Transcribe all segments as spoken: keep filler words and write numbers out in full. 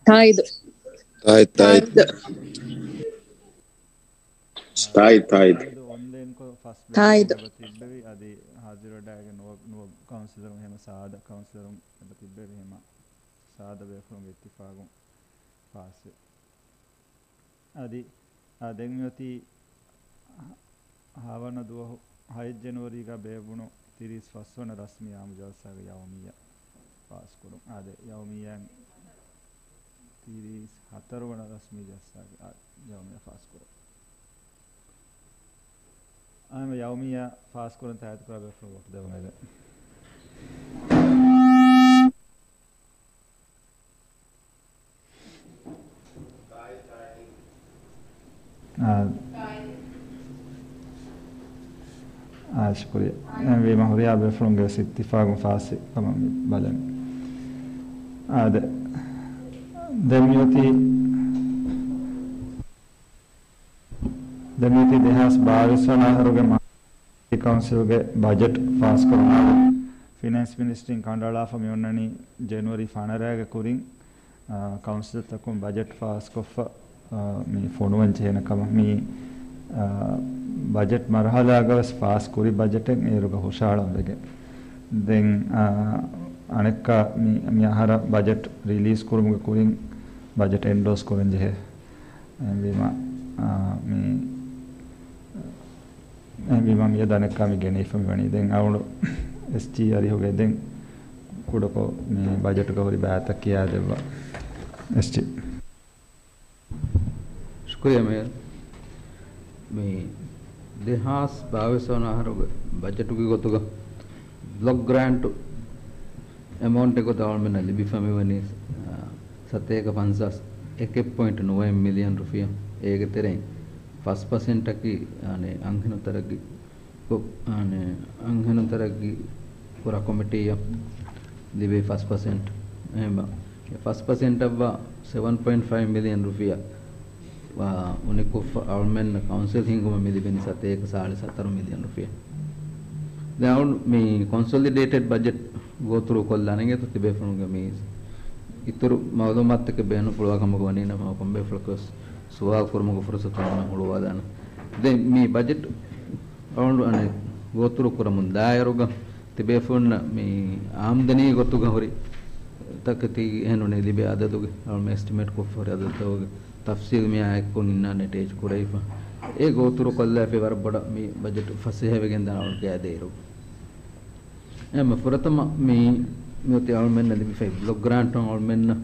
ތާއީދު. ތާއީދު، ތާއީދު. ތާއީދު. ތާއީދު އޮންލައިންކޮށް ފަސް ބޭފުޅުން ތިއްބެވި. އަދި ހާޒިރުވެޑާގެ ނުވަ-، ނުވަ ކައުންސިލަރުން ހެމަ ސާދަ ކައުންސިލަރުން އެބަ ތިއްބެވި ހެމަ ސާދަ ބޭފުޅުންގެ އިއްތިފާގުން ފާސްވެ. އަދި، އާ، ދެން މިއޮތީ ހަ-، ހަވަނަ ދުވަހު ހައެއް ޖެނުއަރީގަ ބޭއްވުނު ތިރީސް ފަސްވަނަ ރަސްމީ އާއްމު ޖަލްސާގެ ޔައުމިއްޔާ ފާސްކުރުން. އާދެ، ޔައުމިއްޔާ ތިރީސް ހަތަރުވަނަ ރަސްމީ ޖަލްސާގެ، އާ، ޔައުމިއްޔާ ފާސްކުރުން. އާ، އެހެންވެ ޔައުމިއްޔާ ފާސްކުރަން ތާއީދުކުރާ ބޭފުޅުން ވޯޓު ދެވަން އެބެ. އާ، އާ، ޝުކުރިއްޔާ. އެހެންވީމަ ހުރިހާ ބޭފުޅުންގެ ވެސް އިއްތިފާގުން ފާސްވި ކަމަށް މި ބަލަނީ. އާ، ދެ-، ދެން މިއޮތީ، ދެން މިއޮތީ ދެހާސް ބާވީސް ވަނަ އަހަރުގެ މާ-، ކައުންސިލްގެ ބަޖެޓް ފާސްކުރުމާއި، ފިނޭންސް މިނިސްޓްރީން ކަނޑައަޅާފަ މި އޮންނަނީ ޖެނުއަރީ ފަނަރައިގެ ކުރިން، އާ، ކައުންސިލްތަކުން ބަޖެޓް ފާސްކޮށްފަ، އާ، މި ފޮނުވަން ޖެހޭނެ ކަމަށް. މި، އާ، ބަޖެޓް މަރުހަލާގަ ވެސް ފާސް ކުރި ބަޖެޓެއް އޭރުގަ ހުށަހަޅަން ވެގެން. ދެން، އާ، އަނެއްކާ މި، މި އަހަރަށް ބަޖެޓް ރިލީޒް ކުރުމުގެ ކުރިން ބަޖެޓް އެންޑޯސް ކުރަން ޖެހޭ. އެހެންވީމަ، އާ، މި، އެހެންވީމަ މިއަދު އަނެއްކާ މި ގެނެވިފަ މިވަނީ. ދެން އަޅުގަނޑު އެސްޖީ އަރިހުގެ ދެން ކުޑަކޮށް މި ބަޖެޓުގަ ހުރި ބައިތައް ކިޔާދެއްވާ. އެސްޖީ. ޝުކުރިއްޔާ މޭޔަރ. މި ދެހާސް ބާވީސް ވަނަ އަހަރުގެ ބަޖެޓުގެ ގޮތުގަ ބްލޮކް ގްރާންޓު އެމައުންޓެއް ގޮތަށް އަޅުމެންނަށް ލިބިފަ މިވަނީ، އާ، ސަތޭކަ ފަންސާސް އެކެއް ޕޮއިންޓް ނުވައެއް މިލިއަން ރުފިޔާ. އޭގެ ތެރެއިން ފަސް ޕަސެންޓަކީ، އާނެ، އަންހެނުން ތަރައްގީ ކޮ-، އާނެ، އަންހެނުން ތަރައްގީ ކުރާ ކޮމިޓީއަށް ލިބޭ ފަސް ޕަސެންޓް. އެހެންވެ، އެ ފަސް ޕަސެންޓަށްވާ ސެވަން ޕޮއިންޓް ފައިވް މިލިއަން ރުފިޔާ ވާ އުނިކޮށްފަ އަޅުމެންނަށް ކައުންސިލް ހިންގުމަށް މި ލިބެނީ ސަތޭކަ ސާޅީސް ހަތަރު މިލިއަން ރުފިޔާ. ދެން އަޅު މި ކޮންސޮލިޑޭޓެޑް ބަޖެޓް ގޯތުރު ކޮށްލާނެ އިނގޭތޯ ތިބޭފުޅުންގެ މި އިތުރު މައުލޫމާތުތަކެއް ބޭނުންފުޅުވާ ކަމަކު ވަނީ ނަމަ، ކޮންމެ ބޭފުޅަކުވެސް ސުވާލު ކުރުމުގެ ފުރުސަތު އަޅުގަނޑަށް ހުޅުވާލާނަން. ދެން މި ބަޖެޓް އަޅުގަނޑު އަނެއް ގޯތުރު ކުރަމުން ދާއިރުގަ ތިބޭފުޅުންނަށް މި އާމްދަނީ ގޮތުގަ ހުރި ތަކެތީ އެހެން ނޫނީ ލިބޭ އަދަދުގެ އަޅުގަނޑު އެސްޓިމޭޓް ކޮށްފަ ހުރި އަދަދުތަކުގެ ތަފްސީލް މިއާ އެއްކޮށް އިންނާނެ އެޓޭޗް ކުރެވިފަ. އެ ގޯތުރު ކޮށްލާފައި ވަރަށް ބޮޑަށް މި ބަޖެޓް ފަސޭހަވެގެން ދާނެ އަޅުގަނޑު ގާތް ދޭއިރު. އެހެންވެ ފުރަތަމަ މި، މިއޮތީ އަޅުމެންނަށް ލިބިފައި ބްލޮކް ގްރާންޓުން އަޅުމެންނަށް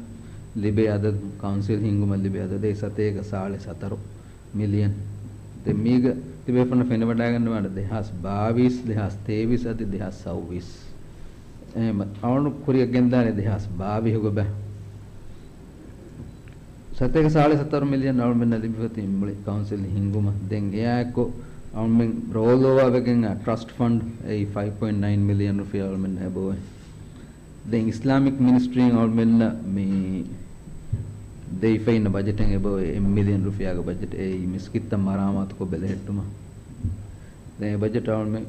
ލިބޭ އަދަދު، ކައުންސިލް ހިންގުމަށް ލިބޭ އަދަދެއް ސަތޭކަ ސާޅީސް ހަތަރު މިލިއަން. ދެން މީގަ ތިބޭފުޅުންނަށް ފެނިވަޑައިގަންނަވާނެ ދެހާސް ބާވީސް، ދެހާސް ތޭވީސް އަދި ދެހާސް ސައުވީސް. އެހެންވެ އަޅުގަނޑު ކުރިއަށް ގެންދާނެ ދެހާސް ބާވީހުގަ ބަ ސަތޭކަ ސާޅީސް ހަތަރު މިލިއަން އަޅުމެންނަށް ލިބިފަތި މުޅި ކައުންސިލް ހިންގުމަށް. ދެން އެއާއެއްކޮށް އަޅުމެން ރޯލް އޯވާވެގެން އާ ޓްރަސްޓް ފަންޑް އެއީ ފައިވް ޕޮއިންޓް ނައިން މިލިއަން ރުފިޔާ އަޅުމެންނަށް އެބައޮތް. ދެން އިސްލާމިކް މިނިސްޓްރީން އަޅުމެންނަށް މި ދެވިފައި އިންނަ ބަޖެޓެއް އެބައޮތް އެއް މިލިއަން ރުފިޔާގެ ބަޖެޓް އެއީ މިސްކިތްތައް މަރާމާތުކޮށް ބެލެހެއްޓުމަށް. ދެން އެ ބަޖެޓް އަޅުމެން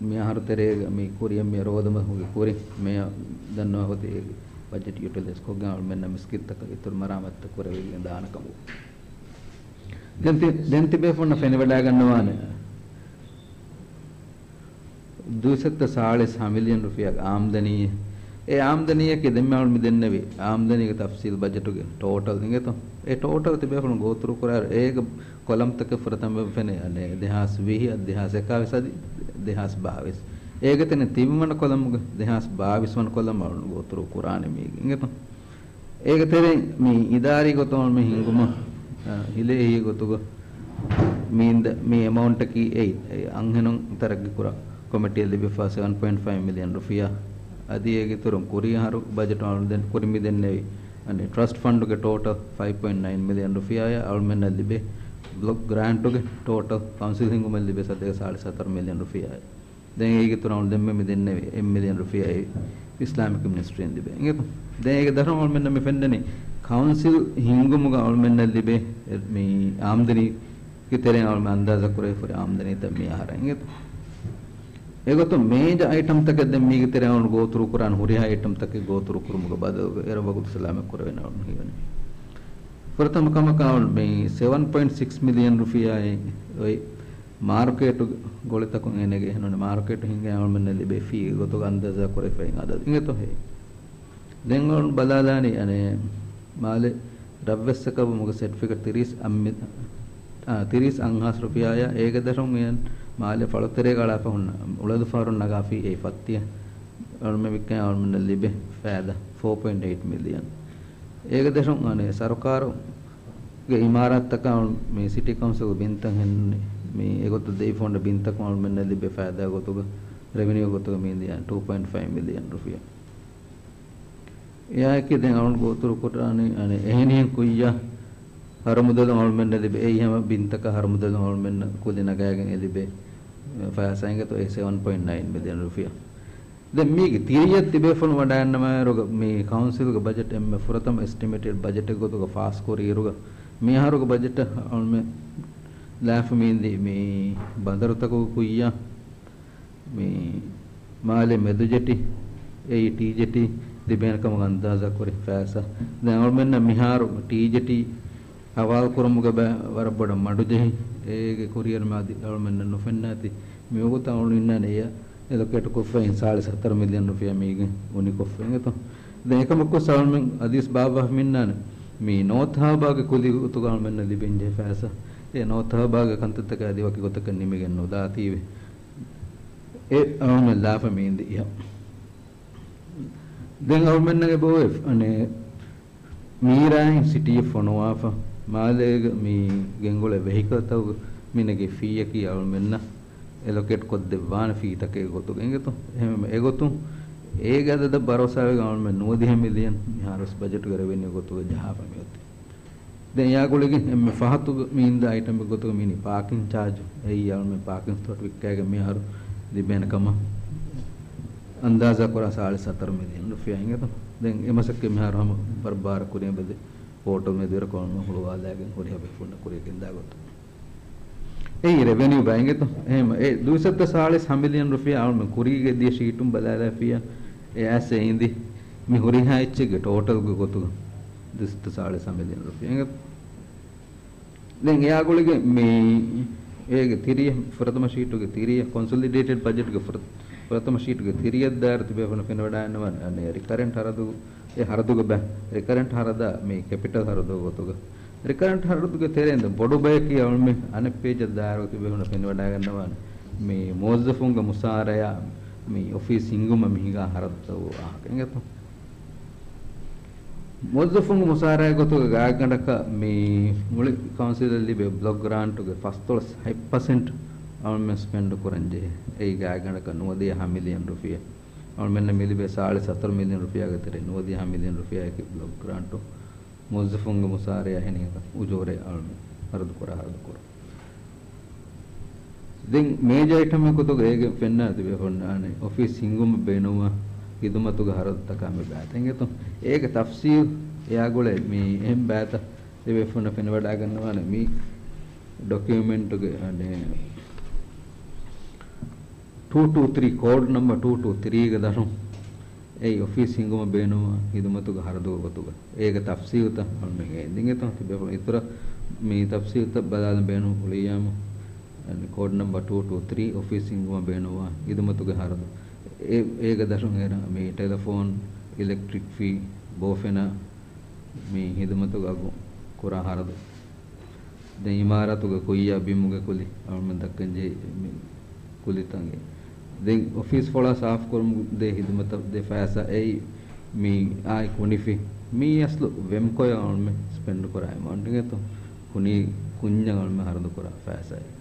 މި އަހަރު ތެރޭގަ މި ކުރިއަށް މި ރޯދަމަހުގެ ކުރިން މި ދަންނަވާ އޮތީ ބަޖެޓް ޔުޓިލައިޒް ކޮށްގެން އަޅުމެންނަށް މިސްކިތްތަކަށް އިތުރު މަރާމާތުތައް ކުރެވިގެން ދާނެ ކަމަށް. ދެން ތި-، ދެން ތިބޭފުޅުންނަށް ފެނިވަޑައިގަންނަވާނެ ދުއިސައްތަ ސާޅީސް ހަ މިލިއަން ރުފިޔާގެ އާމްދަނީ. އެ އާމްދަނީއަކީ ދެންމެ އަޅުގަނޑު މި ދެންނެވި އާމްދަނީގެ ތަފްސީލް ބަޖެޓުގެ ޓޯޓަލް އިނގޭތޯ. އެ ޓޯޓަލް ތިބޭފުޅުން ގޯތުރު ކުރާއިރު އޭގެ ކޮލަމްތަކެއް ފުރަތަމަ ފެނޭ، އަނެއް، ދެހާސް ވިހި އަދި ދެހާސް އެކާވީސް އަދި ދެހާސް ބާވީސް. އޭގެ ތެރެއިން ތިންވަނަ ކޮލަމްގެ ދެހާސް ބާވީސް ވަނަ ކޮލަމް އަޅުގަނޑު ގޯތުރު ކުރާނެ މީގެ އިނގޭތޯ. އޭގެ ތެރެއިން މި އިދާރީ ގޮތުން މި ހިންގުމަށް، އަ، ހިލޭ އެހީ ގޮތުގަ މި އިންދަ-، މި އެމައުންޓަކީ އެއީ، އެ އަންހެނުން ތަރައްގީ ކުރާ ކޮމިޓީއަށް ލިބިފަ ސެވަން ޕޮއިންޓް ފައިވް މިލިއަން ރުފިޔާ. އަދި އޭގެ އިތުރުން ކުރީ އަހަރު ބަޖެޓު އަޅުގަނޑު ދެން ކުރިން މި ދެންނެވި، އަނެއް، ޓްރަސްޓް ފަންޑުގެ ޓޯޓަލް ފައިވް ޕޮއިންޓް ނައިން މިލިއަން ރުފިޔާއާ އަޅުމެންނަށް ލިބޭ ބްލޮކް ގްރާންޓުގެ ޓޯޓަލް ކައުންސިލް ހިންގުމަށް ލިބޭ ސަތޭކަ ސާޅީސް ހަތަރު މިލިއަން ރުފިޔާއާ. ދެން އޭގެ އިތުރަށް އަޅުގަނޑު ދެންމެ މި ދެންނެވި އެއް މިލިއަން ރުފިޔާއެއް އިސްލާމިކް މިނިސްޓްރީން ލިބޭ. އިނގޭތޯ؟ ދެން އޭގެ ދަށުން އަޅުމެންނަށް މި ފެންނަނީ ކައުންސިލް ހިންގުމުގަ އަޅުމެންނަށް ލިބޭ މި އާމްދަނީގެ ތެރެއިން އަޅުމެން އަންދާޒާ ކުރެވިފަ ހުރި އާމްދަނީތައް މި އަހަރަށް. އިނގޭތޯ؟ އެގޮތުން މޭޖަ އައިޓަމްތަކެއް ދެން މީގެ ތެރެއިން އަޅުގަނޑު ގޯތުރު ކުރާނެ ހުރިހާ އައިޓަމްތަކެއް ގޯތުރު ކުރުމުގެ ބަދަލުގަ އޭރު ވަގުތު ސަލާމަތް ކުރެވޭނެ އަޅުގަނޑު ހީވަނީ. ފުރަތަމަ ކަމަކަށް އަޅު މި ސެވަން ޕޮއިންޓް ސިކްސް މިލިއަން ރުފިޔާއެއް އޮތް މާރުކޭޓު ގޮޅިތަކުން އޭނަގެ އެހެންނޫން މާރުކޭޓު ހިނގާ އަޅުމެންނަށް ލިބޭ ފީ ގޮތުގަ އަންދާޒާ ކުރެފައި އަދަދު އިނގޭތޯ ހޭ. ދެން އަޅު ބަލާލާނީ އަނެއް މާލެ ރަށްވެއްސަކަށްވުމުގެ ސެޓްފިކެޓް ތިރީސް އަށް މި-، އާ، ތިރީސް އަށް ހާސް ރުފިޔާޔާ އޭގެ ދަށުން މިއަން މާލެ ފަޅުތެރޭގަ އަޅާފަ ހުންނަ އުޅަދުފަހަރުން ނަގާ ފީ އެއް ފައްތިއަށް އަޅުމެން ވިއްކަން އަޅުމެންނަށް ލިބޭ ފައިދާ ފޯ ޕޮއިންޓް އެއިޓް މިލިއަން. އޭގެ ދަށުން އަނެއް ސަރުކާރުގެ އިމާރާތްތަކަށް މި ސިޓީ ކައުންސިލް ބިންތައް ހެންނެ މި އެގޮތަށް ދެވިފަ ހުންނަ ބިންތަކުން އަޅުމެންނަށް ލިބޭ ފައިދާ ގޮތުގަ ރެވެނިއު ގޮތުގަ މި ދިޔަ ޓޫ ޕޮއިންޓް ފައިވް މިލިއަން ރުފިޔާ. އެއާއެކީ ދެން އަޅުން ގޯތުރު ކުރާނީ އަނެއް އެހެނިހެން ކުއްޔަށް ހަރުމުދަލު އަޅުމެންނަށް ލިބޭ، އެއީ ހަމަ ބިންތަކަށް ހަރުމުދަލު އަޅުމެންނަށް ކުލި ނަގާގެން އެ ލިބޭ ފައިސާ އިނގޭތޯ އެ ސެވަން ޕޮއިންޓް ނައިން މިލިއަން ރުފިޔާ. ދެން މީގެ ތިރިއަށް ތިބޭފުޅުން ވަޑައިގަންނަވާއިރުގަ މި ކައުންސިލްގެ ބަޖެޓް އެންމެ ފުރަތަމަ އެސްޓިމޭޓެޑް ބަޖެޓެއް ގޮތުގަ ފާސްކުރިއިރުގަ މިއަހަރުގެ ބަޖެޓަށް އަޅުމެން ލާފަ މިއިންދީ މި ބަނދަރުތަކުގެ ކުއްޔަށް މި މާލެ މެދުޖެޓި، އެއީ ޓީޖެޓީ ލިބޭނެ ކަމަށް އަންދާޒާ ކުރި ފައިސާ. ދެން އަޅުމެންނަށް މިހާރު ޓީޖެޓީ ހަވާލު ކުރުމުގެ ބައި ވަރަށް ބޮޑަށް މަޑު ޖެހި، އޭގެ ކުރިއެރުމާ އަދި އަޅުމެންނަށް ނުފެންނާތި. މިވަގުތު އަޅުން އިންނާނެ އެއަށް އެލޮކޭޓް ކޮށްފައި ސާޅީސް ހަތަރު މިލިއަން ރުފިޔާ މީގެ އުނިކޮށްފަ އިނގޭތޯ. ދެން އެކަމަކު ސަލްމެން އަދިސް ބާއްވާފަ މިންނާނެ މި ނޯތް ހާބާގެ ކުލި ގޮތުގަ އަޅުމެންނަށް ލިބެންޖެހޭ ފައިސާ. އެ ނޯތް ހާބާގެ ކަންތައްތަކަށް އަދި ވަކި ގޮތަކަށް ނިމިގެން ނުދާތީވެ. އެ އަޅުމެން ލާފަ މީނދި އިހަ. ދެން އަޅުމެންނަށް އެބައޮތް އަނެއް މީރާއިން ސިޓީއަށް ފޮނުވާފަ، މާލޭގަ މި ގެންގުޅޭ ވެހިކަލްތަކުގަ މި ނެގޭ ފީއަކީ އަޅުމެންނަށް އެލޮކޭޓް ކޮށްދެއްވާނެ ފީތަކެއް ގޮތުގަ އިނގޭތޯ. އެހެންވެ އެގޮތުން އޭގެ އަދަދަށް ބަރޯސާވެގެން އަޅުމެން ނުވަދިހަ މިލިއަން މިހާރުވެސް ބަޖެޓުގެ ރެވެނިއު ގޮތުގަ ޖަހާފަ މިއޮތީ. ދެން އެއާ ގުޅިގެން އެންމެ ފަހަތުގަ މި އިންދާ އައިޓަމެއް ގޮތުގަ މި އިނީ ޕާކިން ޗާޖު. އެއީ އަޅުމެން ޕާކިން ސްލޮޓް ވިއްކާގެން މިހާރު ލިބޭނެ ކަމަށް އަންދާޒާ ކުރާ ސާޅީސް ހަތަރު މިލިއަން ރުފިޔާ އިނގޭތޯ. ދެން އެ މަސައްކަތް މިހާރު ހަމަ ބަރުބާރަށް ކުރިއަށް ބެދެ ޕޯޓަލް މެދުވެރިކޮށް ހުޅުވާލައިގެން ހުރިހާ ބޭފުޅުންނަށް ކުރިއަށް ގެންދާ ގޮތުން. އެއީ ރެވެނިއު ބައިނގެތޯ. އެހެން އެ ދުއިސައްތަ ސާޅީސް ހަ މިލިއަން ރުފިޔާ އަޅުމެން ކުރީގެ ދިޔަ ޝީޓުން ބަލާލާފިޔާ އެ އައިސް އެ އިނދި މި ހުރިހާ އެއްޗެއްގެ ޓޯޓަލްގެ ގޮތުގަ ދުއިސައްތަ ސާޅީސް ހަ މިލިއަން ރުފިޔާ. ދެން އެއާ ގުޅިގެން މި އޭގެ ތިރިއަށް ފުރަތަމަ ޝީޓުގެ ތިރިއަށް ކޮންސޮލިޑޭޓެޑް ބަޖެޓްގެ ފުރަ-، ފުރަތަމަ ޝީޓުގެ ތިރިއަށް ދާއިރު ތިބޭފުނަށް ފެނިވަޑައިގަންނަވާނެ އަނެއް ރިކަރެންޓް ހަރަދު، އެ ހަރަދުގެ ބަ-، ރިކަރެންޓް ހަރަދާ މި ކެޕިޓަލް ހަރަދު ގޮތުގަ. ރިކަރެންޓް ހަރަދުގެ ތެރެއިން ދެން ބޮޑު ބަޔަކީ އަޅުމެ އަނެއް ޕޭޖަށް ދާއިރު ތިބޭފުނަށް ފެނިވަޑައިގަންނަވާނެ މި މުވައްޒަފުންގެ މުސާރަޔާ މި އޮފީސް ހިންގުމަށް މި ހިނގާ ހަރަދުތައް ވާހަކަ އިނގޭތޯ. މުވައްޒަފުންގެ މުސާރައިގެ ގޮތުގަ ގާތްގަނޑަކަށް މި މުޅި ކައުންސިލަށް ލިބޭ ބްލޮކް ގްރާންޓުގެ ފަސްދޮޅަސް ހަތް ޕަސެންޓް އަޅުމެން ސްޕެންޑް ކުރަން ޖެހޭ. އެއީ ގާތްގަނޑަކަށް ނުވަދިހަ ހަ މިލިއަން ރުފިޔާ. އަޅުމެންނަށް މިލިބޭ ސާޅީސް ހަތަރު މިލިއަން ރުފިޔާގެ ތެރޭ ނުވަދިހަ ހަ މިލިއަން ރުފިޔާއަކީ ބްލޮކް ގްރާންޓު. މުވައްޒަފުންގެ މުސާރަޔާ އެހެނިހެން އުޖޫރަ އަޅުމެން ހަރަދު ކުރާ ހަރަދު ކުރުން. ދެން މޭޖަ އައިޓަމެއް ގޮތުގަ އޭގެ ފެންނާ ތިބޭފުންނަށް އަނެއް އޮފީސް ހިންގުމަށް ބޭނުންވާ ހިދުމަތުގެ ހަރަދުތަކާ މި ބައިތައް އިނގޭތޯ. އޭގެ ތަފްސީލް އެއާ ގުޅޭ މި އެހެން ބައިތައް ތިބޭފުންނަށް ފެނިވަޑައިގަންނަވާނެ މި ޑޮކިއުމެންޓުގެ އަނެއް ޓޫ ޓޫ ތްރީ، ކޯޑް ނަމްބަރ ޓޫ ޓޫ ތްރީގެ ދަށުން އެއީ އޮފީސް ހިންގުމަށް ބޭނުންވާ ހިދުމަތުގެ ހަރަދުގެ ގޮތުގަ. އޭގެ ތަފްސީލުތައް އަޅުމެން އެ އެނގޭތޯ. ތިބޭފުޅުން އިތުރަށް މި ތަފްސީލުތައް ބަލާލަން ބޭނުން ހުޅިއްޔާމު، އަނެއް ކޯޑް ނަމްބަރ ޓޫ ޓޫ ތްރީ، އޮފީސް ހިންގުމަށް ބޭނުންވާ ހިދުމަތުގެ ހަރަދު. އެ-، އޭގެ ދަށުން އޭނަ މި ޓެލެފޯން، އިލެކްޓްރިކް ފީ، ބޯފެނާ މި ހިދުމަތުގެ އަގު ކުރާ ހަރަދު. ދެން އިމާރާތުގެ ކުއްޔާ ބިމުގެ ކުލި އަޅުމެން ދައްކަން ޖެހި މި ކުލިތައް. ދެން އޮފީސް ފޮޅާ ސާފުކުރުމުގެ ދޭ ހިދުމަތަށް ދޭ ފައިސާ އެއީ މި އާއި ކުނިފި. މީ އަސްލު ވެމްކޯއަށް އަޅުމެން ސްޕެންޑް ކުރާ އެމައުންޓް އިނގޭތޯ. ކުނި ކުންޏަށް އަޅުމެން ހަރަދު ކުރާ ފައިސާއެއް.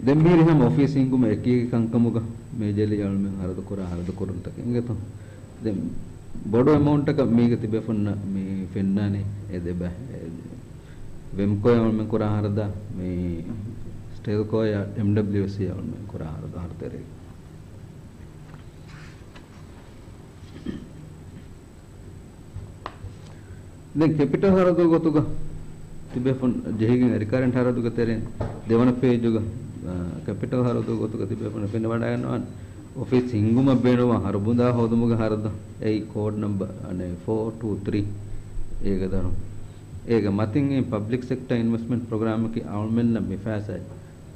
ދެން މިހިރީ ހަމަ އޮފީސް ހިންގުމަށް އެކީގެ ކަންކަމުގަ މޭޖަރލީ އަޅުމެން ހަރަދު ކުރާ ހަރަދު ކުރުންތަކެއް އިނގޭތޯ. ދެން ބޮޑު އެމައުންޓަކަށް މީގަ ތިބޭފުންނަށް މި ފެންނާނީ އެ ދެބަ-، އެ ވެމްކޯއަށް އަޅުމެން ކުރާ ހަރަދާ، މި ސްޓެލްކޯއާ އެމްޑަބްލިއުސީ އަޅުމެން ކުރާ ހަރަދު ހަރުތެރޭ. ދެން ކެޕިޓަލް ހަރަދު ގޮތުގަ ތިބޭފުން ޖެހިގެން ރިކަރެންޓް ހަރަދުގެ ތެރެއިން ދެވަނަ ޕޭޖުގަ، އާ، ކެޕިޓަލް ހަރަދު ގޮތުގަ ތިބޭފުން ފެނިވަޑައިގަންނަވާނެ އޮފީސް ހިންގުމަށް ބޭނުންވާ ހަރުބުނދާ ހޯދުމުގެ ހަރަދު. އެއީ ކޯޑް ނަމްބަރ އަނެއް ފޯ ޓޫ ތްރީ. އޭގެ ދަރުން އޭގެ މަތިން އެ ޕަބްލިކް ސެކްޓަ އިންވެސްޓްމަންޓް ޕްރޮގްރާމަކީ އަޅުމެންނަށް މި ފައިސާ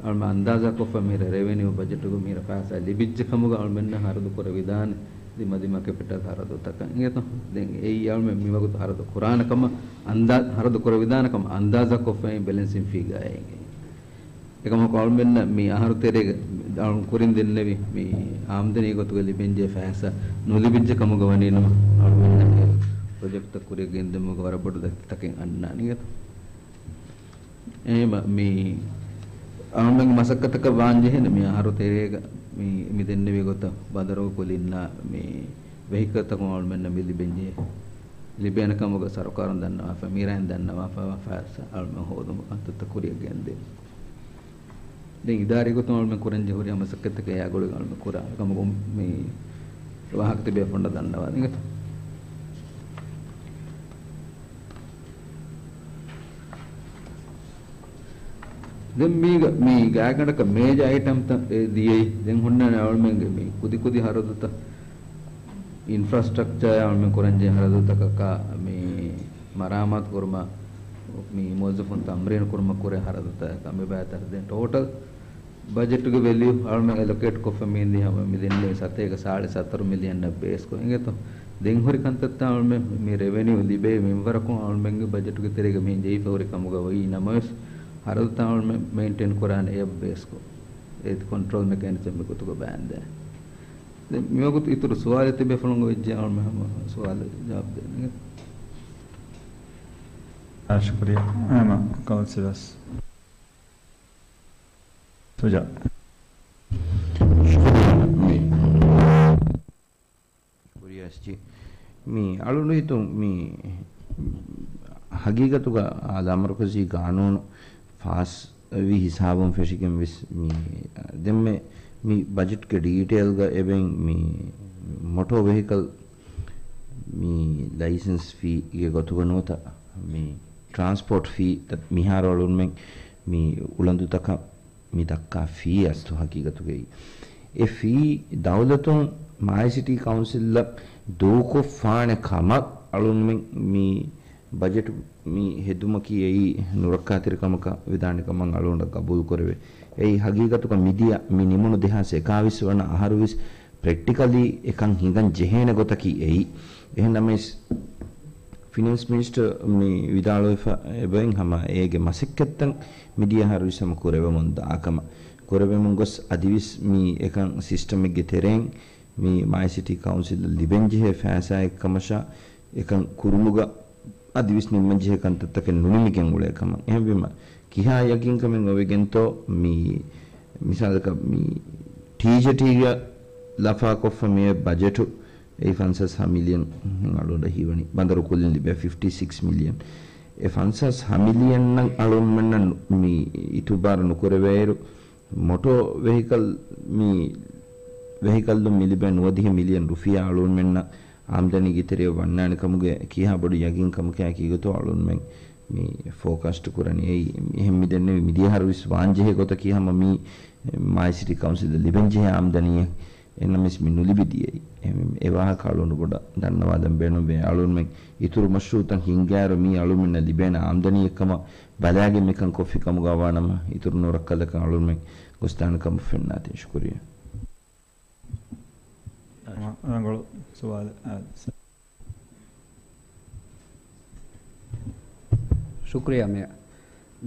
އަޅުމެން އަންދާޒާކޮށްފަ މިހިރަ ރެވެނިއު ބަޖެޓުގަ މިހިރަ ފައިސާ ލިބިއްޖެ ކަމުގަ އަޅުމެންނަށް ހަރަދު ކުރެވިދާނެ ދިމަދިމާ ކެޕިޓަލް ހަރަދުތަކަށް އިނގޭތޯ. ދެން އެއީ އަޅުމެން މިވަގުތު ހަރަދު ކުރާނެ ކަމަށް އަންދާ، ހަރަދު ކުރެވިދާނެ ކަމަށް އަންދާޒާކޮށްފައި ބެލެންސިން ފީގައި އިނގޭ. އެކަމަކު އަޅުމެންނަށް މި އަހަރު ތެރޭގަ އަޅުން ކުރިން ދެންނެވި މި އާމްދަނީ ގޮތުގަ ލިބެންޖެހޭ ފައިސާ ނުލިބިއްޖެ ކަމުގަ ވަނީނަމަ އަޅުމެންނަށް ޕްރޮޖެކްޓްތައް ކުރިއަށް ގެންދިއުމުގަ ވަރަށް ބޮޑު ދަތިތަކެއް އަންނާނެ އިނގޭތޯ. އެހެންވީމަ މި އަޅުމެންގެ މަސައްކަތަކަށް ވާންޖެހޭނެ މި އަހަރު ތެރޭގަ މި، މި ދެންނެވި ގޮތަށް ބަނދަރުގަ ކުލިންނާ މި ވެހިކަލްތަކުން އަޅުމެންނަށް މި ލިބެންޖެހޭ، ލިބޭނެ ކަމުގަ ސަރުކާރުން ދަންނަވާފަ، މީރާއިން ދަންނަވާފަ ފައިސާ އަޅުމެން ހޯދުމަށް ކަންތައްތައް ކުރިއަށް ގެންދޭ. ދެން އިދާރީ ގޮތުން އަޅުމެން ކުރަންޖެހޭ ހުރިހާ މަސައްކަތްތަކެއް އެއާ ގުޅިގެން އަޅުމެން ކުރާ ކަމަކު މި ވާހަކަ ތިބޭފުޅުންނަށް ދަންނަވާލަން އިނގޭތޯ. ދެން މީގަ، މީ ގާތްގަނޑަކަށް މޭޖަ އައިޓަމްތައް އެ ދިޔައީ. ދެން ހުންނާނެ އަޅުމެންގެ މި ކުދި ކުދި ހަރަދުތައް، އިންފްރާސްޓްރަކްޗާއާ އަޅުމެން ކުރަންޖެހޭ ހަރަދުތަކަކާ، މި މަރާމާތު ކުރުމަށް، މި މުވައްޒަފުން ތަމްރީނު ކުރުމަށް ކުރޭ ހަރަދުތަކަކާ މި ބައިތަރަ. ދެން ޓޯޓަލް ބަޖެޓުގެ ވެލިއު އަޅުމެން އެލޮކޭޓް ކޮށްފަ މި އިންދީ ހަމަ މި ދެންނެވި ސަތޭކަ ސާޅީސް ހަތަރު މިލިއަންއަށް ބޭސްކޮށް އިނގޭތޯ. ދެން ހުރި ކަންތައްތައް އަޅުމެން މި ރެވެނިއު ލިބޭ މިންވަރަކުން އަޅުމެންގެ ބަޖެޓުގެ ތެރޭގަ މިހެން ޖެހިފަ ހުރި ކަމުގަ ވައި ނަމަވެސް، ހަރަދުތައް އަޅުމެން މެއިންޓެއިން ކުރާނެ އެއަށް ބޭސްކޮށް، އެ ކޮންޓްރޯލް މެކޭނިޒަމްގެ ގޮތުގަ ބައިންދޭ. ދެން މިވަގުތު އިތުރު ސުވާލެއް ތިބޭފުޅުންގެ ވެއްޖެ އަޅުމެން ހަމަ ސުވާލަށް ޖަވާބު ދޭނެ. އާ، ޝުކުރިއްޔާ. އާ، ކައުންސިލަރސް. ސުޖާ. ޝުކުރިއްޔާ. މި ކުރިޔަސްޖި. މި އަޅުގަނޑު ހިތުން މި ހަގީގަތުގަ އާލާ މަރުކަޒީ ގާނޫނު ފާސް ވި ހިސާބުން ފެށިގެން ވެސް މި ދެންމެ މި ބަޖެޓްގެ ޑީޓެއިލްގަ އެބައިން މި މޮޓޯ ވެހިކަލް މި ލައިސަންސް ފީގެ ގޮތުގަ ނުވަތަ މި ޓްރާންސްޕޯޓް ފީ މިހާރު އަޅުގަނޑުމެން މި އުޅަނދުތަކަށް މި ދައްކާ ފީ އަސްލު ހަގީގަތުގައި. އެ ފީ ދައުލަތުން މާލެ ސިޓީ ކައުންސިލަށް ދޫކޮށްފާނެ ކަމަށް އަޅުންމެން މި ބަޖެޓު މި ހެދުމަކީ އެއީ ނުރައްކާތެރި ކަމަކަށް ވެދާނެ ކަމަށް އަޅުގަނޑަށް ގަބޫލު ކުރެވޭ. އެއީ ހަގީގަތުގަ މިދިޔަ މި ނިމުނު ދެހާސް އެކާވީސް ވަނަ އަހަރު ވެސް ޕްރެކްޓިކަލީ އެކަން ހިނގަން ޖެހޭނެ ގޮތަކީ އެއީ. އެހެން ނަމަވެސް، ފިނޭންސް މިނިސްޓަރ މި ވިދާޅުވެފަ އެބައިން ހަމަ އޭގެ މަސައްކަތްތައް މިދިޔަ އަހަރު ވެސް ހަމަ ކުރެވެމުން ދާ ކަމަށް. ކުރެވެމުން ގޮސް އަދިވެސް މި އެކަން ސިސްޓަމެއްގެ ތެރެއިން މި މާލެ ސިޓީ ކައުންސިލަށް ލިބެންޖެހޭ ފައިސާއެއް ކަމަށާ އެކަން ކުރުމުގަ އަދިވެސް ނިންމަންޖެހޭ ކަންތައްތަކެއް ނުނިމިގެން އުޅޭ ކަމަށް. އެހެންވީމަ، ކިހާ ޔަގީންކަމެއް އޮވެގެންތޯ މި، މިސާލަކަށް މި ޓީޒެޓީގަ ލަފާކޮށްފަ މިއޮތް ބަޖެޓު އެއީ ފަންސާސް ހަ މިލިއަން އަޅުގަނޑަށް ހީވަނީ. ބަނދަރު ކުލިން ލިބޭ ފިފްޓީ ސިކްސް މިލިއަން. އެ ފަންސާސް ހަ މިލިއަންއަށް އަޅުގަނޑުމެންނަށް މި އިތުބާރު ނުކުރެވޭއިރު، މޮޓޯ ވެހިކަލް މި ވެހިކަލް މި ލިބޭ ނުވަދިހަ މިލިއަން ރުފިޔާ އަޅުގަނޑުމެންނަށް އާމްދަނީގެ ތެރެއަށް ވަންނާނެ ކަމުގެ ކިހާ ބޮޑު ޔަގީން ކަމަކާ ކީގޮތޯ އަޅުންމެން މި ފޯކާސްޓް ކުރަނީ. އެއީ އެހެން މި ދެންނެވި މިދިޔަ އަހަރު ވެސް ވާންޖެހޭ ގޮތަކީ ހަމަ މި މާލެ ސިޓީ ކައުންސިލަށް ލިބެންޖެހޭ އާމްދަނީއެއް. އެނަމެސް މި ނުލިބި ދިޔައީ. އެ، އެ ވާހަކަ އަޅުން ބޮޑަށް ދަންނަވާލަން ބޭނުންވޭ. އަޅުންމެން އިތުރު މަޝްރޫއުތައް ހިންގާއިރު މީ އަޅުމެންނަށް ލިބޭނެ އާމްދަނީއެއްކަމަށް ބަލާގެން މިކަން ކޮށްފި ކަމުގަ ވާނަމަ، އިތުރު ނުރައްކަލަކަށް އަޅުންމެން ގޮސްދާނެ ކަމަށް ފެންނާތީ. ޝުކުރިއްޔާ. ރަނގަޅު ސުވާލެއް. އާ، ސަ- ޝުކުރިއްޔާ މޭޔަރ.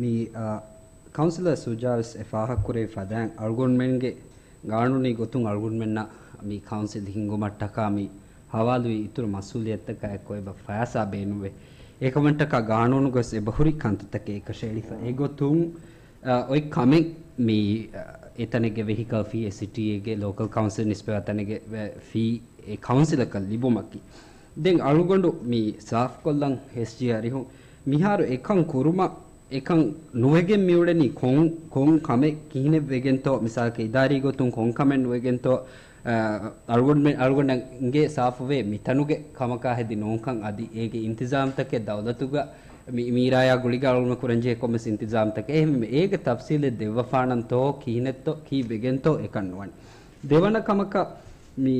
މި، އާ، ކައުންސިލަރ ސުޖާވެސް އެ ފާހަގަކުރެއްވި ފަދައިން އަޅުގަނޑުމެންގެ ގާނޫނީ ގޮތުން އަޅުގަނޑުމެންނަށް މި ކައުންސިލް ހިންގުމަށްޓަކާ މި ހަވާލުވި އިތުރު މަސްއޫލިއްޔަތުތަކާ އެއްކޮށް އެބަ ފައިސާ ބޭނުންވޭ. އެކަމަށްޓަކާ ގާނޫނުގަސް އެބަހުރި ކަންތައްތަކެއް އެކަށައެޅިފަ. އެގޮތުން، އަ، އޮތް ކަމެއް މި، އަ، އެތަނެއްގެ ވެހިކަލް ފީ އެ ސިޓީއެއްގެ ލޯކަލް ކައުންސިލް ނިސްބަތް ތަނެއްގެ ވެ-، ފީ އެ ކައުންސިލަކަށް ލިބުމަކީ. ދެން އަޅުގަނޑު މި ސާފުކޮށްލަން ހެސްޖިޔާ އަރިހުން މިހާރު އެކަން ކުރުމަށް އެކަން ނުވެގެން މިއުޅެނީ ކޮން، ކޮން ކަމެއް ކިހިނެއް ވެގެންތޯ؟ މިސާލަކަށް އިދާރީ ގޮތުން ކޮން ކަމެއް ނުވެގެންތޯ؟ އަ، އަޅުގަނޑުމެން، އަޅުގަނޑަށް އިނގޭ ސާފުވޭ މިތަނުގެ ކަމަކާ ހެދި ނޫންކަން އަދި އޭގެ އިންތިޒާމްތަކެއް ދައުލަތުގަ މި، މީރާޔާ ގުޅިގަ އަޅުގަނޑު ކުރަންޖެހޭ ކޮންމެސް އިންތިޒާމްތަކެއް. އެހެންވެ އޭގެ ތަފްސީލެއް ދެއްވަފާނަންތޯ ކިހިނެއްތޯ ކީއްވެގެންތޯ އެކަން ނުވަނީ. ދެވަނަ ކަމަކަށް މި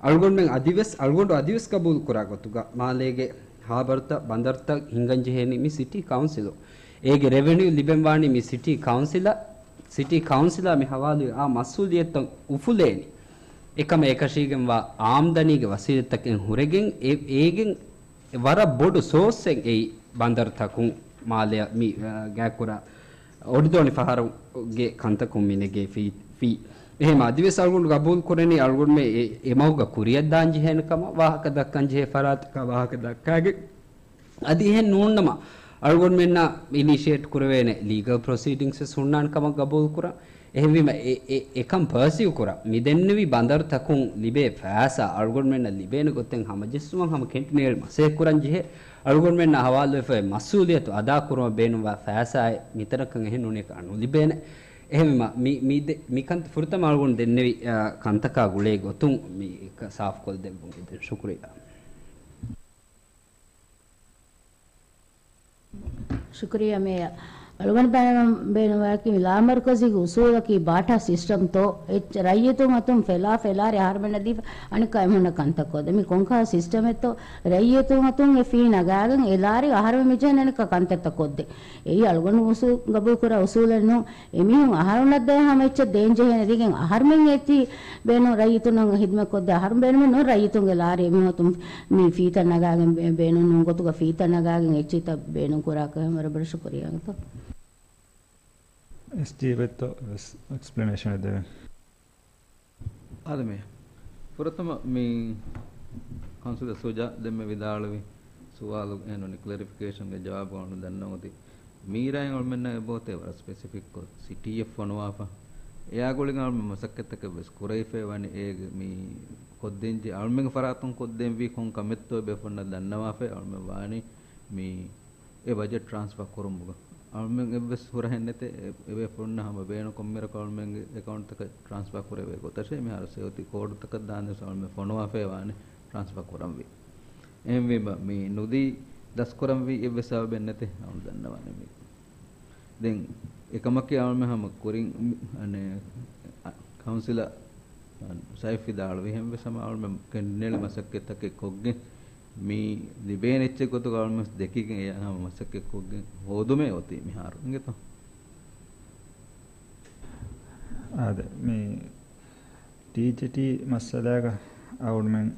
އަޅުގަނޑުމެން އަދިވެސް، އަޅުގަނޑު އަދިވެސް ގަބޫލު ކުރާ ގޮތުގަ މާލޭގެ ހާބަރުތައް، ބަނދަރުތައް ހިންގަން ޖެހޭނީ މި ސިޓީ ކައުންސިލު. އޭގެ ރެވެނިއު ލިބެން ވާނީ މި ސިޓީ ކައުންސިލަށް، ސިޓީ ކައުންސިލާ މި ހަވާލުވި އާ މަސްއޫލިއްޔަތުތައް އުފުލޭނީ. އެކަމަށް އެކަށީގެންވާ އާމްދަނީގެ ވަސީލަތްތަކެއް ހުރެގެން އެ، އޭގެން ވަރަށް ބޮޑު ސޯސްއެއް އެއީ ބަނދަރުތަކުން މާލެއަށް މި، އަ، ގާތްކުރާ އޮޑިދޯނި ފަހަރުގެ ކަންތަކުން މި ނެގޭ ފީ، ފީ. އެހެން އަދިވެސް އަޅުގަނޑު ގަބޫލު ކުރަނީ އަޅުގަނޑުމެ އެ، އެ މަގުގަ ކުރިއަށް ދާން ޖެހޭނެ ކަމަށް ވާހަކަ ދައްކަން ޖެހޭ ފަރާތަކާ ވާހަކަ ދައްކާގެން. އަދި އެހެން ނޫންނަމަ އަޅުގަނޑުމެންނަށް އިނިޝިއޭޓް ކުރެވޭނެ ލީގަލް ޕްރޮސީޑިންގސް ވެސް ހުންނާނެ ކަމަށް ގަބޫލު ކުރަން. އެހެންވީމަ، އެ، އެ، އެކަން ޕަރސިއު ކުރަން، މި ދެންނެވި ބަނދަރުތަކުން ލިބޭ ފައިސާ އަޅުގަނޑުމެންނަށް ލިބޭނެ ގޮތެއް ހަމަޖެއްސުމަށް ހަމަ ކެންޓިނޭޅި މަސައްކަތް ކުރަން ޖެހޭ. އަޅުގަނޑުމެންނަށް ހަވާލުވެފައި މަސްއޫލިއްޔަތު އަދާކުރުމަށް ބޭނުންވާ ފައިސާއެއް މިތަނަކަށް އެހެން ނޫނީ ކަމަށް ނުލިބޭނެ. އެހެންވީމަ، މި، މި ދެ، މި ކަންތައް ފުރަތަމަ އަޅުގަނޑު ދެންނެވި، އާ، ކަންތަކާ ގުޅޭ ގޮތުން މި ސާފުކޮށްދެއްވުން އެދެން. ޝުކުރިއްޔާ. ޝުކުރިއްޔާ މޭޔަރ. އަޅުގަނޑު ބޭނުން، ބޭނުންވާކީ މި ލާމަރުކަޒީގެ އުސޫލަކީ ބާޓާ ސިސްޓަމްތޯ، އެއްޗެއް ރައްޔިތުން އަތުން ފެލާ ފެލާރި އަހަރުމެންނަށް ދީފަ އަނެއްކާ އެމީހުންނަށް ކަންތައް ކޮށްދޭ. މި ކޮންކަހަލަ ސިސްޓަމެއްތޯ، ރައްޔިތުން އަތުން އެ ފީ ނަގާގެން އެ ލާރި އަހަރުމެން މިޖެހެން އަނެއްކާ ކަންތައްތައް ކޮށްދޭ. އެއީ އަޅުގަނޑު އުސޫ، ގަބޫލުކުރާ އުސޫލެއް ނޫން. އެމީހުން އަހަރުންނަށް ދޭ ހަމަ އެއްޗެއް ދޭން ޖެހޭނެ ދީގެން އަހަރުމެން އޭތި ބޭނުން ރައްޔިތުންނަށް ހިދުމަތްކޮށްދޭ އަހަރުން ބޭނުމެއް ނޫން ރައްޔިތުންގެ ލާރި އެމީހުން މި ފީތައް ނަގާގެން ބޭ-، ބޭނުން ނޫން ގޮތުގަ ފީތައް ނަގާގެން އެއްޗިތައް ބޭނުން ކުރާކަށް ވަރަށް ބޮޑަށް ޝުކުރިއްޔާ. އެސްޓީއެފް އެއްތޯ ވެސް އެކްސްޕްލެނޭޝަނެއް ދެވެން. އާދެ މޭޔަރ. ފުރަތަމަ މި ކައުންސިލަރ ސުޖާ ދެންމެ ވިދާޅުވި ސުވާލު އެހެންނޫނީ ކްލެރިފިކޭޝަންގެ ޖަވާބު އަޅުގަނޑު ދަންނަވަން އޮތީ. މީރާއިން އަޅުމެންނަށް އެބައޮތޭ ވަރަށް ސްޕެސިފިކްކޮށް ސިޓީއެއް ފޮނުވާފަ. އެއާ ގުޅިގެން އަޅުމެން މަސައްކަތްތަކެއް ވެސް ކުރެވިފައި ވަނީ އޭގެ މި ކޮށްދޭން ޖެ-، އަޅުމެންގެ ފަރާތުން ކޮށްދޭންވީ ކޮން ކަމެއްތޯ ބޭފުޅުންނަށް ދަންނަވާފައި އަޅުމެން ވާނީ މި އެ ބަޖެޓް ޓްރާންސްފާ ކުރުމުގަ އަޅުމެން އެއްވެސް ހުރަހެއް ނެތޭ. އެ، އެބޭފުޅުންނަށް ހަމަ ބޭނުންކޮށް މިރަކު އަޅުމެންގެ އެކައުންޓްތަކަށް ޓްރާންސްފާ ކުރެވޭ ގޮތަށޭ މިހާރު ސެވަތި ކޯޑުތަކަށް ދާންދެސް އަޅުމެން ފޮނުވާފައި ވާނެ ޓްރާންސްފާ ކުރަންވީ. އެހެންވީމަ މި ނުދީ ދަސްކުރަންވީ އެއްވެސް ސަބަބެއް ނެތޭ އަޅު ދަންނަވާނެ މީ. ދެން އެކަމަކީ އަޅުމެން ހަމަ ކުރިން އަނެ، އަ، ކައުންސިލަރ ސައިފް ވިދާޅުވި ހެންވެސް ހަމަ އަޅުމެން ކެނޑިނޭޅި މަސައްކަތްތަކެއް ކޮށްގެން މި ލިބޭނެ އެއްޗެއް ގޮތުގަ އަޅުމެން ދެކިގެން އެ ހަމަ މަސައްކަތް ކޮށްގެން ހޯދުމޭ އޮތީ މިހާރު. އިނގޭތޯ؟ އާދެ، މި ޓީޖެޓީ މައްސަލާގަ އަޅުމެން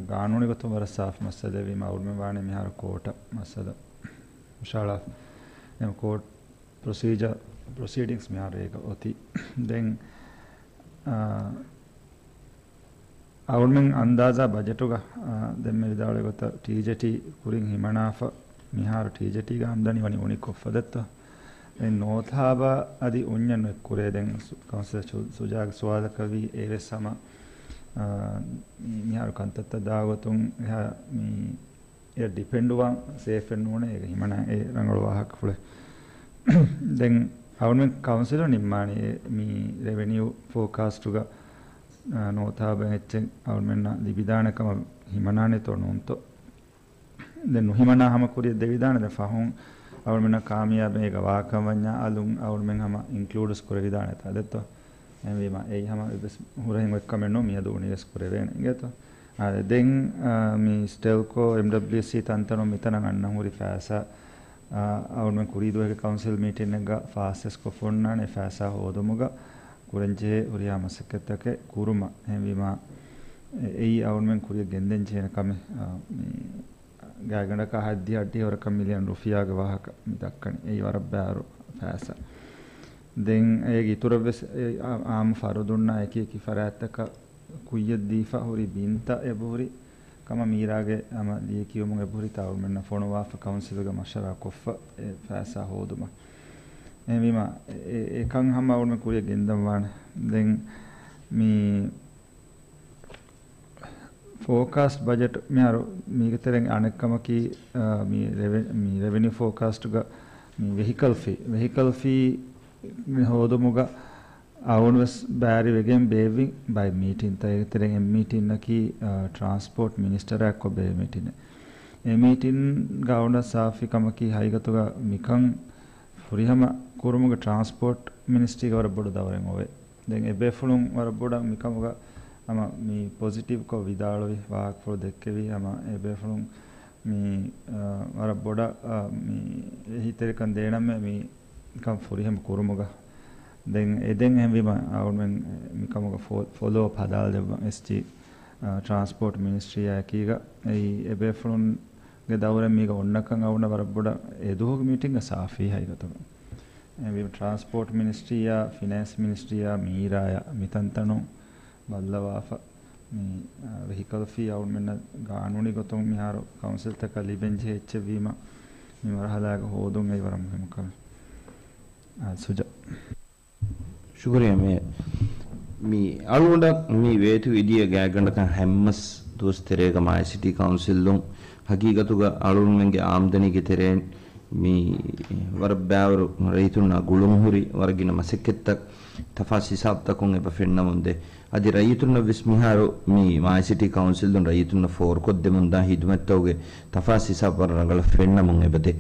ގާނޫނީ ގޮތުން ވަރަށް ސާފު މައްސަލައެއް ވީމަ އަޅުމެން ވާނެ މިހާރު ކޯޓަށް މައްސަލަ ހުށަހަޅާ. އެ ކޯޓް ޕްރޮސީޖަ، ޕްރޮސީޑިންގްސް މިހާރު އޭގަ އޮތީ. ދެން، އާ، އަޅުމެން އަންދާޒާ ބަޖެޓުގަ، އާ، ދެންމެ ވިދާޅުވި ގޮތަށް ޓީޖެޓީ ކުރިން ހިމަނާފަ މިހާރު ޓީޖެޓީގެ އާމްދަނީ ވަނީ އުނި ކޮށްފަދަތޯ؟ އެ ނޯތް ހާބާ އަދި އުންޏެއް ނުއެއްކުރޭ. ދެން ސު-، ކައުންސިލަރ ސު-، ސުޖާގެ ސުވާލަކަށް ވީ އެވެސް ހަމަ، އާ، މި-، މިހާރު ކަންތައްތައް ދާ ގޮތުން އެހާ މި އެ ޑިޕެންޑުވާން ސޭފެއް ނޫނޭ އޭގެ ހިމަނާ އެ ރަނގަޅު ވާހަކަފުޅެއް. ދެން އަޅުމެން ކައުންސިލު ނިންމާނީ އެ މި ރެވެނިއު ފޯކާސްޓުގަ، އާ، ނޯތް ހާބާ އެއްޗެއް އަޅުމެންނަށް ލިބިދާނެ ކަމަށް ހިމަނާނެތޯ ނޫންތޯ؟ ދެން ނުހިމަނާ ހަމަ ކުރިއަށް ދެވިދާނެ. ދެން ފަހުން އަޅުމެންނަށް ކާމިޔާބެއް އޭގަ ވާކަން ވަންޏާ އަލުން އަޅުމެން ހަމަ އިންކްލޫޑްސް ކުރެވިދާނެތާ ދެއްތޯ؟ އެހެންވީމަ އެއީ ހަމަ އެއްވެސް ހުރަހެން އޮތް ކަމެއް ނޫން މިއަދު އުނިވެސް ކުރެވޭނެ. އިނގޭތޯ؟ އާ، ދެން، އާ، މި ސްޓެލްކޯ، އެމްޑަބްލިއުސީ ތަންތަނުން މިތަނަށް އަންނަން ހުރި ފައިސާ، އާ، އަޅުމެން ކުރީ ދުވަހުގެ ކައުންސިލް މީޓިންއެއްގަ ފާސްވެސް ކޮށްފަ އޮންނާނެ އެ ފައިސާ ހޯދުމުގަ ކުރަންޖެހޭ ހުރިހާ މަސައްކަތްތަކެއް ކުރުމަށް. އެހެންވީމަ، އެ-، އެއީ އަޅުމެން ކުރިއަށް ގެންދަން ޖެހޭނެ ކަމެއް. އާ، މި ގާތްގަނޑަކަށް ހަތްދިހަ އަށްޑިހަ ވަރަކަށް މިލިއަން ރުފިޔާގެ ވާހަކަ މި ދައްކަނީ. އެއީ ވަރަށް ބާރު ފައިސާ. ދެން އޭގެ އިތުރަށް ވެސް އެ އާ-، އާއްމު ފަރުދުންނާ އެކި އެކި ފަރާތްތަކަށް ކުއްޔަށް ދީފަ ހުރި ބިންތައް އެބަހުރި ކަމަށް މީރާގެ ހަމަ ލިޔެކިޔުމުން އެބަހުރި ތާއުމެންނަށް ފޮނުވާފަ ކައުންސިލުގެ މަޝްވަރާ ކޮށްފަ އެ ފައިސާ ހޯދުމަށް. އެހެންވީމަ އެ-، އެ-، އެކަން ހަމަ އަޅުމެން ކުރިއަށް ގެންދަން ވާނެ. ދެން މި ފޯކާސްޓް ބަޖެޓް މިހާރު މީގެ ތެރެއިން އަނެއް ކަމަކީ، އާ، މި ރެވެ-، މި ރެވެނިއު ފޯކާސްޓްގަ މި ވެހިކަލް ފީ، ވެހިކަލް ފީ މި ހޯދުމުގަ އަޅުގަނޑު ވެސް ބައިވެރިވެގެން ބޭއްވި ބައެއް މީޓިންތައް. އޭގެ ތެރެއިން އެއް މީޓިންއަކީ، އާ، ޓްރާންސްޕޯޓް މިނިސްޓަރާ އެއްކޮށް ބޭއްވި މީޓިނެއް. އެ މީޓިންގަ އަޅުގަނޑަށް ސާފި ކަމަކީ ހަގީގަތުގަ މިކަން ފުރިހަމަ ކުރުމުގެ ޓްރާންސްޕޯޓް މިނިސްޓްރީގެ ވަރަށް ބޮޑު ދައުރެއް އޮވޭ. ދެން އެބޭފުޅުން ވަރަށް ބޮޑަށް މިކަމުގަ، ހަމަ މި ޕޮޒިޓިވްކޮށް ވިދާޅުވި ވާހަކަފުޅު ދެއްކެވި ހަމަ އެބޭފުޅުން މި، އާ، ވަރަށް ބޮޑަށް، އާ، މި އެހީތެރިކަން ދޭނަމޭ މި ކަން ފުރިހަމަ ކުރުމުގަ. ދެން އެދެން އެހެންވީމަ އަޅުމެން މިކަމުގަ ފޮ-، ފޮލޯ އަޕް ހަދާލަދެއްވަން އެސްޖީ، އާ، ޓްރާންސްޕޯޓް މިނިސްޓްރީއާ އެކީގަ. އެއީ އެބޭފުޅުންގެ ދައުރެއް މީގަ އޮންނަކަން އަޅުގަނޑަށް ވަރަށް ބޮޑަށް އެދުވަހުގެ މީޓިންގ ސާފީ ހަގީގަތުގަ. އެހެންވީމަ ޓްރާންސްޕޯޓް މިނިސްޓްރީއާ ފިނޭންސް މިނިސްޓްރީއާ މީރާޔާ މިތަންތަނުން ބައްލަވާފަ، މި، އާ، ވެހިކަލް ފީ އަޅުމެންނަށް ގާނޫނީ ގޮތުން މިހާރު ކައުންސިލްތަކަށް ލިބެންޖެހޭ އެއްޗެއްވީމަ، މި މަރުހަލާގަ ހޯދުން އެއީ ވަރަށް މުހިއްމު ކަމެއް. އާ، ސުޖާ. ޝުކުރިއްޔާ މޭޔަރ. މި އަޅުގަނޑަށް މި ވޭތުވެދިޔަ ގާތްގަނޑަކަށް ހަތް މަސް ދުވަސް ތެރޭގަ މާލެ ސިޓީ ކައުންސިލުން ހަގީގަތުގަ އަޅުގަނޑުމެންގެ އާމްދަނީގެ ތެރެއިން މި ވަރަށް ބައިވަރު ރައްޔިތުންނާ ގުޅުންހުރި ވަރަށް ގިނަ މަސައްކަތްތައް ތަފާސް ހިސާބުތަކުން އެބަ ފެންނަމުންދޭ. އަދި ރައްޔިތުންނަށް ވެސް މިހާރު މި މާލެ ސިޓީ ކައުންސިލުން ރައްޔިތުންނަށް ފޯރުކޮށްދެމުންދާ ހިދުމަތްތަކުގެ ތަފާސް ހިސާބު ވަރަށް ރަނގަޅަށް ފެންނަމުން އެބަދޭ.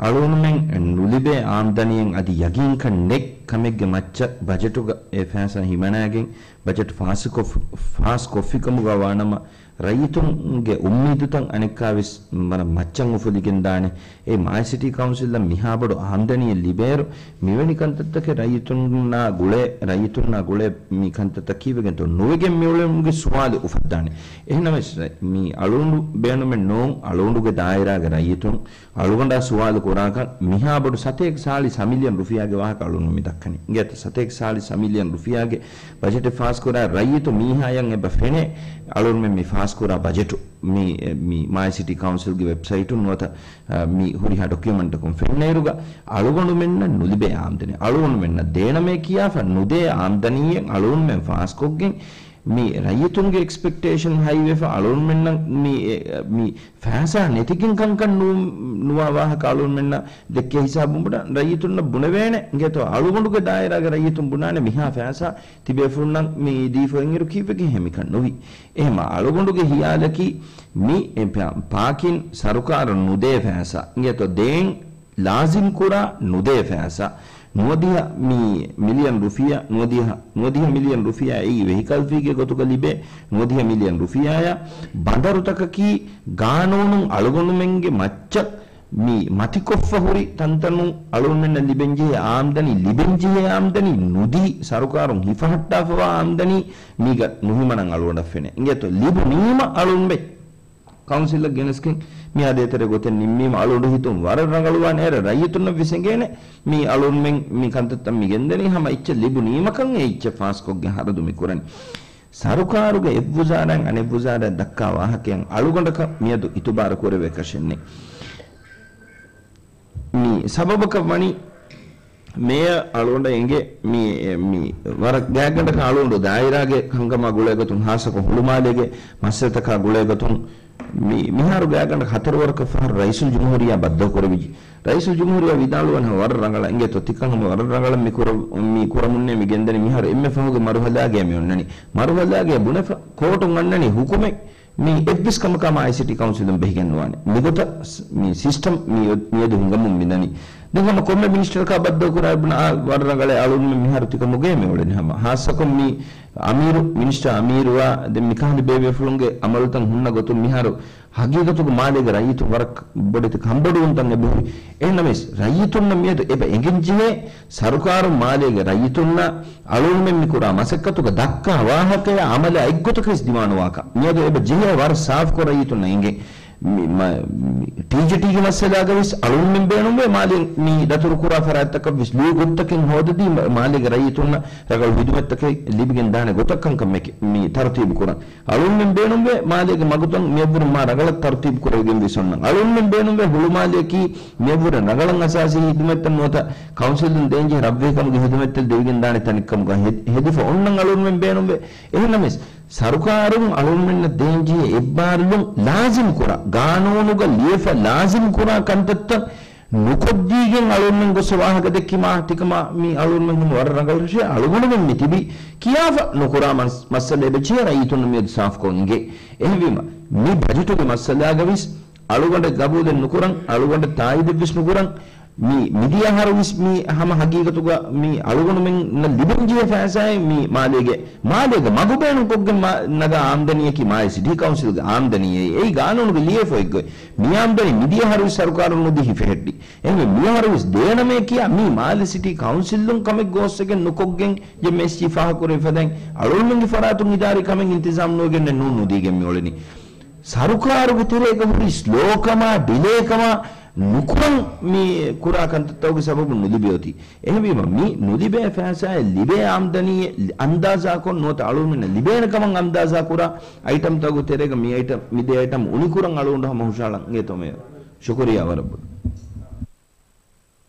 އަޅުގަނޑުމެން ނުލިބޭ އާމްދަނީއެއް އަދި ޔަގީންކަން ނެތް ކަމެއްގެ މައްޗަށް ބަޖެޓުގަ އެ ފައިސާ ހިމަނާގެން ބަޖެޓް ފާސްކޮށް-، ފާސްކޮށްފިކަމުގަ ވާނަމަ، ރައްޔިތުންގެ އުއްމީދުތައް އަނެއްކާވެސް ވަރަށް މައްޗަށް އުފުލިގެންދާނެ. އެ މާލެ ސިޓީ ކައުންސިލަށް މިހާބޮޑު އާމްދަނީއެއް ލިބޭއިރު، މިވެނި ކަންތައްތަކެއް ރައްޔިތުންނާ ގުޅޭ، ރައްޔިތުންނާ ގުޅޭ މި ކަންތައްތައް ކީއްވެގެންތޯ ނުވެގެން މިއުޅެމުގެ ސުވާލު އުފައްދާނެ. އެހެންނަމަވެސް، މި އަޅުގަނޑު ބޭނުމެއް ނޫން، އަޅުގަނޑުގެ ދާއިރާގެ ރައްޔިތުން އަޅުގަނޑާ ސުވާލު ކުރާކަށް މިހާބޮޑު ސަތޭކަ ސާޅީސް މިލިއަން ރުފިޔާގެ ވާހަކަ އަޅުގަނޑު މި ދައްކަނީ. އިނގޭތަ ސަތޭކަ ސާޅީސް މިލިއަން ރުފިޔާގެ ބަޖެޓެއް ފާސްކުރާ ރައްޔިތު މީހާޔަށް އެބަ ފެނޭ އަޅުގަނޑުމެން މި ފާސްކުރާ ބަޖެޓު. މި، މި މާލެ ސިޓީ ކައުންސިލްގެ ވެބްސައިޓުން ނުވަތަ، އަ، މި ހުރިހާ ޑޮކިއުމެންޓަކުން ފެންނައިރުގަ އަޅުގަނޑުމެންނަށް ނުލިބޭ އާމްދަނީ. އަޅުގަނޑުމެންނަށް ދޭނަމޭ ކިޔާފަ ނުދޭ އާމްދަނީއެއް އަޅުގަނޑުމެން ފާސްކޮށްގެން މި ރައްޔިތުންގެ އެކްސްޕެކްޓޭޝަން ހައިވެފަ އަޅުގަނޑުމެންނަށް މި، އެ، މި ފައިސާ ނެތިގެން ކަންކަން ނޫ-، ނުވާ ވާހަކަ އަޅުގަނޑުމެންނަށް ދެއްކޭ ހިސާބުން ބުނާ ރައްޔިތުންނަށް ބުނެވޭނެ. އިނގޭތޯ އަޅުގަނޑުގެ ދާއިރާގެ ރައްޔިތުން ބުނާނެ މިހާ ފައިސާ ތިބޭފުޅުންނަށް މި ދީފަ އިންއިރު ކީއްވެގެން ހެމިކަން ނުވި. އެހެމަ އަޅުގަނޑުގެ ހިޔާލަކީ މި އެ ޕާ-، ޕާކިން ސަރުކާރުން ނުދޭ ފައިސާ. އިނގޭތޯ ދޭން ލާޒިމް ކުރާ ނުދޭ ފައިސާ. ނުވަދިހަ މި މިލިއަން ރުފިޔާ، ނުވަދިހަ، ނުވަދިހަ މިލިއަން ރުފިޔާ އެއީ ވެހިކަލް ފީގެ ގޮތުގަ ލިބޭ ނުވަދިހަ މިލިއަން ރުފިޔާޔާ ބަނދަރުތަކަކީ ގާނޫނުން އަޅުގަނޑުމެންގެ މައްޗަށް މި މަތިކޮށްފަ ހުރި ތަންތަނުން އަޅުގަނޑުމެންނަށް ލިބެންޖެހޭ އާމްދަނީ، ލިބެންޖެހޭ އާމްދަނީ ނުދީ، ސަރުކާރުން ހިފަހައްޓާފަވާ އާމްދަނީ މީގަ ނުހިމަނަން އަޅުގަނޑަށް ފެނޭ. އިނގޭތޯ ލިބުނީމަ އަޅުގަނޑުމެން ކައުންސިލަށް ގެނެސްގެން މިއާ ދޭތެރޭ ގޮތެއް ނިންމީމަ އަޅުގަނޑު ހިތުން ވަރަށް ރަނގަޅުވާނެ. އޭރަށް ރައްޔިތުންނަށް ވެސް އެނގޭނެ މި އަޅުގަނޑުމެން މި ކަންތައްތައް މި ގެންދަނީ ހަމަ އެއްޗެއް ލިބުނީމަކަން އެ އެއްޗެއް ފާސްކޮށްގެން ހަރަދު މި ކުރަނީ. ސަރުކާރުގެ އެއްވުޒާރާއިން އަނެއްވުޒާރާއަށް ދައްކާ ވާހަކައިން އަޅުގަނޑަކަށް މިއަދު އިތުބާރު ކުރެވޭ ކަށެއް ނެތް. މި ސަބަބަކަށް ވަނީ މޭޔަރ އަޅުގަނޑަށް އެނގޭ މި، މި ވަރަށް ގާތްގަނޑަކަށް އަޅުގަނޑު ދާއިރާގެ ކަންކަމާ ގުޅޭގޮތުން ހާއްސަކޮށް ހުޅުމާލޭގެ މައްސަލަތަކާ ގުޅޭގޮތުން މި، މިހާރު ގާތްގަނޑަކަށް ހަތަރު ވަރަކަށް ފަހަރު ރައީސުލްޖުމްހޫރިއްޔާ ބައްދަލުކުރެވިއްޖެ. ރައީސުލްޖުމްހޫރިއްޔާ ވިދާޅުވަން ވަރަށް ރަނގަޅަށް އިނގޭތޯ ތިކަން ހަމަ ވަރަށް ރަނގަޅަށް މި ކުރަ-، މި ކުރަމުންނޭ މި ގެންދަނީ މިހާރު އެންމެ ފަހުގެ މަރުހަލާގެ މި އޮންނަނީ. މަރުހަލާގެ ބުނެފަ ކޯޓުން އަންނަނީ ހުކުމެއް. މި އެއްވެސް ކަމަކާ މާލެ ސިޓީ ކައުންސިލުން ބެހިގެން ނުވާނެ. މިގޮތަށް ސް-، މި ސިސްޓަމް މި އޮ-، މިއަދު ހިނގަމުން މިދަނީ. ދެން ހަމަ ކޮންމެ މިނިސްޓަރަކާ ބައްދަލުކުރާ އަޅު-، ވަރަށް ރަނގަޅޭ އަޅުގަނޑުމެން މިހާރު ތިކަމުގައި މި އުޅެނީ ހަމަ. ހާއްސަކޮށް މި އަމީރު، މިނިސްޓަރ އަމީރުއާ ދެން މިކަހަލަ ބޭބޭފުޅުންގެ އަމަލުތައް ހުންނަ ގޮތުން މިހާރު ހަގީގަތުގަ މާލޭގެ ރައްޔިތުން ވަރަށް ބޮޑެތި ކަންބޮޑުވުންތައް އެބަހުރި. އެހެންނަމަވެސް ރައްޔިތުންނަށް މިއަދު އެބަ އެނގެންޖެހޭ ސަރުކާރުން މާލޭގެ ރައްޔިތުންނަށް އަޅުގަނޑުމެން މިކުރާ މަސައްކަތުގަ ދައްކާ ވާހަކަޔާ އަމަލާ އެއްގޮތަކަށް ވެސް ދިމާނުވާކަށް. މިއަދު އެބަ ޖެހޭ ވަރަށް ސާފުކޮށް ރައްޔިތުންނަށް އެނގޭ. މި-، މަ-، މި-، ޓީޖީޓީގެ މައްސަލާގަ ވެސް އަޅުގަނޑުމެން ބޭނުންވޭ މާލެ މި ދަތުރުކުރާ ފަރާތްތަކަށް ވެސް ލުއި ގޮތްތަކެއް ހޯދަދީ މަ-، މާލޭގެ ރައްޔިތުންނަށް ރަނގަޅު ހިދުމަތްތަކެއް ލިބިގެން ދާނެ ގޮތަށް ކަންކަން މެކެ-، މި ތަރުތީބު ކުރަން. އަޅުގަނޑުމެން ބޭނުންވޭ މާލޭގެ މަގުތައް މިއަށްވުރެ މާ ރަނގަޅަށް ތަރުތީބު ކުރެވިގެން ވެސް އޮންނަން. އަޅުގަނޑުމެން ބޭނުންވޭ ހުޅުމާލެއަކީ މިއަށްވުރެ ރަނގަޅަށް އަސާސީ ހިދުމަތްތައް ނުވަތަ ކައުންސިލުން ދޭންޖެހޭ ރަށްވެހިކަމުގެ ހިދުމަތްތައް ދެވިގެން ދާނެ ތަނެއްކަމުގަ ހެ-، ހެދިފަ އޮންނަން އަޅުގަނޑުމެން ބޭނުންވޭ. އެހެންނަމަވެސް، ސަރުކާރުން އަޅުގަނޑުމެންނަށް ދޭންޖެހޭ އެއްބާރުލުން ލާޒިމް ކުރާ، ގާނޫނުގަ ލިޔެފަ ލާޒިމް ކުރާ ކަންތައްތައް ނުކޮށްދީގެން އަޅުގަނޑުމެން ގޮސް ވާހަކަ ދެއްކީމާ ތިކަމާ މީ އަޅުގަނޑުމެން ހަމަ ވަރަށް ރަނގަޅު ރަށެއް. އަޅުގަނޑުމެން މި ތިބީ ކިޔާފަ ނުކުރާ މަސް-، މައްސަލަ އެބަޖެހޭ ރައްޔިތުންނަށް މިއަދު ސާފުކޮށް އިނގޭ. އެހެންވީމަ، މި ބަޖެޓުގެ މައްސަލާގަވެސް އަޅުގަނޑަށް ގަބޫލެއް ނުކުރަން، އަޅުގަނޑަށް ތާއީދެއްވެސް ނުކުރަން، މި މިދިޔަ އަހަރު ވެސް މި ހަމަ ހަގީގަތުގަ މި އަޅުގަނޑުމެންނަށް ލިބެންޖެހޭ ފައިސާއެއް މި މާލޭގެ، މާލޭގެ މަގު ބޭނުންކޮށްގެން މަ-، ނަގާ އާމްދަނީއަކީ މާލެ ސިޓީ ކައުންސިލްގެ އާމްދަނީއެއް. އެއީ ގާނޫނުގެ ލިޔެފަ އޮތްގޮތް. މި އާމްދަނީ މިދިޔަ އަހަރު ވެސް ސަރުކާރުން ނުދީ ހިފެހެއްޓި. އެހެންވެ، މި އަހަރު ވެސް ދޭނަމޭ ކިޔާ މި މާލެ ސިޓީ ކައުންސިލުން ކަމެއް ގޯސްވެގެން ނުކޮށްގެން ޖެ މެސްޖީ ފާހަގަކުރެވި ފަދައިން އަޅުގަނޑުމެންގެ ފަރާތުން އިދާރީ ކަމެއް އިންތިޒާމް ނުވެގެންނެއް ނޫން ނުދީގެން މިއުޅެނީ. ސަރުކާރުގެ ތެރޭގަ ހުރި ސްލޯކަމާ، ޑިލޭކަމާ ނުކުރަން މި ކުރާ ކަންތައްތަކުގެ ސަބަބުން ނުލިބި އޮތީ. އެހެންވީމަ، މި ނުލިބޭ ފައިސާއެއް ލިބޭ އާމްދަނީއެއް އަންދާޒާކޮށް ނުވަތަ އަޅުގަނޑުމެންނަށް ލިބޭނެ ކަމަށް އަންދާޒާކުރާ އައިޓަމްތަކުގެ ތެރޭގަ މި އައިޓަމް، މި ދެ އައިޓަމް އުނިކުރަން އަޅުގަނޑު ހަމަ ހުށަހަޅަން އެތޯ މޭޔަރ. ޝުކުރިއްޔާ ވަރަށް ބޮޑަށް.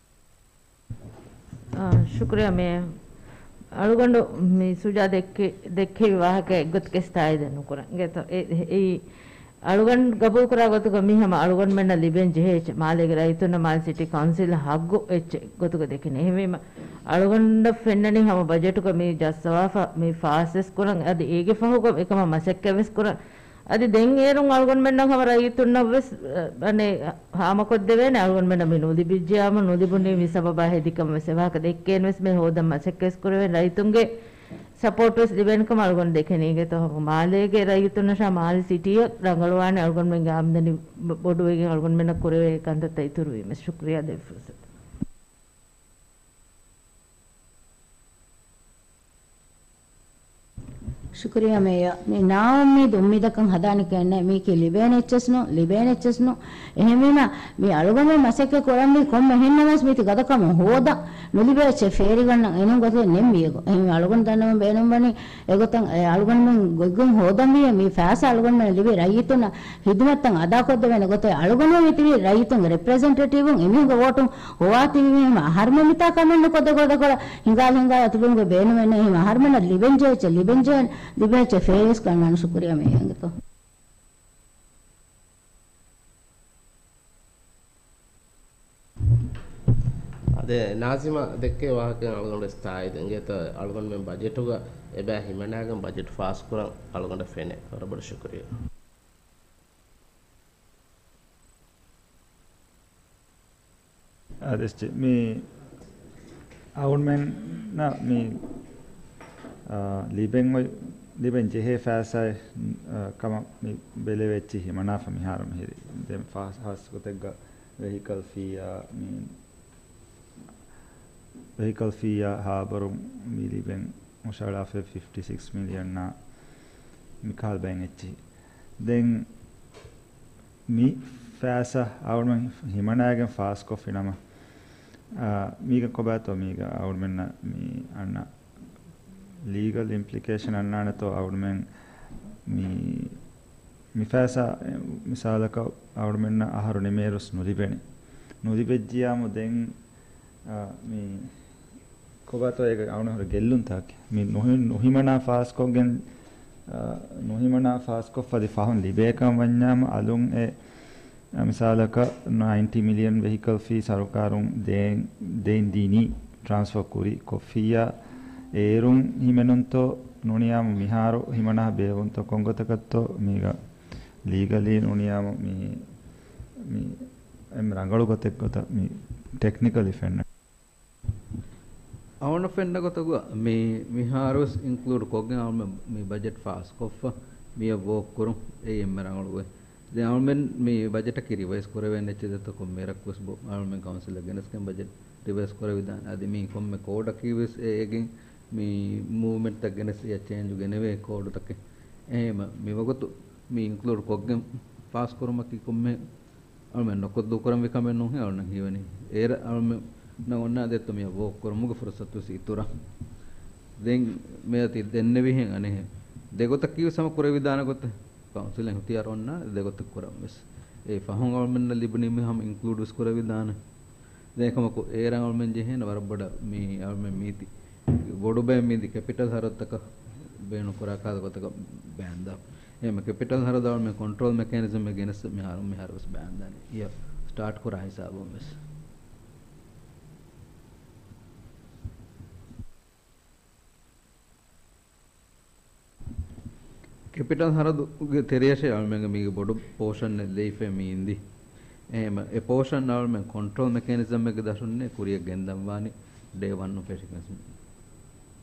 އާ، ޝުކުރިއްޔާ މޭޔަރ. އަޅުގަނޑު މި ސުޖާ ދެއްކި-، ދެއްކެވި ވާހަކަ އެއްގޮތަކަށް ތާއީދެއް ނުކުރަން. އެ-، އެ-، އެއީ އަޅުގަނޑު ގަބޫލުކުރާ ގޮތުގަ މި ހަމަ އަޅުގަނޑުމެންނަށް ލިބެން ޖެހޭ އެއްޗެއް. މާލޭގެ ރައްޔިތުންނަށް މާލެ ސިޓީ ކައުންސިލް ހައްގު އެއްޗެއް ގޮތުގަ ދެކެނީ. އެހެންވީމަ، އަޅުގަނޑަށް ފެންނަނީ ހަމަ ބަޖެޓުގަ މި ޖައްސަވާފަ މި ފާސްވެސް ކުރަން، އަދި އޭގެ ފަހުގަ އެކަމަށް މަސައްކަތްވެސް ކުރަން. އަދި ދެން އޭރުން އަޅުގަނޑުމެންނަށް ހަމަ ރައްޔިތުންނަށްވެސް، އަ، އަނެއް ހާމަކޮށްދެވޭނެ. އަޅުގަނޑުމެންނަށް މި ނުލިބިއްޖިޔާމު ނުލިބުނީ މި ސަބަބާ ހެދިކަން ވެސް އެވާހަކަ ދެއްކޭން ވެސް މި ހޯދަން މަސައްކަތްވެސް ކުރެވޭނެ. ރައްޔިތުންގެ ސަޕޯޓް ވެސް ލިބޭނެ ކަމަށް އަޅުގަނޑު ދެކެނީ. އިނގޭތޯ ހަމަ މާލޭގެ ރައްޔިތުންނަށާ މާލެ ސިޓީއަށް ރަނގަޅުވާނެ އަޅުގަނޑުމެންގެ އާމްދަނީ ބޮ-، ބޮޑުވެގެން އަޅުގަނޑުމެންނަށް ކުރެވޭ ކަންތައްތައް އިތުރުވީމަ. ޝުކުރިއްޔާ ދެއްވި ފުރުސަތަށް. ޝުކުރިއްޔާ މޭޔަރ. މި ނާއުއްމީދު އުއްމީދަކަށް ހަދާނެ ކަމެއް ނެތް. މީކީ ލިބޭނެ އެއްޗެސް ނޫން، ލިބޭނެ އެއްޗެސް ނޫން. އެހެންވީމަ، މި އަޅުގަނޑު މަސައްކަތް ކުރަންވީ ކޮންމެ ހެންނަމަސް މީތި ގަދަކަމުން ހޯދަން، ނުލިބޭ އެއްޗެއް ފޭރިގަންނަން އެނޫން ގޮތެއް ނެތް މީގަ. އެހެންވީމަ އަޅުގަނޑު ދަންނަވަން ބޭނުންވަނީ އެގޮތަށް އެ އަޅުގަނޑުމެން ގޮތްގޮތް ހޯދަންވީ މި ފައިސާ އަޅުގަނޑުމެން ލިބި ރައްޔިތުންނަށް ހިދުމަތްތައް އަދާކޮށްދެވޭނެ ގޮތެއް އަޅުގަނޑު މިތިބީ ރައްޔިތުންގެ ރެޕްރެޒެންޓޭޓިވުން އެމީހުންގެ ވޯޓުން ހޮވާތީވީމަ އަހަރުމެން މިތާ ކަމެއް ނުކޮށް ދެގޮތަށް ދެގޮތަށް ހިނގާލި ހިނގާ އަތުލުމުގެ ބޭނުމެއް ނެތް. އެހެން އަހަރުމެންނަށް ލިބެންޖެހޭ އެއްޗެއް ލިބެންޖެހޭ، ލިބޭ އެއްޗެއް ފޭވެސް ގަންނާނެ. ޝުކުރިއްޔާ މޭޔަރ އިނގޭތޯ. އާދެ، ނާޒިމާ ދެއްކޭ ވާހަކަ އަޅުގަނޑު ވެސް ތާއީދު އިނގޭތޯ. އަޅުގަނޑުމެން ބަޖެޓުގަ އެބަ ހިމަނާގެން ބަޖެޓު ފާސްކުރަން އަޅުގަނޑަށް ފެނޭ. ވަރަށް ބޮޑަށް ޝުކުރިއްޔާ. އާދެ، މި އަޅުގަނޑުމެންނަށް މި، އާ، ލިބެން އޮތް، ލިބެން ޖެހޭ ފައިސާއެއް، އާ، ކަމަށް މި ބެލެވޭ އެއްޗިހި ހިމަނާފަ މިހާރު މިހިރީ. ދެން ފާސް ހާސް ގޮތެއްގަ ވެހިކަލް ފީއާ، މި ވެހިކަލް ފީއާ ހާބަރުން މި ލިބެން ހުށަހަޅާފައި ފިފްޓީ ސިކްސް މިލިއަންއާ މިކަހަލަ ބައެއް އެއްޗިހި. ދެން މި ފައިސާ އަޅުގަނޑުމެން ހިމަނާގެން ފާސްކޮށްފި ނަމަ، އާ، މީގަ ކޮބާތޯ މީގަ އަޅުގަނޑުމެންނަށް މި އަންނަ ލީގަލް އިމްޕްލިކޭޝަން އަންނާނެތޯ އަޅުގަނޑުމެން މި، މި ފައިސާ މިސާލަކަށް އަޅުގަނޑުމެންނަށް އަހަރު ނިމޭރުސް ނުލިބެނީ. ނުލިބެއްޖިޔާމު ދެން، އާ، މި ކޮބާތޯ އޭގަ އަޅުގަނޑު ހުރި ގެއްލުންތަކެއް. މި ނުހި-، ނުހިމަނާ ފާސްކޮށްގެން، އާ، ނުހިމަނާ ފާސްކޮށްފަ އަދި ފަހުން ލިބޭކަން ވަންޏާމު އަލުން އެ، އާ، މިސާލަކަށް ނައިންޓީ މިލިއަން ވެހިކަލް ފީ ސަރުކާރުން ދޭން، ދޭން ދިނީ ޓްރާންސްފަ ކުރި ކޮށްފިއްޔާ އޭރުން ހިމެނުންތޯ ނޫނިޔާމު މިހާރު ހިމަނާ ބޭވުންތޯ ކޮންގޮތަކަށްތޯ މީގަ ލީގަލީ ނޫނިޔާމު މި، މި އެންމެ ރަނގަޅު ގޮތެއް ގޮތަށް މި ޓެކްނިކަލީ ފެންނަ. އަޅުގަނޑަށް ފެންނަ ގޮތަކު މި، މިހާރުވެސް އިންކްލޫޑް ކޮށްގެން އަޅުމެން މި ބަޖެޓް ފާސްކޮށްފަ މިއަށް ވޯކް ކުރުން އެއީ އެންމެ ރަނގަޅު ގޮތް. ދެން އަޅުމެން މި ބަޖެޓަކީ ރިވައިޒް ކުރެވޭނެ އެއްޗެއް ދެއްތަކުން މިރަކުވެސް ބު-، އަޅުމެން ކައުންސިލަށް ގެނެސްގެން ބަޖެޓް ރިވައިޒް ކުރެވިދާނެ. އަދި މި ކޮންމެ ކޯޑަކީވެސް އެ-، އޭގެން މި މޫވްމެންޓްތައް ގެނެސް އެއަށް ޗޭންޖު ގެނެވޭ ކޯޑުތަކެއް. އެހެންވީމަ މިވަގުތު މި އިންކްލޫޑް ކޮށްގެން ފާސް ކުރުމަކީ ކޮންމެ އަޅުމެން ނުކޮށްދޫކުރަންވީ ކަމެއް ނޫންހޭ އަޅުން ހީވަނީ. އޭރަށް އަޅުމެންނަށް އޮންނާ ދެއްތޯ މިއަށް ވޯކް ކުރުމުގެ ފުރުސަތުވެސް އިތުރަށް. ދެން މިއަދި ދެންނެވިހެން އަނެއްހެން ދެގޮތަކީވެސް ހަމަ ކުރެވިދާނެ ގޮތެއް. ކައުންސިލަށް އިހްތިޔާރު އޮންނާ ދެގޮތަށް ކުރަން ވެސް. އެ ފަހުން އަޅުމެންނަށް ލިބުނީ މި ހަމަ އިންކްލޫޑް ވެސް ކުރެވިދާނެ. ދެން އެކަމަކު އޭރަށް އަޅުމެން ޖެހޭނެ ވަރަށް ބޮޑަށް މި އަޅުމެން މީތި ބޮޑު ބައެއް މީތި ކެޕިޓަލް ހަރަދުތަކަށް ބޭނުން ކުރާ ކަހަލަ ގޮތަކަށް ބޭންދާ. އެހެންވީމަ ކެޕިޓަލް ހަރަދު އަޅުމެން ކޮންޓްރޯލް މެކޭނިޒަމެއް ގެނެސް މިހާރު، މިހާރު ވެސް ބޭންދާނެ. އިއްޔާ ސްޓާޓް ކުރާ ހިސާބުން ވެސް. ކެޕިޓަލް ހަރަދުގެ ތެރެއަށޭ އަޅުމެންގެ މީގެ ބޮޑު ޕޯޝަންއެއް ލެއިފައި މި އިންދީ. އެހެން އެ ޕޯޝަން އަޅުމެން ކޮންޓްރޯލް މެކޭނިޒަމްއެއްގެ ދަށުންނޭ ކުރިއަށް ގެންދަންވާނީ ޑޭ ވަން އޮފް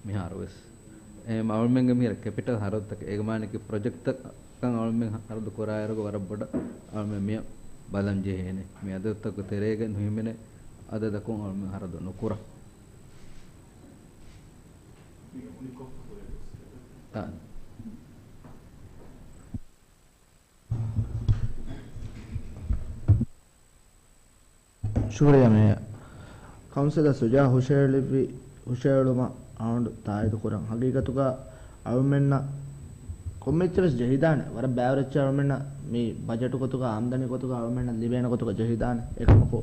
މިހާރުވެސް. އެހެން އަޅުމެންގެ މިހިރަ ކެޕިޓަލް ހަރަދުތަކެއް އޭގެ މާނައަކީ ޕްރޮޖެކްޓްތަކަށް އަޅުމެން ހަރަދު ކުރާއިރުގަ ވަރަށް ބޮޑަށް އަޅުމެން މިއަށް ބަލަން ޖެހޭނެ. މި އަދަދުތަކުގެ ތެރޭގަ ނުހިމެނޭ އަދަދަކުން އަޅުމެން ހަރަދު ނުކުރަން. އާ. ޝުކުރިއްޔާ މޭޔަރ. ކައުންސިލަރ ސުޖާ ހުށައެޅިއްވި ހުށައެޅުމަށް އަޅުގަނޑު ތާއީދު ކުރަން. ހަގީގަތުގަ އަޅުމެންނަށް ކޮންމެއްޗެއް ވެސް ޖެހިދާނެ. ވަރަށް ބައިވަރު އެއްޗެއް އަޅުމެންނަށް މި ބަޖެޓު ގޮތުގަ، އާމްދަނީ ގޮތުގަ އަޅުމެންނަށް ލިބޭނެ ގޮތުގަ ޖެހިދާނެ. އެކަމަކު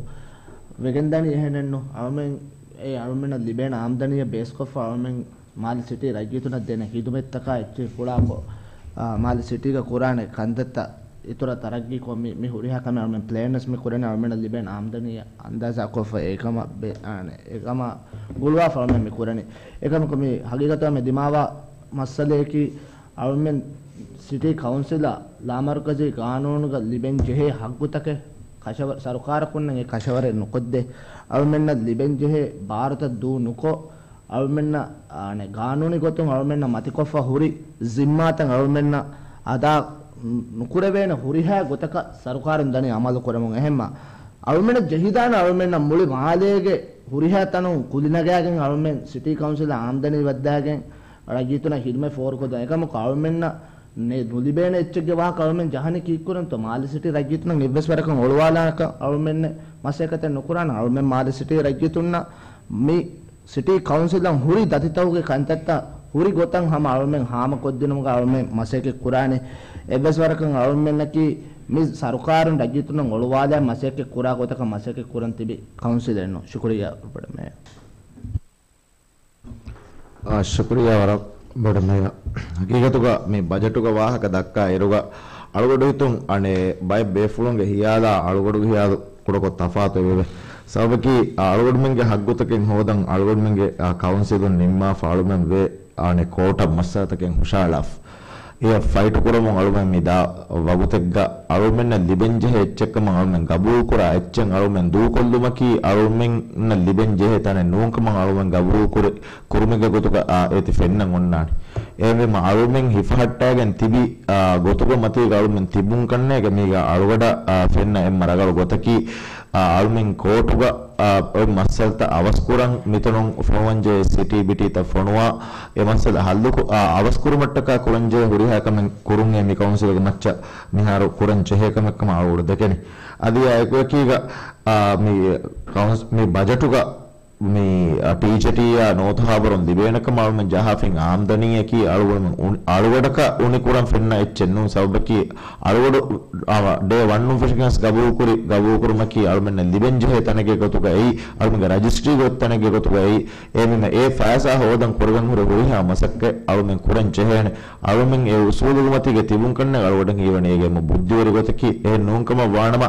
ވެގެންދަނީ އެހެނެއްނު. އަޅުމެން އެ އަޅުމެންނަށް ލިބޭނެ އާމްދަނީއަށް ބޭސްކޮށްފަ އަޅުމެން މާލެ ސިޓީ ރައްޔިތުންނަށް ދޭނެ ހިދުމަތްތަކާ އެއްޗެހި ފުޅާކޮށް، އާ، މާލެ ސިޓީގަ ކުރާނެ ކަންތައްތައް އިތުރަށް ތަރައްގީކޮށް މި، މި ހުރިހާ ކަމެއް އަޅުމެން ޕްލޭންވެސް މި ކުރަނީ އަޅުމެންނަށް ލިބޭނެ އާމްދަނީއަށް އަންދާޒާކޮށްފަ އެކަމަށް ބެ-، އާނެ، އެކަމަށް ގުޅުވާފަ އަޅުމެން މި ކުރަނީ. އެކަމަކު މި ހަގީގަތުގަ މި ދިމާވާ މައްސަލަޔަކީ އަޅުމެން ސިޓީ ކައުންސިލަށް ލާމަރުކަޒީ ގާނޫނުގަ ލިބެން ޖެހޭ ހައްގުތަކެއް ކަށަވަ-، ސަރުކާރަކުންނެއް އެ ކަށަވަރެއް ނުކޮށްދޭ. އަޅުމެންނަށް ލިބެން ޖެހޭ ބާރުތައް ދޫ ނުކޮށް، އަޅުމެންނަށް، އާނެ، ގާނޫނީ ގޮތުން އަޅުމެންނަށް މަތިކޮށްފަ ހުރި ޒިންމާތައް އަޅުމެންނަށް އަދާ ނުކުރެވޭނެ ހުރިހާ ގޮތަކަށް ސަރުކާރުން ދަނީ އަމަލު ކުރަމުން. އެހެންމަ އަޅުމެންނަށް ޖެހިދާނެ އަޅުމެންނަށް މުޅި މާލޭގެ ހުރިހާ ތަނުން ކުލި ނަގާގެން އަޅުމެން ސިޓީ ކައުންސިލަށް އާމްދަނީ ވައްދާގެން ރައްޔިތުންނަށް ހިދުމަތް ފޯރުކޮށްދޭން. އެކަމަކު އަޅުމެންނަށް ނެ-، ނުލިބޭނެ އެއްޗެއްގެ ވާހަކަ އަޅުމެން ޖަހަނީ ކީއްކުރަންތޯ؟ މާލެ ސިޓީ ރައްޔިތުންނަށް އެއްވެސް ވަރަކަށް އޮޅުވާލާކަށް އަޅުމެންނެއް މަސައްކަތެއް ނުކުރާނަން. އަޅުމެން މާލެ ސިޓީ ރައްޔިތުންނަށް މި ސިޓީ ކައުންސިލަށް ހުރި ދަތިތަކުގެ ކަންތައްތައް ހުރި ގޮތަށް ހަމަ އަޅުމެން ހާމަކޮށްދިނުމުގަ އަޅުމެން މަސައްކަތް ކުރާނެ. އެއްވެސް ވަރަކަށް އަޅުމެންނަކީ މި ސަރުކާރުން ރައްޔިތުންނަށް އޮޅުވާލާ މަސައްކަތް ކުރާ ގޮތަކަށް މަސައްކަތް ކުރަން ތިބި ކައުންސިލެއްނު. ޝުކުރިއްޔާ ބޮޑެ މޭޔަރ. އާ، ޝުކުރިއްޔާ ވަރަށް ބޮޑެ މޭޔަރ. ހަގީގަތުގަ މި ބަޖެޓުގަ ވާހަކަ ދައްކާ އިރުގަ އަޅުގަޑު ހިތުން އަނެއް ބައެއް ބޭފުޅުންގެ ހިޔާލާ އަޅުގަޑުގެ ހިޔާލު ކުޑަކޮށް ތަފާތު ވެވޭ. ސަބަބަކީ އަޅުގަޑުމެންގެ ހައްގުތަކެއް ހޯދަން އަޅުގަޑުމެންގެ އާ ކައުންސިލުން ނިންމާފަ އަޅުމެން ވޭ އާނެ ކޯޓަށް މައްސަލަތަކެއް ހުށައަޅާފަ. އެއަށް ފައިޓު ކުރަމުން އަޅުމެން މި ދާ ވަގުތެއްގަ އަޅުމެންނަށް ލިބެންޖެހޭ އެއްޗެއްކަމަށް އަޅުމެން ގަބޫލުކުރާ އެއްޗެއް އަޅުމެން ދޫކޮށްލުމަކީ އަޅުމެންނަށް ލިބެންޖެހޭ ތަނެއް ނޫންކަމަށް އަޅުމެން ގަބޫލުކުރި ކުރުމެއްގެ ގޮތުގަ އާ އޭތި ފެންނަން އޮންނާނެ. އެހެންވީމަ އަޅުމެން ހިފަހައްޓާގެން ތިބި އާ ގޮތުގެ މަތީގަ އަޅުމެން ތިބުން ކަންނޭގެ މީގަ އަޅުގަޑަށް އާ ފެންނަ އެންމެ ރަނގަޅު ގޮތަކީ އާ އަޅުމެން ކޯޓުގަ އާ އޮތް މައްސަލަތައް އަވަސްކުރަން މިތަނުން ފޮނުވަންޖެހޭ ސިޓީ ބިޓީތައް ފޮނުވާ އެ މައްސަލަ ހައްލުކު-، އާ، އަވަސްކުރުމަށްޓަކާ ކުރަންޖެހޭ ހުރިހާ ކަމެއް ކުރުން އެ މި ކައުންސިލުގެ މައްޗަށް މިހާރު ކުރަން ޖެހޭ ކަމެއްކަމަށް އަޅުގަޑު ދެކެނީ. އަދި އާ އެކުއެކީގަ، އާ، މި ކައުންސް-، މި ބަޖެޓުގަ މި، އާ، ޓީޖެޓީއާ ނޯތަހާބަރުން ލިބޭނެ ކަމަށް އަޅުމެން ޖަހާފިން އާމްދަނީއަކީ އަޅުގަޑުމެން އުނި-، އަޅުގަޑަކަށް އުނިކުރަން ފެންނަ އެއްޗެއް ނޫން. ސަބަބަކީ އަޅުގަޑު، އާ، ޑޭ ވަންނުން ފެށިގެން ގަބޫލުކުރި-، ގަބޫލުކުރުމަކީ އަޅުމެންނަށް ލިބެންޖެހޭ ތަނެއްގެ ގޮތުގައި، އަޅުމެންގެ ރަޖިސްޓްރީގެ އޮތް ތަނެއްގެ ގޮތުގައި، އެހެންވީމަ އެ ފައިސާ ހޯދަން ކުރަގަން ހުރި ހުރިހާ މަސައްކަތް އަޅުމެން ކުރަން ޖެހޭނެ. އަޅުމެން އެ އުސޫލުގެ މަތީގަ ތިބުން ކަންނޭ އަޅުގަޑަށް ހީވަނީ އޭގެ އެންމެ ބުއްދިވެރި ގޮތަކީ. އެހެން ނޫންކަމަށް ވާނަމަ،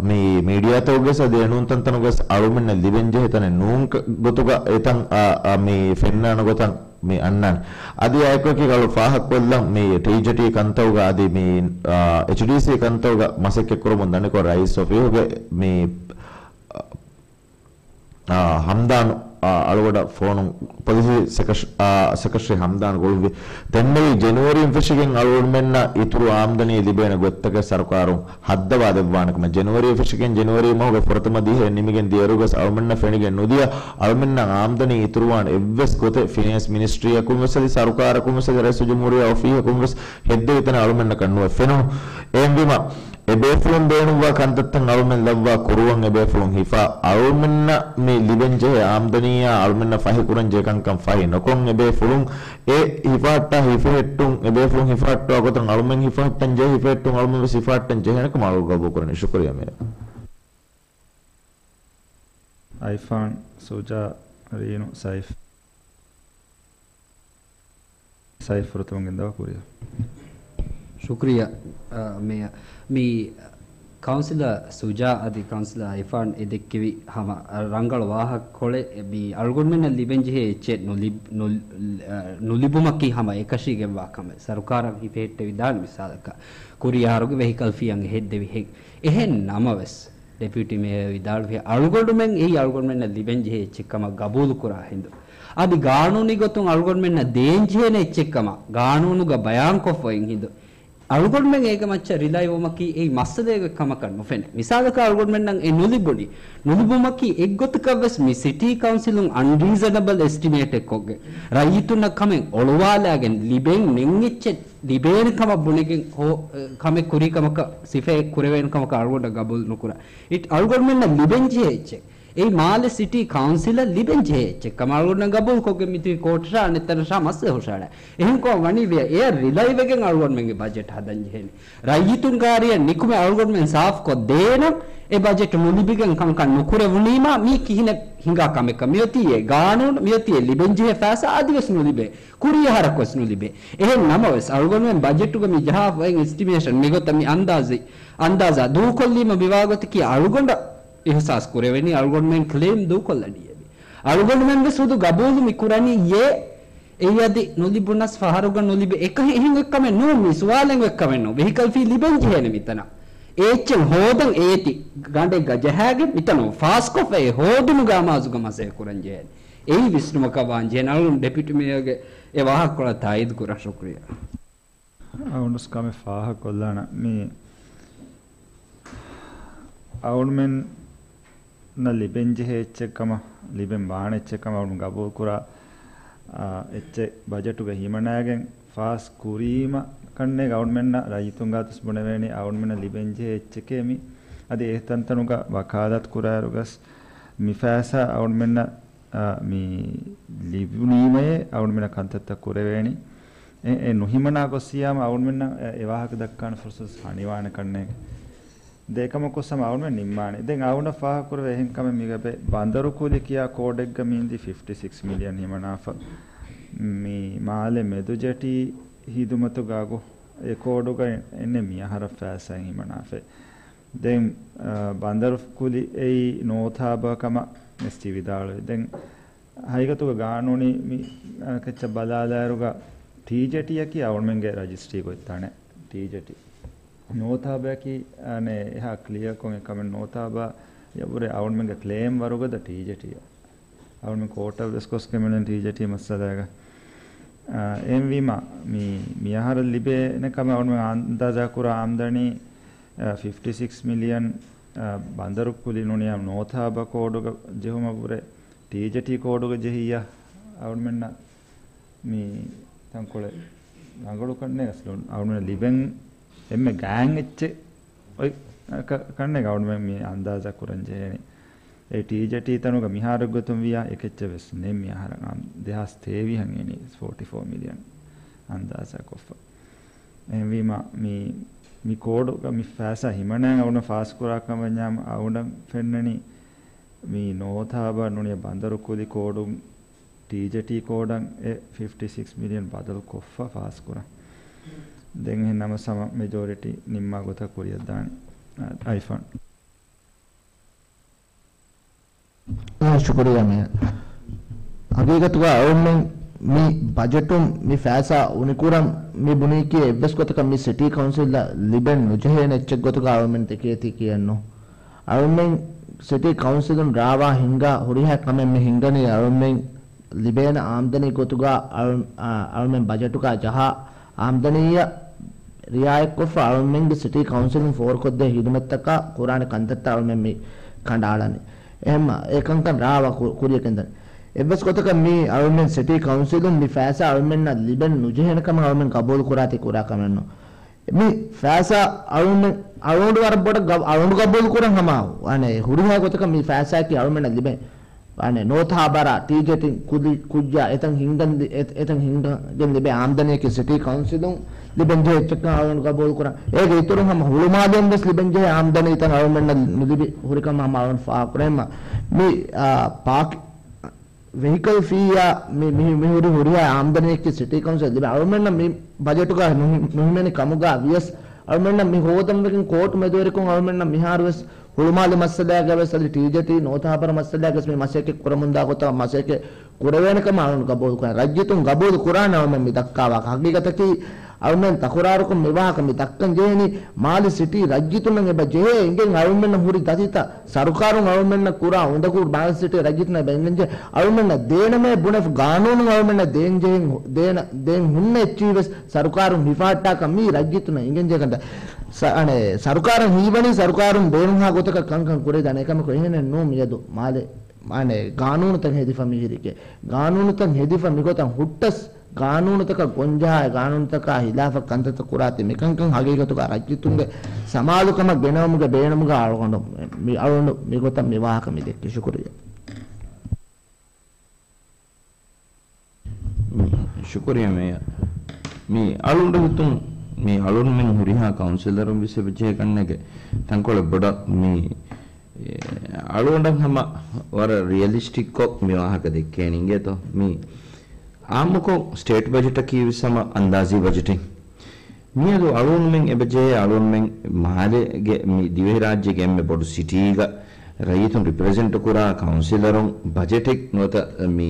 މި މީޑިއާތަކުގަސް އަދި އެނޫން ތަންތަނުގަސް އަޅުމެންނަށް ލިބެން ޖެހޭ ތަނެއް ނޫން ގޮތުގަ އެތަން، އާ، އާ، މި ފެންނާނެ ގޮތަށް މި އަންނާނެ. އަދި އާއެކުއެކީ އަޅު ފާހަގަކޮށްލަން މި ޓީޖެޓީ ކަންތަކުގަ އަދި މި، އާ، އެޗްޑީސީ ކަންތަކުގަ މަސައްކަތް ކުރަމުން ދަނިކޮށް ރައީސް އޮފީހުގެ މި އާ، ހަމްދާން، އާ، އަޅުގަޑަށް ފޯނުން ޕޮލިސީ ސެކަށް-، އާ، ސެކްރެޓަރީ ހަމްދާން ގުޅުއްވި. ދެންނެވި ޖެނުއަރީން ފެށިގެން އަޅުގަނޑުމެންނަށް އިތުރު އާމްދަނީ ލިބޭނެ ގޮތްތަކެއް ސަރުކާރުން ހައްދަވާ ދެއްވާނެ ކަމަށް. ޖެނުއަރީ ފެށިގެން ޖެނުއަރީ މަހުގެ ފުރަތަމަ ދިހައެއް ނިމިގެން ދިޔައިރުގަސް އަޅުމެންނަށް ފެނިގެން ނުދިޔަ އަޅުމެންނަށް އާމްދަނީ އިތުރުވާން އެއްވެސް ގޮތެއް ފިނޭންސް މިނިސްޓްރީއަކުން ވެސް އަދި ސަރުކާރަކުން ވެސް އަދި ރައީސުލްޖުމްހޫރިއްޔާ އޮފީހަކުން ވެސް ހެއްދެވި ތަނެއް އަޅުމެންނަކަށް ނުވެ ފެނުނު. އެހެންވީމަ، އެބޭފުޅުން ބޭނުންވާ ކަންތައްތައް އަޅުމެން ލައްވާ ކުރުވަން އެބޭފުޅުން ހިފާ، އަޅުމެންނަށް މި ލިބެންޖެހޭ އާމްދަނީއާ އަޅުމެންނަށް ފަހިކުރަންޖެހޭ ކަންކަން ފަހި ނުކޮށް، އެބޭފުޅުން އެ ހިފަހައްޓާ ހިފެހެއްޓުން، އެބޭފުޅުން ހިފަހައްޓުވާ ގޮތަށް އަޅުމެން ހިފަހައްޓަން ޖެހޭ ހިފެހެއްޓުން އަޅުމެން ވެސް ހިފަހައްޓަން ޖެހޭނެ ކަމަށް އަޅުގަޑު ގަބޫލުކުރަނީ. ޝުކުރިއްޔާ މޭޔަރ. އައިފާން، ސުޖާ، ރީނު، ސައިފް. ސައިފް ފުރަތަމަ ގެންދަވާ ކުރިއަށް. ޝުކުރިއްޔާ، އަ، މޭޔަރ. މި ކައުންސިލަރ ސުޖާ އަދި ކައުންސިލަރ އައިފާން އެ ދެއްކެވި ހަމަ ރަނގަޅު ވާހަކަކޮޅެއް. މި އަޅުގަނޑުމެންނަށް ލިބެންޖެހޭ އެއްޗެއް ނުލި-، ނުލް-، އަ، ނުލިބުމަކީ ހަމަ އެކަށީގެންވާ ކަމެއް. ސަރުކާރަށް ހިފެހެއްޓެވިދާނެ މިސާލަކަށް ކުރިއަހަރުގެ ވެހިކަލް ފީއަށް ހެއްދެވި ހެއް. އެހެން ނަމަވެސް، ޑެޕިއުޓީ މޭޔަރ ވިދާޅުވި، އަޅުގަނޑުމެން އެއީ އަޅުގަނޑުމެންނަށް ލިބެންޖެހޭ އެއްޗެއް ކަމަށް ގަބޫލުކުރާ ހިނދު، އަދި ގާނޫނީ ގޮތުން އަޅުގަނޑުމެންނަށް ދޭންޖެހޭނެ އެއްޗެއް ކަމަށް ގާނޫނުގަ ބަޔާންކޮށްފައިން ހިނދު، އަޅުގަނޑުމެން އޭގެ މައްޗަށް ރިލައިވުމަކީ އެއީ މައްސަލައެއް ކަމަކަށް ނުފެނޭ. މިސާލަކަށް އަޅުގަނޑުމެންނަށް އެ ނުލިބުނީ، ނުލިބުމަކީ އެއްގޮތަކަށްވެސް މި ސިޓީ ކައުންސިލުން އަންރީޒަނަބަލް އެސްޓިމޭޓެއް ކޮށްގެން، ރައްޔިތުންނަށް ކަމެއް އޮޅުވާލާގެން ލިބެން ނެތް އެއްޗެއް ލިބޭނެ ކަމަށް ބުނެގެން ހޯ-، ކަމެއް ކުރީ ކަމަކަށް، ސިފައެއް ކުރެވޭނެ ކަމަކަށް އަޅުގަނޑަށް ގަބޫލު ނުކުރާ. އި-، އަޅުގަނޑުމެންނަށް ލިބެންޖެހޭ އެއްޗެއް. އެއީ މާލެ ސިޓީ ކައުންސިލަށް ލިބެންޖެހޭ އެއްޗެއް ކަމަށް އަޅުގަނޑަށް ގަބޫލުކޮށްގެން މިތިބީ ކޯޓަށާ އަނެއްތަނަށާ މައްސަލަ ހުށަހަޅާ. އެހެންކޮށް ވަނީ ވިޔަ އެއަށް ރިލައިވެގެން އަޅުގަނޑުމެންގެ ބަޖެޓް ހަދަން ޖެހޭނެ. ރައްޔިތުން ކާރިއަށް ނިކުމެ އަޅުގަނޑުމެން ސާފުކޮށް ދޭނަން އެ ބަޖެޓް ނުލިބިގެން ކަންކަން ނުކުރެވުނީމާ މީ ކިހިނެއް ހިނގާ ކަމެއްކަން. މިއޮތީ އެ ގާނޫނު، މިއޮތީ އެ ލިބެންޖެހޭ ފައިސާ އަދިވެސް ނުލިބޭ. ކުރީ އަހަރަކުވެސް ނުލިބޭ. އެހެން ނަމަވެސް، އަޅުގަނޑުމެން ބަޖެޓުގަ މި ޖަހާފައި އެސްޓިމޭޝަން މިގޮތަށް މި އަންދާޒި، އަންދާޒާ ދޫކޮށްލީމަ މިވާގޮތަކީ އަޅުގަނޑަށް އިހުސާސް ކުރެވެނީ އަޅުގަނޑުމެން ކްލެއިމް ދޫކޮށްލަނީ އެވެ. އަޅުގަނޑުމެން ވެސް ހުދު ގަބޫލު މި ކުރަނީ އެ، އެއީ އަދި ނުލިބުނަސް ފަހަރުގަ ނުލިބޭ އެކަހެ އެހެން އެއްކަމެއް ނޫން، މި ސުވާލެއް އެއްކަމެއް ނޫން. ވެހިކަލް ފީ ލިބެން ޖެހޭނެ މިތަނަށް. އެ އެއްޗެއް ހޯދަން އޭތި ގަނޑެއްގަ ޖަހާގެން މިތަނަށް ފާސްކޮށްފަ އެ ހޯދުމުގެ އަމާޒުގަ މަސައްކަތް ކުރަން ޖެހޭނެ. އެއީ ވިސްނުމަކަށް ވާން ޖެހޭނެ. އަޅުގަނޑު ޑެޕިއުޓީ މޭޔަރގެ އެ ވާހަކަކޮޅަށް ތާއީދު ކުރަން. ޝުކުރިއްޔާ. އަޅުގަނޑު ވެސް ކަމެއް ފާހަގަކޮށްލާނަން. މި އަޅުގަނޑުމެންނަށް ލިބެންޖެހޭ އެއްޗެއް ކަމަށް، ލިބެން ވާނެ އެއްޗެއް ކަމަށް އަޅުގަނޑު ގަބޫލުކުރާ، އާ، އެއްޗެއް ބަޖެޓުގަ ހިމަނާގެން ފާސް ކުރީމަ ކަންނޭނގެ އަޅުގަނޑުމެންނަށް ރައްޔިތުން ގާތުސް ބުނެވޭނީ އަޅުގަނޑުމެންނަށް ލިބެންޖެހޭ އެއްޗެކޭ މި. އަދި އެ ތަންތަނުގަ ވަކާލާތު ކުރާއިރުގަސް މި ފައިސާ އަޅުގަނޑުމެންނަށް އާ، މި ލިބުނީމަޔޭ އަޅުގަނޑުމެންނަށް ކަންތައްތައް ކުރެވޭނީ. އެ، އެ ނުހިމަނާ ގޮއްސިޔާމަ އަޅުގަނޑުމެންނަށް އެ، އެ ވާހަކަ ދައްކާނެ ފުރުސަތު ހަނިވާނެ ކަންނޭނގެ. ދެ އެކަމަކު ސަމަ އަޅުގަނޑުމެން ނިންމާނެ. ދެން އަޅުގަނޑަށް ފާހަގަކުރެވޭ އެހެން ކަމެއް މިގަބޭ ބަނދަރު ކުލި ކިޔާ ކޯޑެއްގަ މީންދީ ފިފްޓީ ސިކްސް މިލިއަން ހިމަނާފަ. މި މާލެ މެދު ޖެޓީ ހިދުމަތުގަ އަގު އެ ކޯޑުގަ އެންނެ މިއަހަރަށް ފައިސާ ހިމަނާފަ. ދެން، އާ، ބަނދަރު ކުލި އެއީ ނޯތާބާ ކަމަށް އެސްޓީ ވިދާޅުވި. ދެން ހަގީގަތުގަ ގާނޫނީ މި، އާ، ކެއްޗަށް ބަލާލާއިރުގަ ޓީޖެޓީއަކީ އަޅުމެންގެ ރަޖިސްޓްރީ ގޮތްތަނެއް. ޓީޖެޓީ. ނޯތާބާއަކީ، އާނެ، އެހާ ކްލިއަރކޮށް އެކަމެއް ނޯތާބާ ޔަބުރެ އަޅުމެންގެ ކްލޭމް ވަރުގަދަ ޓީޖެޓީއަށް. އަޅުމެން ކޯޓަށް ވެސް ގޮސް ކެމެން ޓީޖެޓީ މައްސަލައިގަ. އާ، އެހެންވީމަ، މި، މިއަހަރަށް ލިބޭނެ ކަމަށް އަޅުމެން އަންދާޒާ ކުރާ އާމްދަނީ، އާ، ފިފްޓީ ސިކްސް މިލިއަން، އާ، ބަނދަރު ކުލި ނޫނިޔާ ނޯތާބާ ކޯޑުގަ ޖެހުމަށްވުރެ ޓީޖެޓީ ކޯޑުގަ ޖެހިއްޔާ އަޅުމެންނަށް މި ތަންކޮޅެއް ރަނގަޅު ކަންނޭނގެ އަސްލު އަޅުމެންނަށް ލިބެން އެންމެ ގާތް އެއްޗެއް އޮތް ކަ-، ކަންނޭނގެ އަޅުމެން މި އަންދާޒާ ކުރަން ޖެހޭނީ. އެ ޓީޖެޓީ ތަނުގަ މިހާރެއްގޮތުން ވިޔާ އެކެއްޗެއް ވެސް ނެތް މިއަހަރަށް އާ، ދެހާސް ތޭވީހަށް އިނީ ފޯޓީ ފޯ މިލިއަން އަންދާޒާ ކޮށްފަ. އެހެންވީމަ މި، މި ކޯޑުގަ މި ފައިސާ ހިމަނާ އަޅުގަނޑު ފާސް ކުރާ ކަމަށް އަޅުގަނޑަށް ފެންނަނީ މި ނޯތާބާ ނޫނިޔާ ބަނދަރު ކުލި ކޯޑު ޓީޖެޓީ ކޯޑަށް އެ ފިފްޓީ ސިކްސް މިލިއަން ބަދަލު ކޮށްފަ ފާސް ކުރަން. ދެން އެހެން ނަމަ ސަމަ މެޖޯރިޓީ ނިންމާ ގޮތަށް ކުރިއަށް ދާނެ. އަ-، އައިފޯން. އާ، ޝުކުރިއްޔާ މޭޔަރ. ހަގީގަތުގަ އަޅުމެން މި ބަޖެޓުން މި ފައިސާ އުނިކުރަން މި ބުނީކީ އެއްވެސް ގޮތަކަށް މި ސިޓީ ކައުންސިލަށް ލިބެން ނުޖެހޭނެ އެއްޗެއް ގޮތުގަ އަޅުމެން ދެކޭތީ ކިޔަން ނޫން. އަޅުމެން ސިޓީ ކައުންސިލުން ރާވާ ހިންގާ ހުރިހާ ކަމެއް މި ހިންގަނީ އަޅުމެން ލިބޭނެ އާމްދަނީ ގޮތުގަ އަޅު-، އަ-، އަޅުމެން ބަޖެޓުގަ ޖަހާ އާމްދަނީއަށް ރިއާޔަތްކޮށްފަ އަޅުމެންގެ ސިޓީ ކައުންސިލުން ފޯރުކޮށްދޭ ހިދުމަތްތަކާ ކުރާނެ ކަންތައްތައް އަޅުމެން މި ކަނޑައަޅަނީ. އެހެންމަ އެކަންކަން ރާވާ ކު-، ކުރިޔަކަށް ދަނީ. އެއްވެސް ގޮތަކަށް މީ އަޅުމެން ސިޓީ ކައުންސިލުން މި ފައިސާ އަޅުމެންނަށް ލިބެން ނުޖެހޭނެ ކަމަށް އަޅުމެން ގަބޫލު ކުރާތީ ކުރާ ކަމެއް ނޫން. މި ފައިސާ އަޅުމެން އަޅުގަނޑު ވަރަށް ބޮޑަށް ގަ-، އަޅުގަނޑު ގަބޫލު ކުރަން ހަމަ، އަނެއް ހުރިހާ ގޮތަކަށް މި ފައިސާއަކީ އަޅުމެންނަށް ލިބޭ. އަނެއް ނޯތާބާރާ ޓީޖެޓީން ކުދި ކުއްޖާ އެތަން ހިންގަން ލި-، އެ-، އެތަން ހިންގަން ލިބޭ އާމްދަނީއަކީ ސިޓީ ކައުންސިލުން ލިބެން ޖެހޭ އެއްޗެއްކަން އަޅުގަނޑު ގަބޫލު ކުރަން. އޭގެ އިތުރުން ހަމަ ހުޅުމާލެއިން ވެސް ލިބެން ޖެހޭ އާމްދަނީ ތަން އަޅުމެންނަށް ނުލިބި ހުރިކަމަށް ހަމަ އަޅުގަނޑު ފާހަގަކުރަން. މި، އާ، ޕާކި-، ވެހިކަލް ފީއާ މި، މި، މި ހުރި ހުރިހާ އާމްދަނީއަކީ ސިޓީ ކައުންސިލް ލިބޭ. އަޅުމެންނަށް މި ބަޖެޓުގަ ނުހި-، ނުހިމެނި ކަމުގަ ވިޔަސް، އަޅުމެންނަށް މި ހޯދަން ވެގެން ކޯޓު މެދުވެރިކޮށް އަޅުމެންނަށް މިހާރު ވެސް ހުޅުމާލެ މައްސަލައިގަ ވެސް އަދި ޓީޖެޓީ ނޯތާބާރާ މައްސަލައިގަ ވެސް މި މަސައްކަތް ކުރަމުންދާ ގޮތަށް މަސައްކަތް ކުރެވޭނެ ކަމަށް އަޅުގަނޑު ގަބޫލު ކުރަން. ރައްޔިތުން ގަބޫލު ކުރާނެ އަޅުމެން މި ދައްކާ ވާހަކަ. ހަގީގަތަކީ އަޅުމެން ތަކުރާރުކޮށް މި ވާހަކަ މި ދައްކަން ޖެހެނީ، މާލެ ސިޓީ ރައްޔިތުންނަށް އެބަ ޖެހޭ އިނގެން އަޅުމެންނަށް ހުރި ދަތިތައް ސަރުކާރުން އަޅުމެންނަށް ކުރާ އުނދަގޫ، މާލެ ސިޓީ ރައްޔިތުންނަށް އެބަ އިނގެން ޖެހޭ އަޅުމެންނަށް ދޭނަމޭ ބުނެފަ ގާނޫނުން އަޅުމެންނަށް ދޭން ޖެހެން ހު-، ދޭނަ-، ދޭން ހުންނަ އެއްޗިހި ވެސް ސަރުކާރުން ހިފަހައްޓާކަށް މީ ރައްޔިތުންނަށް އިނގެން ޖެހޭ ކަންތައް. ސަ-، އަނެއް، ސަރުކާރަށް ހީވަނީ ސަރުކާރުން ބޭނުންހާ ގޮތަކަށް ކަންކަން ކުރެވިދާނެ. އެކަމަކު އެހެނެއް ނޫން މިއަދު މާލެ، އަނެއް، ގާނޫނުތައް ހެދިފަ މި ހިރިކޭ. ގާނޫނުތައް ހެދިފަ މިގޮތަށް ހުއްޓަސް، ގާނޫނުތަކަށް ގޮންޖަހާ، ގާނޫނުތަކާ ހިލާފަށް ކަންތައްތައް ކުރާތީ މިކަންކަން ހަގީގަތުގަ ރައްޔިތުންގެ ސަމާލުކަމަށް ގެނައުމުގެ ބޭނުމުގަ އަޅުގަނޑު މި އަޅުގަނޑު މިގޮތަށް މި ވާހަކަ މި ދެއްކި. ޝުކުރިއްޔާ. ޝުކުރިއްޔާ މޭޔަރ. މި އަޅުގަނޑު ހިތުން މި އަޅުންމެން ހުރިހާ ކައުންސިލަރުން ވެސް އެބަޖެހޭ ކަންނޭނގެ ތަންކޮޅެއް ބޮޑަށް މި އެ، އަޅުގަނޑަށް ހަމަ ވަރަށް ރިއަލިސްޓިކްކޮށް މި ވާހަކަ ދެއްކޭނީ އިނގޭތޯ. މި އާއްމުކޮށް ސްޓޭޓް ބަޖެޓަކީ ވެސް ހަމަ އަންދާޒީ ބަޖެޓެއް. މިއަދު އަޅުގަނޑުމެން އެބަޖެހޭ އަޅުގަނޑުމެން މާލޭގެ މި ދިވެހިރާއްޖޭގެ އެންމެ ބޮޑު ސިޓީގަ ރައްޔިތުން ރިޕްރެޒެންޓް ކުރާ ކައުންސިލަރުން ބަޖެޓެއް ނުވަތަ މި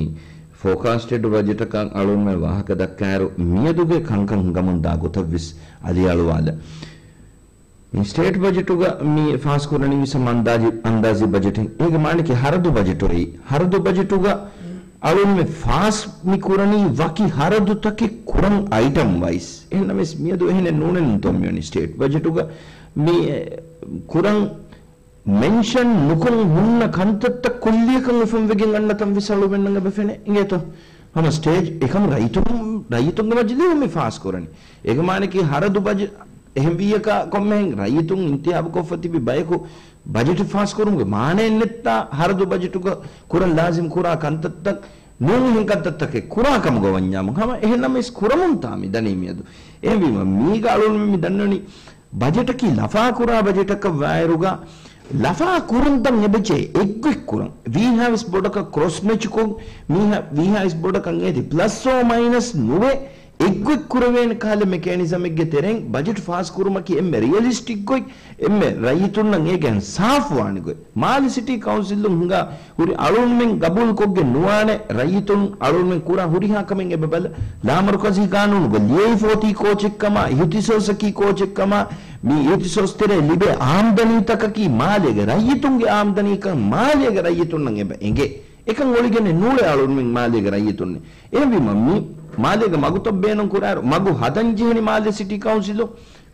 ފޯކާސްޓެޑް ބަޖެޓަކަށް އަޅުގަނޑުމެން ވާހަކަ ދައްކާއިރު މިއަދުގެ ކަންކަން ހިނގަމުން ދާ ގޮތަށް ވެސް އަލިއަޅުވާލަ. މި ސްޓޭޓް ބަޖެޓުގަ މި ފާސްކުރަނީ ވިސަމ އަންދާޒި، އަންދާޒީ ބަޖެޓެއް. އޭގެ މާނައަކީ ހަރަދު ބަޖެޓު އެއީ. ހަރަދު ބަޖެޓުގަ އަޅުންމެ ފާސް މި ކުރަނީ ވަކި ހަރަދުތަކެއް ކުރަން އައިޓަމް ވައިސް. އެހެންނަމަވެސް މިއަދު އެހެނެއް ނޫނެއްނުތޯ މިވަނީ ސްޓޭޓް ބަޖެޓުގަ މި ކުރަން މެންޝަން ނުކޮށް ހުންނަ ކަންތައްތައް ކުއްލިއަކަށް އުފަންވެގެން އަންނަތަން ވެސް އަޅުމެންނަށް އެބަ ފެނޭ އިނގޭތޯ. ހަމަ ސްޓޭޖް އެކަމު ރައްޔިތުން، ރައްޔިތުންގެ މަޖިލީހުން މި ފާސް ކުރަނީ. އޭގެ މާނައަކީ ހަރަދު ބަޖެ-، އެހެންވިއްޔަކާ ކޮންމެހެން ރައްޔިތުން އިންތިހާބުކޮށްފަ ތިބި ބަޔަކު ބަޖެޓެއް ފާސްކުރުމުގެ މާނައެއް ނެތްތާ، ހަރަދު ބަޖެޓުގަ ކުރަން ލާޒިމް ކުރާ ކަންތައްތައް ނޫން އެހެން ކަންތައްތަކެއް ކުރާ ކަމުގަ ވަންޏާމު. ހަމަ އެހެންނަމަވެސް ކުރަމުންތާ މި ދަނީ މިއަދު. އެހެންވީމަ މީގަ އަޅުން މި ދަންނަނީ ބަޖެޓަކީ ލަފާކުރާ ބަޖެޓަކަށް ވާއިރުގަ، ލަފާ ކުރުންތައް އެބަޖެހޭ އެއްގޮތް ކުރަން. ވީހާވެސް ބޮޑަކަށް ކްރޮސް މެޗުކޮށް، މީހާ، ވީހާވެސް ބޮޑަކަށް އޭތި ޕްލަސް އޯ މައިނަސް ނުވެ، އެއްގޮތް ކުރެވޭނެ ކަހަލަ މެކޭނިޒަމެއްގެ ތެރެއިން ބަޖެޓް ފާސް ކުރުމަކީ އެންމެ ރިއަލިސްޓިކް ގޮތް، އެންމެ ރައްޔިތުންނަށް އޭގެން ސާފުވާނެ ގޮތް. މާލެ ސިޓީ ކައުންސިލުން ހިނގާ ހުރި އަޅުންމެން ގަބޫލުކޮށްގެން ނުވާނެ، ރައްޔިތުން އަޅުންމެން ކުރާ ހުރިހާ ކަމެއް އެބަ ބަލަ. ލާމަރުކަޒީ ގާނޫނުގަ ލިޔެއިފޯތީ ކޯޗެއްކަމާ، އިހުތިސޯސަކީ ކޯޗެއްކަމާ، މި އިހުތިސޯސް ތެރޭ ލިބޭ އާމްދަނީތަކަކީ މާލޭގެ ރައްޔިތުންގެ އާމްދަނީކަން މާލޭގެ ރައްޔިތުންނަށް އެބަ އެނގޭ. އެކަން އޮޅިގެން ނޫޅޭ އަޅުންމެން މާލޭގެ ރައްޔިތުންނެއް. އެހެންވީމަ މި މާލޭގެ މަގުތައް ބޭނުން ކުރާއިރު، މަގު ހަދަން ޖެހެނީ މާލޭ ސިޓީ ކައުންސިލުން،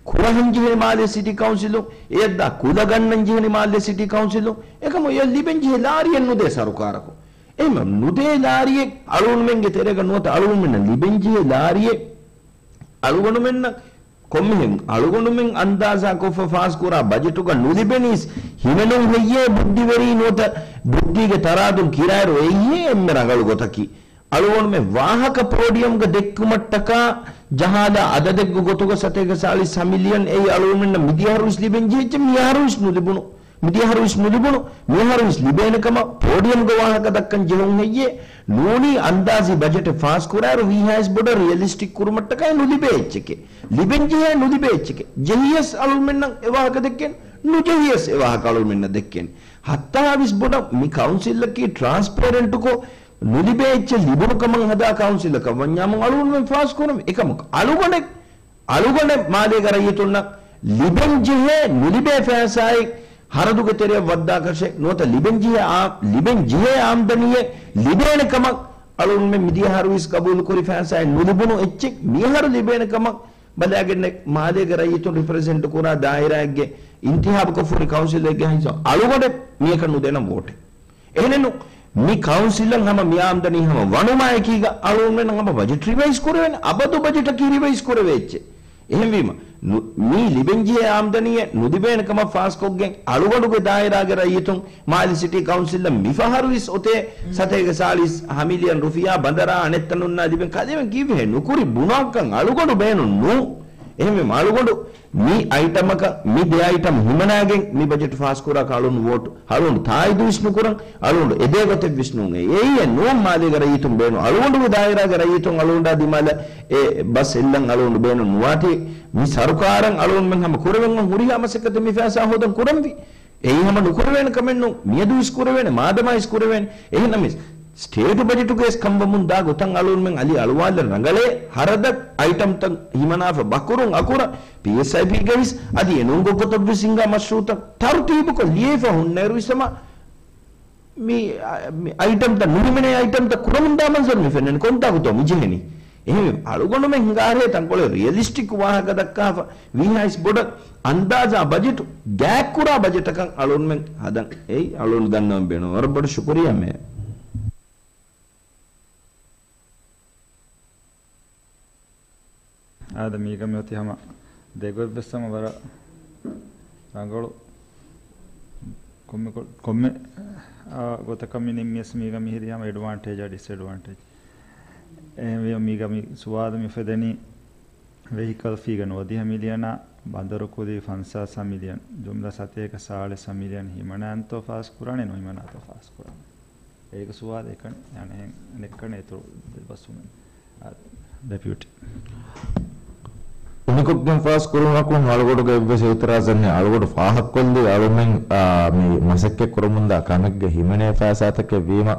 ކުރަހަން ޖެހެނީ މާލޭ ސިޓީ ކައުންސިލުން، އެއަށްދާ ކުލަ ގަންނަން ޖެހެނީ މާލޭ ސިޓީ ކައުންސިލުން. އެކަމު އެ ލިބެން ޖެހޭ ލާރިއެއް ނުދޭ ސަރުކާރަކު. އެހެންވީމަ ނުދޭ ލާރިއެއް އަޅުގަނޑުމެންގެ ތެރޭގަ ނުވަތަ އަޅުގަނޑުމެންނަށް ލިބެން ޖެހޭ ލާރިއެއް އަޅުގަނޑުމެންނަށް ކޮންމެހެން އަޅުގަނޑުމެން އަންދާޒާކޮށްފަ ފާސްކުރާ ބަޖެޓުގަ ނުލިބެނީސް ހިމެނުން ހެއްޔޭ؟ ބުއްދިވެރީ ނުވަތަ ބުއްދީގެ ތަރާދުން ކިރާއިރު އެއީ އެންމެ ރަނގަޅު ގޮތަކީ. އަޅުގަނޑުމެން ވާހަކަ ޕޯޑިއަމްގަ ދެއްކުމަށްޓަކާ ޖަހާލާ އަދަދެއްގެ ގޮތުގަ ސަތޭކަ ސާޅީސް މިލިއަން އެއީ އަޅުގަނޑުމެންނަށް މިދިޔަ އަހަރުވެސް ލިބެން ޖެހިއްޖެ، މި އަހަރުވެސް ނުލިބުނު. މިދިޔަ އަހަރުވެސް ނުލިބުނު، މި އަހަރުވެސް ލިބޭނެ ކަމަށް ޕޯޑިއަމްގަ ވާހަކަ ދައްކަން ޖެހުން ހެއްޔޭ؟ ނޫނީ އަންދާޒީ ބަޖެޓެއް ފާސް ކުރާއިރު ވީހާވެސް ބޮޑަށް ރިއަލިސްޓިކް ކުރުމަށްޓަކައި ނުލިބޭ އެއްޗެކޭ. ލިބެން ޖެހޭ ނުލިބޭ އެއްޗެކޭ. ޖެހިޔަސް އަޅުމެންނަށް އެ ވާހަކަ ދެއްކޭނެ، ނުޖެހިޔަސް އެ ވާހަކަ އަޅުމެންނަށް ދެއްކޭނެ. ހައްތާވީސް ބޮޑަށް މި ކައުންސިލަކީ ޓްރާންސްޕޭރެންޓުކޮށް، ނުލިބޭ އެއްޗެއް ލިބުނު ކަމަށް ހަދާ ކައުންސިލަކަށް ވަންޏާމު އަޅުގަނޑުމެން ފާސް ކުރަމު. އެކަމަކު އަޅުގަނޑެއް އަޅުގަނޑެއް މާލޭގެ ރައްޔިތުންނަށް ލިބެން ޖެހޭ ނުލިބޭ ފައިސާއެއް ހަރަދުގެ ތެރެއަށް ވައްދާކަށެއް ނުވަތަ ލިބެން ޖެހޭ އާ-، ލިބެން ޖެހޭ އާމްދަނީއެއް ލިބޭނެ ކަމަށް އަޅުގަނޑުމެން މިދިޔަ އަހަރުވީސް ގަބޫލުކުރި ފައިސާއެއް ނުލިބުނު އެއްޗެއް މިއަހަރު ލިބޭނެ ކަމަށް ބަލާގެންނެ މާލޭގެ ރައްޔިތުން ރިޕްރެޒެންޓު ކުރާ ދާއިރާއެއްގެ އިންތިހާބުކޮށްފަ ހުރި ކައުންސިލެއްގެ ހިސާބު އަޅުގަނޑެއް މިއަކަށް ނުދޭނަން ވޯޓެއް. އެހެނެއްނު، މި ކައުންސިލަށް ހަމަ މި އާމްދަނީ ހަމަ ވަނުމާއެކީގަ އަޅުގަނޑުމެން ހަމަ ބަޖެޓް ރިވައިޒް ކުރެވޭނެ، އަބަދު ބަޖެޓަކީ ރިވައިޒް ކުރެވޭ އެއްޗެއް. އެހެންވީމަ، ނު-، މީ ލިބެންޖެހޭ އާމްދަނީއެއް ނުލިބޭނެ ކަމަށް ފާސްކޮށްގެން އަޅުގަނޑުގެ ދާއިރާގެ ރައްޔިތުން މާލެ ސިޓީ ކައުންސިލަށް މިފަހަރުވެސް އޮތޭ ސަތޭކަ ސާޅީސް މިލިއަން ރުފިޔާ ބަނދަރާ އަނެއްތަނުންނާ ލިބެން ކަލޭމެން ކީއްވެހޭ ނުކުރި ބުނާކަން އަޅުގަނޑު ބޭނުން ނޫން. އެހެންވީމަ އަޅުގަނޑު މި އައިޓަމަކަށް މި ދެ އައިޓަމް ހިމަނާގެން މި ބަޖެޓް ފާސްކުރާކަށް އަޅުން ވޯޓް އަޅުން ތާއީދުވެސް ނުކުރަން، އަޅުން އެދޭ ގޮތެއްވެސް ނޫން. އެއީ އެއް ނޫން މާލޭގެ ރައްޔިތުން ބޭނުން. އަޅުގަނޑުގެ ދާއިރާގެ ރައްޔިތުން އަޅުގަނޑާ ދިމާލަށް އެ ބަސް އެއްލަން އަޅުގަނޑު ބޭނުން ނުވާތީ، މި ސަރުކާރަށް އަޅުގަނޑުމެން ހަމަ ކުރެވެން ހުރިހާ މަސައްކަތެއް މި ފައިސާ ހޯދަން ކުރަންވީ. އެއީ ހަމަ ނުކުރެވޭނެ ކަމެއް ނޫން. މިއަދުވެސް ކުރެވޭނެ، މާދަމާވެސް ކުރެވޭނެ. އެހެންނަމަވެސް، ސްޓޭޓު ބަޖެޓުގައި ވެސް ކަންވަމުން ދާ ގޮތަށް އަޅުގަނޑުމެން އަލި އަޅުވާލަން ރަނގަޅޭ. ހަރަދަށް އައިޓަމްތައް ހިމަނާފަ ބަކުރުން އަކުރަށް ޕީއެސްއައިޕީގައި ވެސް އަދި އެނޫން ގޮތްގޮތަށް ވެސް ހިނގާ މަޝްރޫއުތައް ތަރުތީބުކޮށް ލިޔެފަ ހުންނައިރު ވިސަމަ މި، މި އައިޓަމްތައް ނުހިމެނޭ އައިޓަމްތައް ކުރަމުން ދާ މަންޒަރު މި ފެންނަނީ. ކޮންތާކުތޯ މި ޖެހެނީ؟ އެހެންވެ، އަޅުގަނޑުމެން ހިނގާރޭ ތަންކޮޅެއް ރިއަލިސްޓިކް ވާހަކަ ދައްކާފަ، ވީހާ އިސް ބޮޑަށް އަންދާޒާ ބަޖެޓު، ގާތްކުރާ ބަޖެޓަކަށް އަޅުގަނޑުމެން ހަދަން. އެއީ އަޅުގަނޑު ދަންނަވަން ބޭނުން. ވަރަށް ބޮޑަށް ޝުކުރިއްޔާ މޭ. އާދެ، މީގަ މި އޮތީ ހަމަ ދެގޮތްވެސް ހަމަ ވަރަށް ރަނގަޅު ކޮންމެ ކޮ-، ކޮންމެ، އާ، ގޮތަކަށް މި ނިންމިޔަސް މީގަ މިހިރީ ހަމަ އެޑްވާންޓޭޖާ ޑިސްއެޑްވާންޓޭޖް. އެހެންވެ މީގަ މި ސުވާލު މި އުފެދެނީ ވެހިކަލް ފީގަ ނުވަދިހަ މިލިއަނާ، ބަނދަރު ކުލީ ފަންސާސް މިލިއަން، ޖުމްލަ ސަތޭކަ ސާޅީސް މިލިއަން ހިމަނާންތޯ ފާސް ކުރާނެ، ނުހިމަނާތޯ ފާސް ކުރާނެ؟ އޭގެ ސުވާލު އެކަނި، އަނެއްހެން ނެއްކަނެ އިތުރު ބަސްވުމެއް. އާ، ޑެޕިއުޓީ. އުނިކޮށްގެން ފާސް ކުރުމަކުން އަޅުގަޑުގެ އެއްވެސް އިއުތިރާޒެއް ނެތް. އަޅުގަޑު ފާހަގަކޮށްލީ އަޅުމެން، އާ، މި މަސައްކަތް ކުރަމުންދާ ކަމެއްގެ ހިމެނޭ ފައިސާތަކެއް ވީމަ،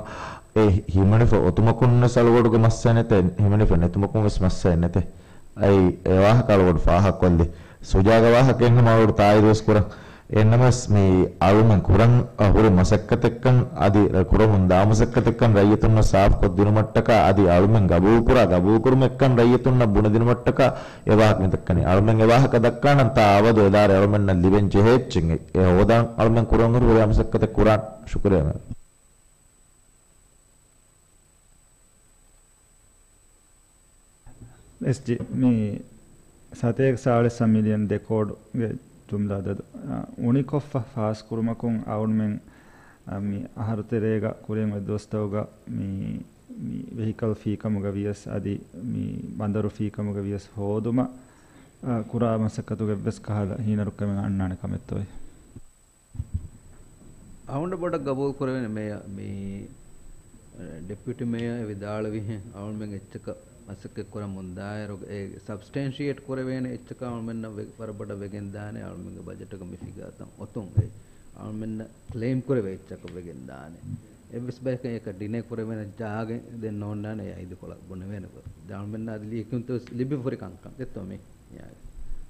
އެ ހިމެނިފަ އޮތުމަކުން ވެސް އަޅުގަޑުގެ މައްސަލަ ނެތޭ، ހިމެނިފަ ނެތުމަކުން ވެސް މައްސަލަ ނެތޭ. އައި އެ ވާހަކަ އަޅުގަޑު ފާހަގަކޮށްލި. ސުޖާގެ ވާހަކައެއް ހަމަ އަޅުގަޑު ތާއީދުވެސް ކުރަން. އެހެންނަމަވެސް މި އަޅުމެން ކުރަން ހުރި މަސައްކަތެއްކަން އަދި ކުރަމުން ދާ މަސައްކަތެއްކަން ރައްޔިތުންނަށް ސާފުކޮށްދިނުމަށްޓަކާ އަދި އަޅުމެން ގަބޫލުކުރާ ގަބޫލުކުރުމެއްކަން ރައްޔިތުންނަށް ބުނެދިނުމަށްޓަކާ އެ ވާހަކަ މިތައްކަނީ. އަޅުމެން އެ ވާހަކަ ދައްކާނަން ތާ އަބަދު އެ ދާއިރު އަޅުމެންނަށް ލިބެން ޖެހޭ އެއްޗެއް އެ ހޯދާން އަޅުމެން ކުރަން ހުރި ހުރިހާ މަސައްކަތެއް ކުރާން. ޝުކުރިއްޔާ މެ. އެސްޖީ، މި ސަތޭކަ ސާޅީސް މިލިއަން ދެ ކޯޑުގެ ޖުމްލަ އަދަދު، އަ، އުނިކޮށްފަ ފާސްކުރުމަކުން އަޅުމެން، އަ، މި އަހަރު ތެރޭގަ ކުރިން އޮތް ދުވަސްތަކުގަ މި، މި ވެހިކަލް ފީކަމުގަ ވިޔަސް އަދި މި ބަނދަރު ފީކަމުގަ ވިޔަސް ހޯދުމަށް، އަ، ކުރާ މަސައްކަތުގެ އެއްވެސް ކަހަލަ ހީނަރުކަމެއް އަންނާނެ ކަމެއްތޯއޭ؟ އަހުންނަށް ބޮޑަށް ގަބޫލު ކުރެވޭނެ މޭޔަ، މި، އެ، ޑެޕިއުޓީ މޭޔަ އެ ވިދާޅުވިހެން އަޅުމެން އެއްޗަކަށް މަސައްކަތް ކުރަމުން ދާއިރު އެ ސަބްސްޓެންޝިއޭޓް ކުރެވޭނެ އެއްޗަކަށް އަޅުމެންނަށް ވެ-، ވަރަށް ބޮޑަށް ވެގެން ދާނެ. އަޅުމެންގެ ބަޖެޓުގަ މި ފިގާތައް އޮތުން އެ އަޅުމެންނަށް ކްލެއިމް ކުރެވޭ އެއްޗަކަށް ވެގެން ދާނެ. އެއްވެސް ބަޔަކަށް އެކަ ޑިނޭ ކުރެވޭނެ ޖާގަ ދެން ނޯންނާނެ އެ އިދިކޮޅަށް ބުނެވޭނެ ގޮތް. އަޅުމެންނަށް އަދި ލިޔެކިޔުންތައް ލިބިފަ ހުރި ކަންކަން ދެއްތޯ މި؟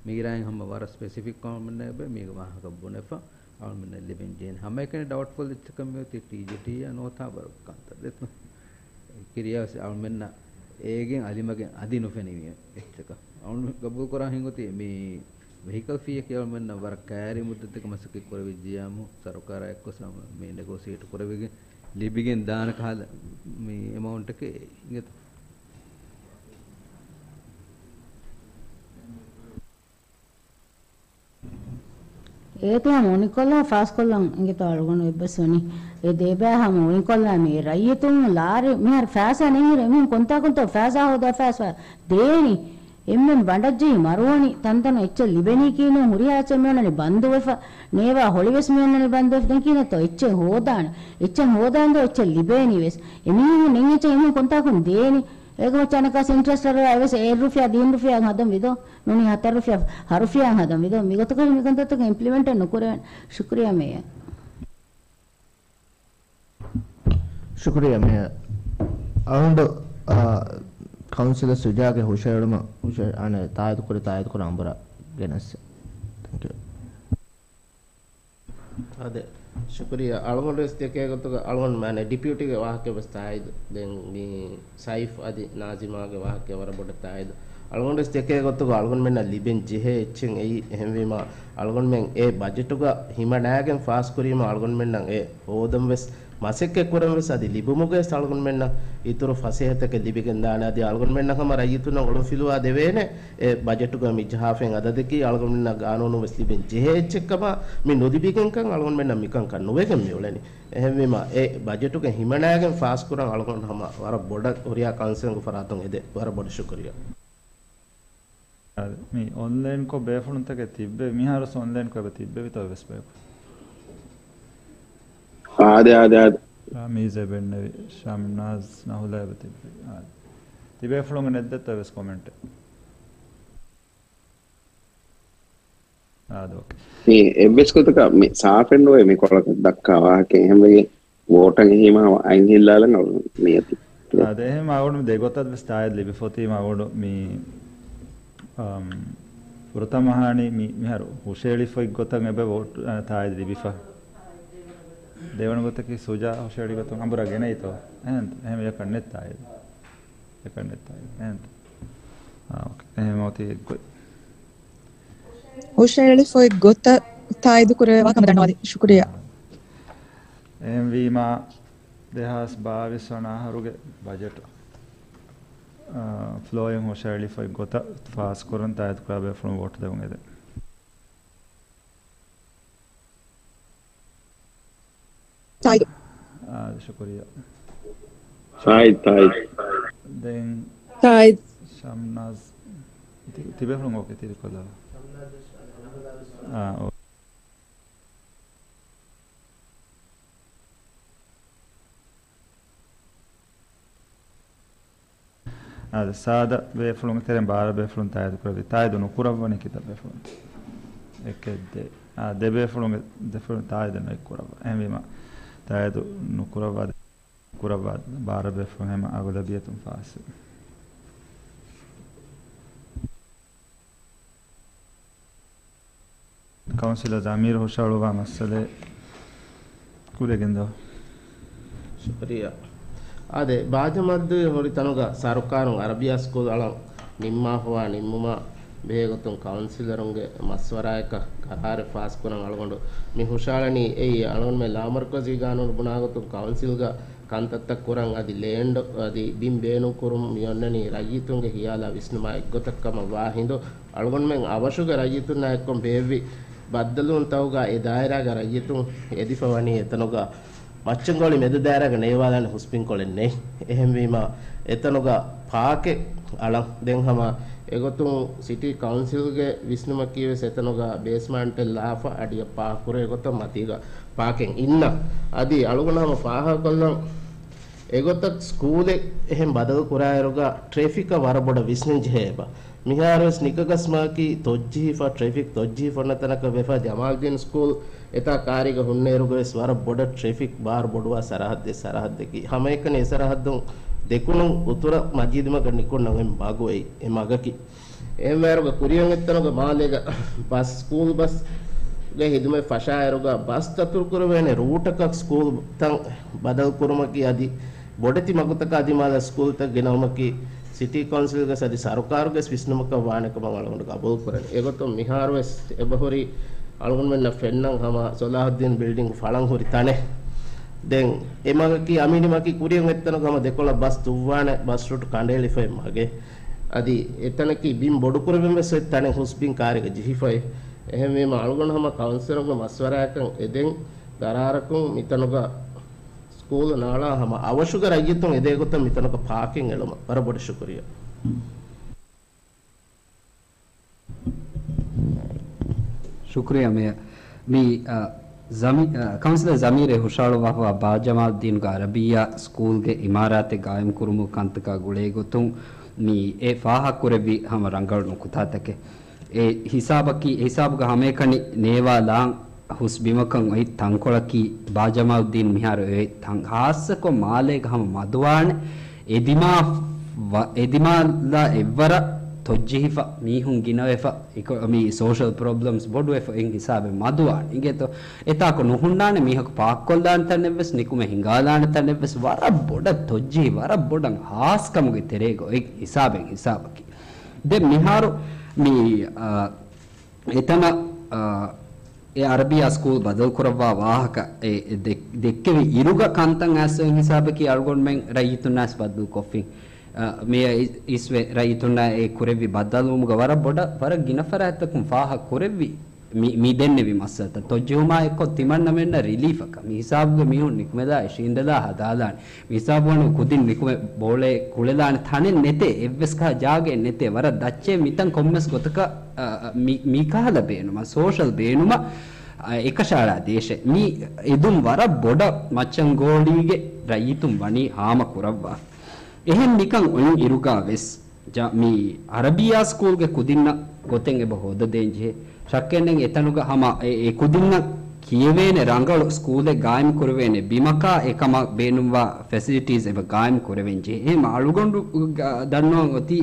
މީރާއިން ހަމަ ވަރަށް ސްޕެސިފިކް އަޅުމެންނަށް އެބަ މީގެ ވާހަކަ ބުނެފަ. އަޅުމެންނަށް ލިބެން ޖެހޭނެ ހަމައެކަނި ޑައުޓްފުލް އެއްޗަކަށް މިއޮތީ ޓީޖީޓީއާ ނޯތާ ބަރު ކަންތައް ދެއްތޯ. ކިރިޔާވެސް އަޅުމެންނަށް އޭގެން އަލިމަގެން އަދި ނުފެނިވި އެއްޗަކަށް. އަޅުމެން ގަބޫލު ކުރާ ހިނގޮތީ މި ވެހިކަލް ފީއަކީ އަޅުމެންނަށް ވަރަށް ކައިރި މުއްދަތެއްގެ މަސައްކަތް ކުރެވިއްޖިޔާމު، ސަރުކާރާ އެއްކޮށް މި ނެގޯސިއޭޓް ކުރެވިގެން ލިބިގެން ދާނެ ކަހަލަ މި އެމައުންޓަކީ އިނގޭތޯ. އޭތި ހަމަ އުނިކޮށްލާ ފާސްކޮށްލަން އިނގިތޯ އަޅުގަނޑު އެއްބަސްވަނީ. އެ ދޭބައި ހަމަ އުނިކޮށްލާ މި ރައްޔިތުން ލާރި މިހާރު ފައިސާ ނެތް ހިރެ އެމީހުން ކޮންތާކުންތޯ ފައިސާ ހޯދާ ފައިސާ ދޭނީ. އެންމެން ބަނޑަށްޖެހި މަރުވަނީ ތަންތަނަށް އެއްޗެއް ލިބެނީކީ ނޫން ހުރިހާ އެއްޗެއް މިއޮންނަނީ ބަންދުވެފަ. ނޭވާ ހޮޅިވެސް މިއޮންނަނީ ބަންދުވެފަ. ދެން ކިހިނެއްތޯ އެއްޗެއް ހޯދާނެ. އެއްޗެއް ހޯދާންދޯ އެއްޗެއް ލިބޭނީވެސް. އެމީހުން ނެތް އެއްޗެއް އެމީހުން ކޮންތާކުން ދޭނީ. އޭގެ މައްޗަށް އަނެއްކާސް އިންޓްރެސްޓް އަރުވާ އެވެސް އެއް ރުފިޔާ ދިހަ ރުފިޔާ ހަދަން ވިދޯ. ނޫނީ ހަތަރު ރުފިޔާ ހަ ރުފިޔާ ހަދަން ވިދޯ. މިގޮތަކަށް މިކަންތައްތަކަށް އިމްޕްލިމެންޓެއް ނުކުރެވޭނެ. ޝުކުރިއްޔާ މޭޔަރ. ޝުކުރިއްޔާ މޭޔަރ. އަޅުގަނޑު، އާ، ކައުންސިލަރ ސުޖާގެ ހުށައެޅުމަށް ހުށަ-، އަނެއް ތާއީދު ކުރި، ތާއީދު ކުރާ އަނބުރާ ގެނެސް. ތެންކް ޔޫ. އާދެ، ޝުކުރިއްޔާ. އަޅުގަނޑު ވެސް ދެކޭ ގޮތުގަ އަޅުގަނޑު މާނަ ޑިޕިއުޓީގެ ވާހަކަ ވެސް ތާއީދު. ދެން މި ސައިފް އަދި ނާޒިމާގެ ވާހަކަ ވަރަށް ބޮޑަށް ތާއީދު. އަޅުގަނޑު ވެސް ދެކޭ ގޮތުގަ އަޅުގަނޑުމެންނަށް ލިބެން ޖެހޭ އެއްޗެއް އެއީ. އެހެންވީމަ އަޅުގަނޑުމެން އެ ބަޖެޓުގަ ހިމަނާގެން ފާސްކުރީމަ އަޅުގަނޑުމެންނަށް އެ ހޯދަން ވެސް މަސައްކަތް ކުރަން ވެސް އަދި ލިބުމުގަ ވެސް އަޅުގަނޑުމެންނަށް އިތުރު ފަސޭހަތަކެއް ލިބިގެން ދާނެ. އަދި އަޅުގަނޑުމެންނަށް ހަމަ ރައްޔިތުންނަށް އޮޅުންފިލުވާ ދެވޭނެ. އެ ބަޖެޓުގަ މި ޖަހާފައި އަދަދަކީ އަޅުގަނޑުމެންނަށް ގާނޫނުން ވެސް ލިބެން ޖެހޭ އެއްޗެއްކަމަށް މި ނުލިބިގެންކަން އަޅުގަނޑުމެންނަށް މިކަންކަން ނުވެގެން މިއުޅެނީ. އެހެންވީމަ އެ ބަޖެޓުގެ ހިމަނާގެން ފާސްކުރަން އަޅުގަނޑު ހަމަ ވަރަށް ބޮޑަށް ހުރިހާ ކައުންސިލުންގެ ފަރާތުން އެދޭ. ވަރަށް ބޮޑަށް ޝުކުރިއްޔާ. އާދެ، މި އޮންލައިންކޮށް ބޭފުޅުންތަކެއް ތިއްބެވި، މިހާރުވެސް އޮންލައިންކޮށް އެބަ ތިއްބެވިތޯ އެވެސް ބަޔަކު؟ އާދެ، އާދެ، އާދެ. ޝާމީޒް އެބަ އިންނެވި، ޝާމްނާޒް ނަހުލާ އެބަ ތިއްބެވި. އާދެ. ތިބޭފުޅުންގެ ނެތްދެއްތޯ އެވެސް ކޮމެންޓެއް؟ އާދެ، އޯކޭ. މި އެއްވެސް ގޮތަކަށް މި ސާފެއް ނުވޭ މި ކޮޅަކަށް ދައްކާ ވާހަކަ. އެހެންވެގެން ވޯޓަށް އެހީމާ އަތް ހިއްލާލަން އަޅު ނިޔަތި. އާދެ، އެހެން އަޅުގަނޑު ދެގޮތަށް ވެސް ތާއީދު ލިބިފަ އޮތީމާ އަޅުގަނޑު މި، އަމް، ފުރަތަމަ ހާނީ މި، މިހާރު ހުށައެޅިފައި ގޮތަށް އެބަ ވޯޓް، އާ، ތާއީދު ލިބިފަ. ދެވަނަ ގޮތަކީ ސުޖާ ހުށައެޅި ގޮތުން އަނބުރާ ގެނައީތޯ؟ އެހެން، އެހެން އެކަން ނެތް ތާއީދު. އެކަން ނެތް ތާއީދު. އެހެން. އާ، އޯކޭ. އެހެން އޮތީ އެއްގޮތް. ހުށައެޅިފައި ގޮތަށް ތާއީދު ކުރެވޭ ވާހަކަ ހަމަ ދަންނަވާލި. ޝުކުރިއްޔާ. އެހެންވީމާ، ދެހާސް ބާވީސް ވަނަ އަހަރުގެ ބަޖެޓް، އާ، ފްލޯއިން ހުށައެޅިފައި ގޮތަށް ފާސްކުރަން ތާއީދު ކުރާ ބޭފުޅުން ވޯޓް ދެވުން އެދެން. ތާއީދު. އާ، ޝުކުރިއްޔާ. ތާއީދު، ތާއީދު. ދެން ތާއީދު. ޝަމްނާޒް. ތި-، ތިބޭފުޅުން އޯކޭ ތިރިކޮށްލާ. އާ، އޯ. އާދެ، ސާދަ ބޭފުޅުންގެ ތެރެއިން ބާރަ ބޭފުޅުން ތާއީދު ކުރެއްވި. ތާއީދު ނުކުރައްވަނީ ކިތައް ބޭފުޅުން؟ އެކެއް ދެ. އާ، ދެ ބޭފުޅުންގެ ދެ ފުޅުން ތާއީދު ނުކުރައްވާ. އެހެންވީމަ، ތާއީދު ނުކުރައްވާ، ކުރައްވާ ބާރަ ބޭފުޅުން ހަމަ އަޣުލަބިއްޔަތުން ފާސް. ކައުންސިލަރ ޒަމީރު ހުށަހަޅުވާ މައްސަލައެއް ކުރެގެން ދޯ. ޝުކުރިއްޔާ. އާދެ، ބާޖަމާލްދީން ހުރި ތަނުގަ ސަރުކާރުން އަރަބިއްޔާ ސްކޫލް އަޅަން ނިންމާފަވާ ނިންމުމާ ބެހޭގޮތުން ކައުންސިލަރުންގެ މަޝްވަރާއަކަށް ގަރާރެއް ފާސްކުރަން އަޅުގަނޑު މި ހުށަހަޅަނީ. އެއީ އަޅުގަނޑުމެން ލާމަރުކަޒީ ގާނޫނު ބުނާގޮތުން ކައުންސިލްގަ ކަންތައްތައް ކުރަން އަދި ލޭންޑް އަދި ބިން ބޭނުންކުރުން މި އޮންނަނީ ރައްޔިތުންގެ ހިޔާލާ ވިސްނުމާ އެއްގޮތަށް ކަމަށް ވާ ހިނދު، އަޅުގަނޑުމެން އަވަށުގެ ރައްޔިތުންނާ އެއްކޮށް ބޭއްވި ބައްދަލުވުންތަކުގަ އެ ދާއިރާގެ ރައްޔިތުން އެދިފަ ވަނީ އެތަނުގަ މައްޗަންގޮޅި މެދު ދާއިރާގަ ނޭވާލާނެ ހުސްބިންކޮޅެއް ނެތް. އެހެންވީމަ އެތަނުގަ ޕާކެއް އަޅަން. ދެން ހަމަ އެގޮތުން ސިޓީ ކައުންސިލްގެ ވިސްނުމަކީ ވެސް އެތަނުގަ ބޭސްމަންޓެއް ލާފަ އަޑިއަށް ޕާކް ކުރޭ ގޮތަށް މަތީގަ ޕާކެއް އިންނަ. އަދި އަޅުގަނޑު ހަމަ ފާހަގަކޮށްލަން އެގޮތަށް ސްކޫލެއް އެހެން ބަދަލު ކުރާއިރުގަ ޓްރެފިކަށް ވަރަށް ބޮޑަށް ވިސްނަން ޖެހޭ އެބަ. މިހާރުވެސް ނިކަގަސްމާކީ ތޮއްޖިހިފަ، ޓްރެފިކް ތޮއްޖިހިފަ އޮންނަ ތަނަކަށް ވެފަ. ޖަމާލްދީން ސްކޫލް އެތާ ކާރީގަ ހުންނައިރުގަވެސް ވަރަށް ބޮޑަށް ޓްރެފިކް ބާރު ބޮޑުވާ ސަރަހައްދެއް ސަރަހައްދެކީ. ހަމައެކަނި އެ ސަރަހައްދުން ދެކުނުން އުތުރަށް މަޖީދުމަގަށް ނިކުންނަ އެއް މަގު އެއީ. އެ މަގަކީ. އެހެންވާއިރުގަ ކުރިއަށް އޮތްތަނުގަ މާލޭގަ ބަސް، ސްކޫލް ބަސްގެ ހިދުމަތް ފަށާއިރުގަ ބަސް ދަތުރުކުރެވޭނެ ރޫޓަކަށް ސްކޫލްތައް ބަދަލުކުރުމަކީ އަދި ބޮޑެތި މަގުތަކާ ދިމާލަށް ސްކޫލްތައް ގެނައުމަކީ ސިޓީ ކައުންސިލްގެ އަދި ސަރުކާރުގެ ވިސްނުމަކަށް ވާނެ ކަމަށް އަޅުގަނޑު ގަބޫލު ކުރަން. އެގޮތުން މިހާރުވެސް އެބަހުރި އަޅުގަނޑުމެންނަށް ފެންނަން ހަމަ ސޮލާހުއްދީން ބިލްޑިންގް ފަޅަން ހުރި ތަނެއް. ދެން އެ މަގަކީ އަމިއްލަ މަގަކީ ކުރިއަށް އޮތްތަނުގަ ހަމަ ދެކޮޅަށް ބަސް ދުއްވާނެ ބަސް ރޫޓް ކަނޑައެޅިފައި މަގެއް. އަދި އެތަނަކީ ބިން ބޮޑުކުރެވެން ވެސް އޮތް ތަނެއް ހުސް ބިން ކާރީގަ ޖެހިފައި. އެހެންވީމަ އަޅުގަނޑު ހަމަ ކައުންސިލުންގެ މަޝްވަރާއަކަށް އެދެން ގަރާރަކުން މިތަނުގަ ސްކޫލް ނާޅާ ހަމަ އަވަށުގެ ރައްޔިތުން އެދޭގޮތަށް މިތަނަކަށް ޕާކިން އެޅުމަށް ވަރަށް ބޮޑަށް ޝުކުރިއްޔާ. ޝުކުރިއްޔާ މޭޔަރ. މި، އަ، ޒަމީ-، އަ، ކައުންސިލަރ ޒަމީރެއް ހުށަހަޅުއްވާފަވާ ބާޖަމާލްދީންގެ އަރަބިއްޔާ ސްކޫލްގެ އިމާރާތެއް ގާއިމްކުރުމުގެ ކަންތަކާ ގުޅޭގޮތުން މި އެ ފާހަގަކުރެއްވި ހަމަ ރަނގަޅު ނުކުތާތަކެއް. އެ ހިސާބަކީ، އެ ހިސާބުގަ ހަމައެކަނި ނޭވާލާން ހުސް ބިމަކަށް އޮތް ތަންކޮޅަކީ ބާޖަމާލްދީން މިހާރު އޮތް ތަން، ޚާއްޞަކޮށް މާލޭގަ ހަމަ މަދުވާނެ، އެ ދިމާ ވަ-، އެ ދިމާލާ އެއްވަރަށް ތޮއްޖެހިފަ، މީހުން ގިނަވެފަ، އިކޮ-، މި ސޯޝަލް ޕްރޮބްލަމްސް ބޮޑުވެފަ އޮތް ހިސާބެއް މަދުވާނެ. އިނގޭތޯ؟ އެތާކު ނުހުންނާނެ މީހަކު ޕާކްކޮށްލާނެ ތަނެއްވެސް، ނިކުމެ ހިނގާލާނެ ތަނެއްވެސް، ވަރަށް ބޮޑަށް ތޮއްޖެހި، ވަރަށް ބޮޑަށް ޚާއްޞަކަމުގެ ތެރޭގަ އޮތް ހިސާބެއް ހިސާބަކީ. ދެން މިހާރު މި، އާ، އެތަނަށް، އާ، އެ އަރަބިއްޔާ ސްކޫލް ބަދަލުކުރައްވާ ވާހަކަ އެ، އެ ދެ-، ދެއްކެވި އިރުގަ ކަންތައް އައިސް އޮތް ހިސާބަކީ އަޅުގަނޑުމެން ރައްޔިތުންނާސް ބައްދަލުކޮށްފިން. އާ، މިއަށް އި-، އިސްވެ ރައްޔިތުންނާ އެ ކުރެއްވި ބައްދަލުވުމުގަ ވަރަށް ބޮޑަށް، ވަރަށް ގިނަ ފަރާތްތަކުން ފާހަގަކުރެއްވި މި، މި ދެންނެވި މައްސަލަތައް ތޮއްޖެހުމާ އެއްކޮށް ތިމަންނަމެންނަށް ރިލީފަކަށް މި ހިސާބުގެ މީހުން ނިކުމެލާ އެށިއިނދެލާ ހަދާލާނެ. މި ހިސާބު ވަނީ ކުދިން ނިކުމެ ބޯޅައެއް ކުޅެލާނެ ތަނެއް ނެތޭ، އެއްވެސް ކަހަލަ ޖާގައެއް ނެތޭ، ވަރަށް ދައްޗޭ މިތަން ކޮންމެސް ގޮތަކަށް، އަ، އަ، މި، މި ކަހަލަ ބޭނުމަށް، ސޯޝަލް ބޭނުމަށް، އަ، އެކަށައަޅާ ދޭށޭ. މި އެދުން ވަރަށް ބޮޑަށް މައްޗަންގޯޅީގެ ރައްޔިތުން ވަނީ ހާމަ ކުރައްވާ. އެހެން މިކަން އޮތް އިރުގަ ވެސް، ޖަ-، މި އަރަބިއްޔާ ސްކޫލްގެ ކުދިންނަށް ގޮތެއް އެބަ ހޯދަދޭން ޖެހޭ. ޝައްކެއް ނެތް އެތަނުގަ ހަމަ އެ، އެ ކުދިންނަށް ކިޔެވޭނެ ރަނގަޅު ސްކޫލެއް ގާއިމް ކުރެވޭނެ ބިމަކާ އެކަމަށް ބޭނުންވާ ފެސިލިޓީސް އެބަ ގާއިމް ކުރެވެން ޖެހޭ. އެހެން އަޅުގަނޑު ގ-، ދަންނަވަން އޮތީ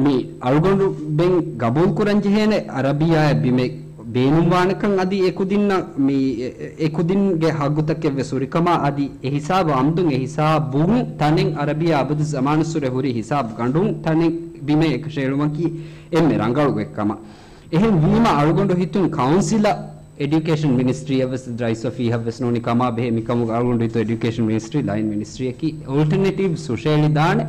މި އަޅުގަނޑު ބެން ގަބޫލު ކުރަން ޖެހޭނެ އަރަބިއްޔާއަށް ބިމެއް ބޭނުންވާނެކަން އަދި އެކުދިންނަށް މި އެ-، އެ-، އެކުދިންގެ ހައްގުތަކެއް ވެސް ހުރިކަމާ އަދި އެ ހިސާބު އަމްދުން އެ ހިސާބުން ތަނެއް އަރަބިއްޔާ އަބަދުއްޒަމާނުއްސުރެ ހުރި ހިސާބު ގަނޑުން ތަނެއް ބިމެއް އެކަށައެޅުމަކީ އެންމެ ރަނގަޅު ގޮތްކަމަށް. އެހެން ވީމަ އަޅުގަނޑު ހިތުން ކައުންސިލަށް އެޑިއުކޭޝަން މިނިސްޓްރީއަށް ވެސް ރައީސް އޮފީހަށް ވެސް ނޫނީ ކަމާ ބެހޭ މިކަމުގަ އަޅުގަނޑު ހިތު އެޑިއުކޭޝަން މިނިސްޓްރީ، ލައިން މިނިސްޓްރީއަކީ އޯލްޓަނޭޓިވްސް ހުށައެޅިދާނެ.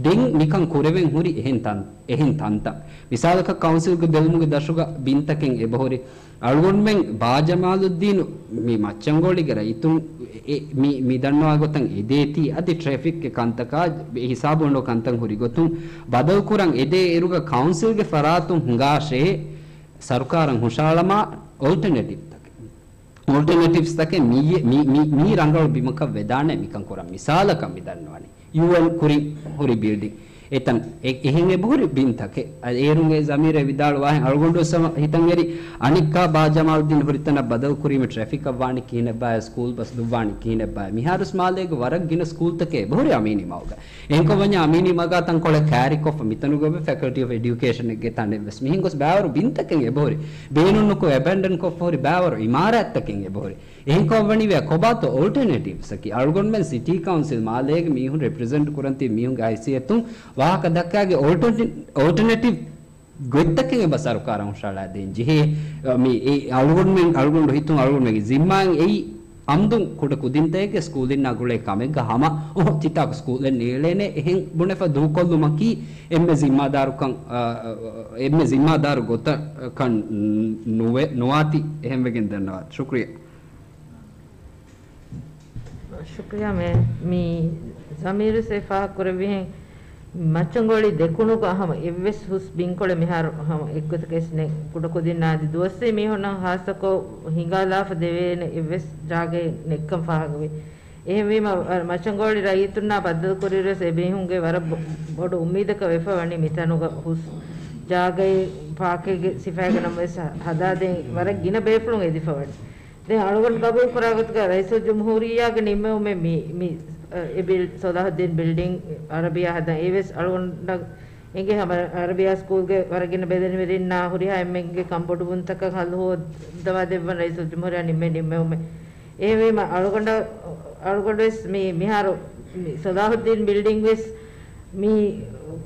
ދެން މިކަން ކުރެވެން ހުރި އެހެން ތަން، އެހެން ތަންތަން. މިސާލަކަށް ކައުންސިލްގެ ބެލުމުގެ ދަށުގަ ބިންތަކެއް އެބަހުރި. އަޅުގަނޑުމެން ބާ ޖަމާލުއްދީނު މި މައްޗަންގޮޅީގެ ރައްޔިތުން އެ، މި، މި ދަންނަވާ ގޮތަށް އެދޭތީ އަދި ޓްރެފިކްގެ ކަންތަކާ ހިސާބު އޮނޑޯ ކަންތައް ހުރި ގޮތުން ބަދަލު ކުރަން އެދޭ އިރުގަ ކައުންސިލްގެ ފަރާތުން ހިނގާށޭ ސަރުކާރަށް ހުށައަޅަމާ އޯލްޓަނޭޓިވްތަކެއް. އޯލްޓަނޭޓިވްސްތަކެއް މި، މި، މި، މީ ރަނގަޅު ބިމަކަށް ވެދާނެ މިކަން ކުރަން. މިސާލަކަށް މި ދަންނަވަނީ ޔޫއެން ކުރިން ހުރި ބިލްޑިން. އެތަން އެ، އެހެން އެބަހުރި ބިންތަކެއް. އަ، އޭރުން އެ ޒަމީރެއް ވިދާޅުވާހެން އަޅުގަނޑު ވެސް ހަމަ ހިތަށް އެރި އަނެއްކާ ބާ ޖަމާލުއްދީން ހުރި ތަނަށް ބަދަލު ކުރީމަ ޓްރެފިކަށް ވާނީ ކިހިނެއްބާ، ސްކޫލް ބަސް ދުއްވާނީ ކިހިނެއްބާ. މިހާރުސް މާލޭގެ ވަރަށް ގިނަ ސްކޫލްތަކެއް އެބަހުރި އަމީނީ މަގުގަ. އެހެންކޮށްވަންޏާ އަމީނީ މަގާ ތަންކޮޅެއް ކާރިކޮށްފަ މިތަނުގަ އޮތް ފެކަލްޓީ އޮފް އެޑިއުކޭޝަންގެ ތަނެއް ވެސް މިހެން ގޮސް ބައިވަރު ބިންތަކެއް އެބަހުރި. ބޭނުންނުކޮށް އެބެންޑަން ކޮށްފަ ހުރި ބައިވަރު އިމާރާތްތަކެއް އެބަހުރި. އެހެންކޮށްވަނީވެ ކޮބާތޯ އޯލްޓަނޭޓިވްސްއަކީ؟ އަޅުގަނޑުމެން ސިޓީ ކައުންސިލް މާލޭގެ މީހުން ރެޕްރެޒެންޓް ކުރަން ތިބި މީހުންގެ ހައިސިއްޔަތުން ވާހަކަ ދައްކާގެ އޯލްޓަނޭ-، އޯލްޓަނޭޓިވް ގޮތްތަކެއް އެބަ ސަރުކާރަށް ހުށައަޅާ ދޭން ޖެހޭ. މި އެ އަޅުގަނޑުމެން، އަޅުގަނޑު ހިތުން އަޅުގަނޑުމެންގެ ޒިންމާއިން އެއީ އަމްދުން ކުޑަ ކުދިންތަކެއްގެ ސްކޫލިންނާ ގުޅޭ ކަމެއްގަ ހަމަ އޮހޮ ޗިތާކު ސްކޫލެއް ނޭޅޭނެ އެހެން ބުނެފަ ދޫކޮށްލުމަކީ އެންމެ ޒިންމާދާރުކަން، އާ، އެންމެ ޒިންމާދާރު ގޮތަކަށް ނުވެ-، ނުވާތީ އެހެންވެގެން ދަންނަވާ. ޝުކުރިއްޔާ. ޝުކުރިއްޔާ މޭ. މި ޒަމީރު ސޭ ފާހަގަކުރެއްވިހެން މައްޗަންގޮޅި ދެކުނުގަ ހަމަ އެއްވެސް ހުސް ބިންކޮޅެއް މިހާރު ހަމަ އެއްގޮތަކަށް ވެސް ނެތް. ކުޑަކުދިންނާ އަދި ދުވަސްވީ މީހުންނަށް ހާއްސަކޮށް ހިނގާލާފަ ދެވޭނެ އެއްވެސް ޖާގައެއް ނެތްކަން ފާހަގަވޭ. އެހެންވީމަ، އަ، މައްޗަންގޮޅި ރައްޔިތުންނާ ބައްދަލުކުރިއިރުވެސް އެމީހުންގެ ވަރަށް ބޮ-، ބޮޑު އުއްމީދަކަށް ވެފަ ވަނީ މިތަނުގަ ހުސް ޖާގައެއް ޕާކެއްގެ ސިފައިގަ ނަމަވެސް ހަ-، ހަދާދޭން ވަރަށް ގިނަ ބޭފުޅުން އެދިފަ ވަނީ. ދެން އަޅުގަނޑު ގަބޫލުކުރާ ގޮތުގަ ރައީސުލްޖުމްހޫރިއްޔާގެ ނިންމެވުމެއް މި، މި، އަ، އެ ބިލް-، ސޮލާހުއްދީން ބިލްޑިން އަރަބިއްޔާ ހަދަން. އެވެސް އަޅުގަނޑަށް އެނގޭ ހަމަ އަރަބިއްޔާ ސްކޫލްގެ ވަރަށް ގިނަ ބެލެނިވެރިންނާ ހުރިހާ އެންމެންގެ ކަންބޮޑުވުންތަކަށް ހައްލު ހޯދަވާ ދެއްވަން ރައީސުލްޖުމްހޫރިއްޔާ ނިންމޭ ނިންމެވުމެއް. އެހެންވީމަ އަޅުގަނޑަށް، އަޅުގަނޑުވެސް މި، މިހާރު މި ސޮލާހުއްދީން ބިލްޑިން ވެސް މި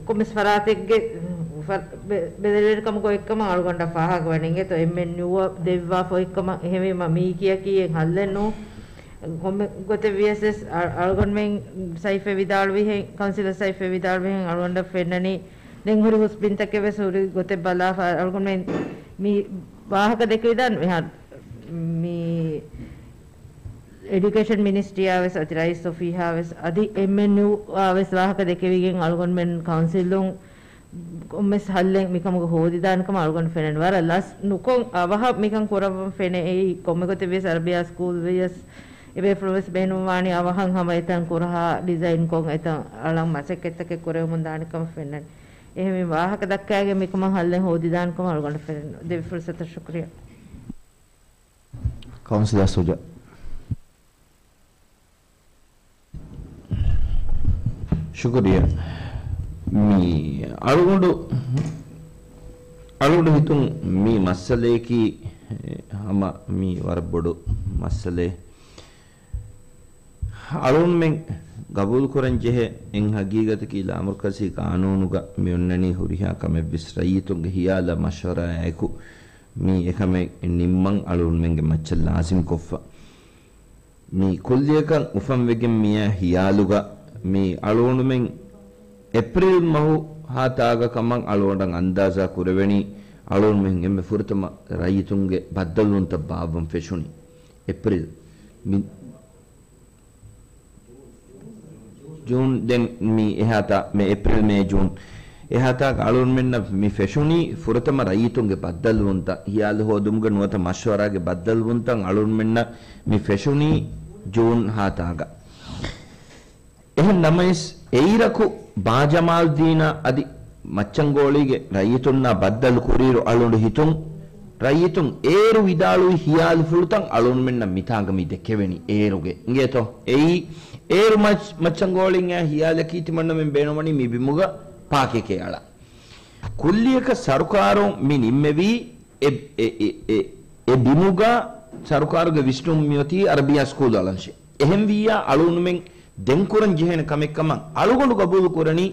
ކޮންމެސް ފަރާތެއްގެ ފަ-، ބެ-، ބެލެނިވެރިކަމުގަ އޮތްކަމަށް އަޅުގަނޑަށް ފާހަގަވަނީ އިނގޭތޯ، އެމްއެންޔޫއަށް ދެއްވާފަ އޮތްކަމަށް. އެހެންވީމަ މީކީއަކީ އެއް ހައްލެއް ނޫން. ކޮންމެ ގޮތެއް ވިޔަސް ވެސް އަ-، އަޅުގަނޑުމެން ސައިފެ ވިދާޅުވިހެން، ކައުންސިލަށް ސައިފެ ވިދާޅުވިހެން އަޅުގަނޑަށް ފެންނަނީ ދެން ހުރި ހުސް ބިންތަކެއް ވެސް ހުރި ގޮތެއް ބަލާފަ އަޅުގަނޑުމެން މި ވާހަކަ ދެކެވިދާނެ މިހާރު މި އެޑިއުކޭޝަން މިނިސްޓްރީއާ ވެސް އަދި ރައީސް އޮފީހާ ވެސް އަދި އެމްއެންޔޫއާ ވެސް ވާހަކަ ދެކެވިގެން އަޅުގަނޑުމެން ކައުންސިލުން ކޮންމެސް ހައްލެއް މިކަމުގަ ހޯދިދާނެ ކަމަށް އަޅުގަނޑު ފެންނަނީ. ވަރަށް ލަސް ނުކޮށް އަވަހަށް މިކަން ކުރައްވަން ފެނޭ. އެއީ ކޮންމެ ގޮތެއް ވިޔަސް އަރަބިއްޔާ ސްކޫލް ވިޔަސް އެބޭފުޅުން ވެސް ބޭނުންވާނީ އަވަހަށް ހަމަ އެތަން ކުރަހާ ޑިޒައިންކޮށް އެތަން އަޅަން މަސައްކަތްތަކެއް ކުރެވެމުން ދާނެ ކަމަށް ފެންނަނީ. އެހެންވީމަ ވާހަކަ ދައްކާގެން މިކަމަށް ހައްލެއް ހޯދިދާނެ ކަމަށް އަޅުގަނޑަށް ފެންނަނީ. ދެއްވި ފުރުސަތަށް ޝުކުރިއްޔާ. ކައުންސިލަރ ސުޖާ. ޝުކުރިއްޔާ. މި އަޅުގަނޑު، އަޅުގަނޑު ހިތުން މި މައްސަލަޔަކީ ހަމަ މި ވަރަށް ބޮޑު މައްސަލައެއް. އަޅުގަނޑުމެން ގަބޫލުކުރަން ޖެހޭ އެއް ހަގީގަތަކީ ލާމަރުކަޒީ ގާނޫނުގަ މި އޮންނަނީ ހުރިހާ ކަމެއްވެސް ރައްޔިތުންގެ ހިޔާލާ މަޝްވަރާއާއެކު މި އެކަމެއް ނިންމަން އަޅުގަނޑުމެންގެ މައްޗަށް ލާޒިމްކޮށްފަ. މި ކުއްލިއަކަށް އުފަންވެގެން މިއާ ހިޔާލުގަ މި އަޅުގަނޑުމެން އޭޕްރީލް މަހު ހާތާގަ ކަމަށް އަޅުގަނޑަށް އަންދާޒާ ކުރެވެނީ، އަޅުގަނޑުމެން އެންމެ ފުރަތަމަ ރައްޔިތުންގެ ބައްދަލުވުންތައް ބާއްވަން ފެށުނީ އޭޕްރީލް. މި ޖޫން ދެން މި އެހާތާ، މެ، އޭޕްރީލް، މޭ، ޖޫން އެހާތާގަ އަޅުގަނޑުމެންނަށް މި ފެށުނީ ފުރަތަމަ ރައްޔިތުންގެ ބައްދަލުވުންތައް، ހިޔާލު ހޯދުމުގެ ނުވަތަ މަޝްވަރާގެ ބައްދަލުވުންތައް އަޅުގަނޑުމެންނަށް މި ފެށުނީ ޖޫން ހާތާގަ. އެހެން ނަމަވެސް، އެއިރަކު ބާ ޖަމާލްދީނާ އަދި މައްޗަންގޯޅީގެ ރައްޔިތުންނާ ބައްދަލު ކުރިއިރު އަޅުގަނޑު ހިތުން ރައްޔިތުން އޭރު ވިދާޅުވި ހިޔާލުފުޅުތައް އަޅުގަނޑުމެންނަށް މިތާނގަ މި ދެކެވެނީ އޭރުގެ. އިނގޭތޯ؟ އެއީ އޭރު މައްޗަ-، މައްޗަންގޯޅިން އައި ހިޔާލަކީ ތިމަންނަމެން ބޭނުންވަނީ މި ބިމުގަ ޕާކެކޭ އަޅާ. ކުއްލިއަކަށް ސަރުކާރުން މި ނިންމެވީ އެ، އެ، އެ، އެ، އެ ބިމުގަ ސަރުކާރުގެ ވިސްނުން މިއޮތީ އަރަބިޔާ ސްކޫލް އަޅަންށޭ. އެހެންވިއްޔާ އަޅުގަނޑުމެން ދެން ކުރަން ޖެހޭނެ ކަމެއް ކަމަށް އަޅުގަނޑު ގަބޫލު ކުރަނީ،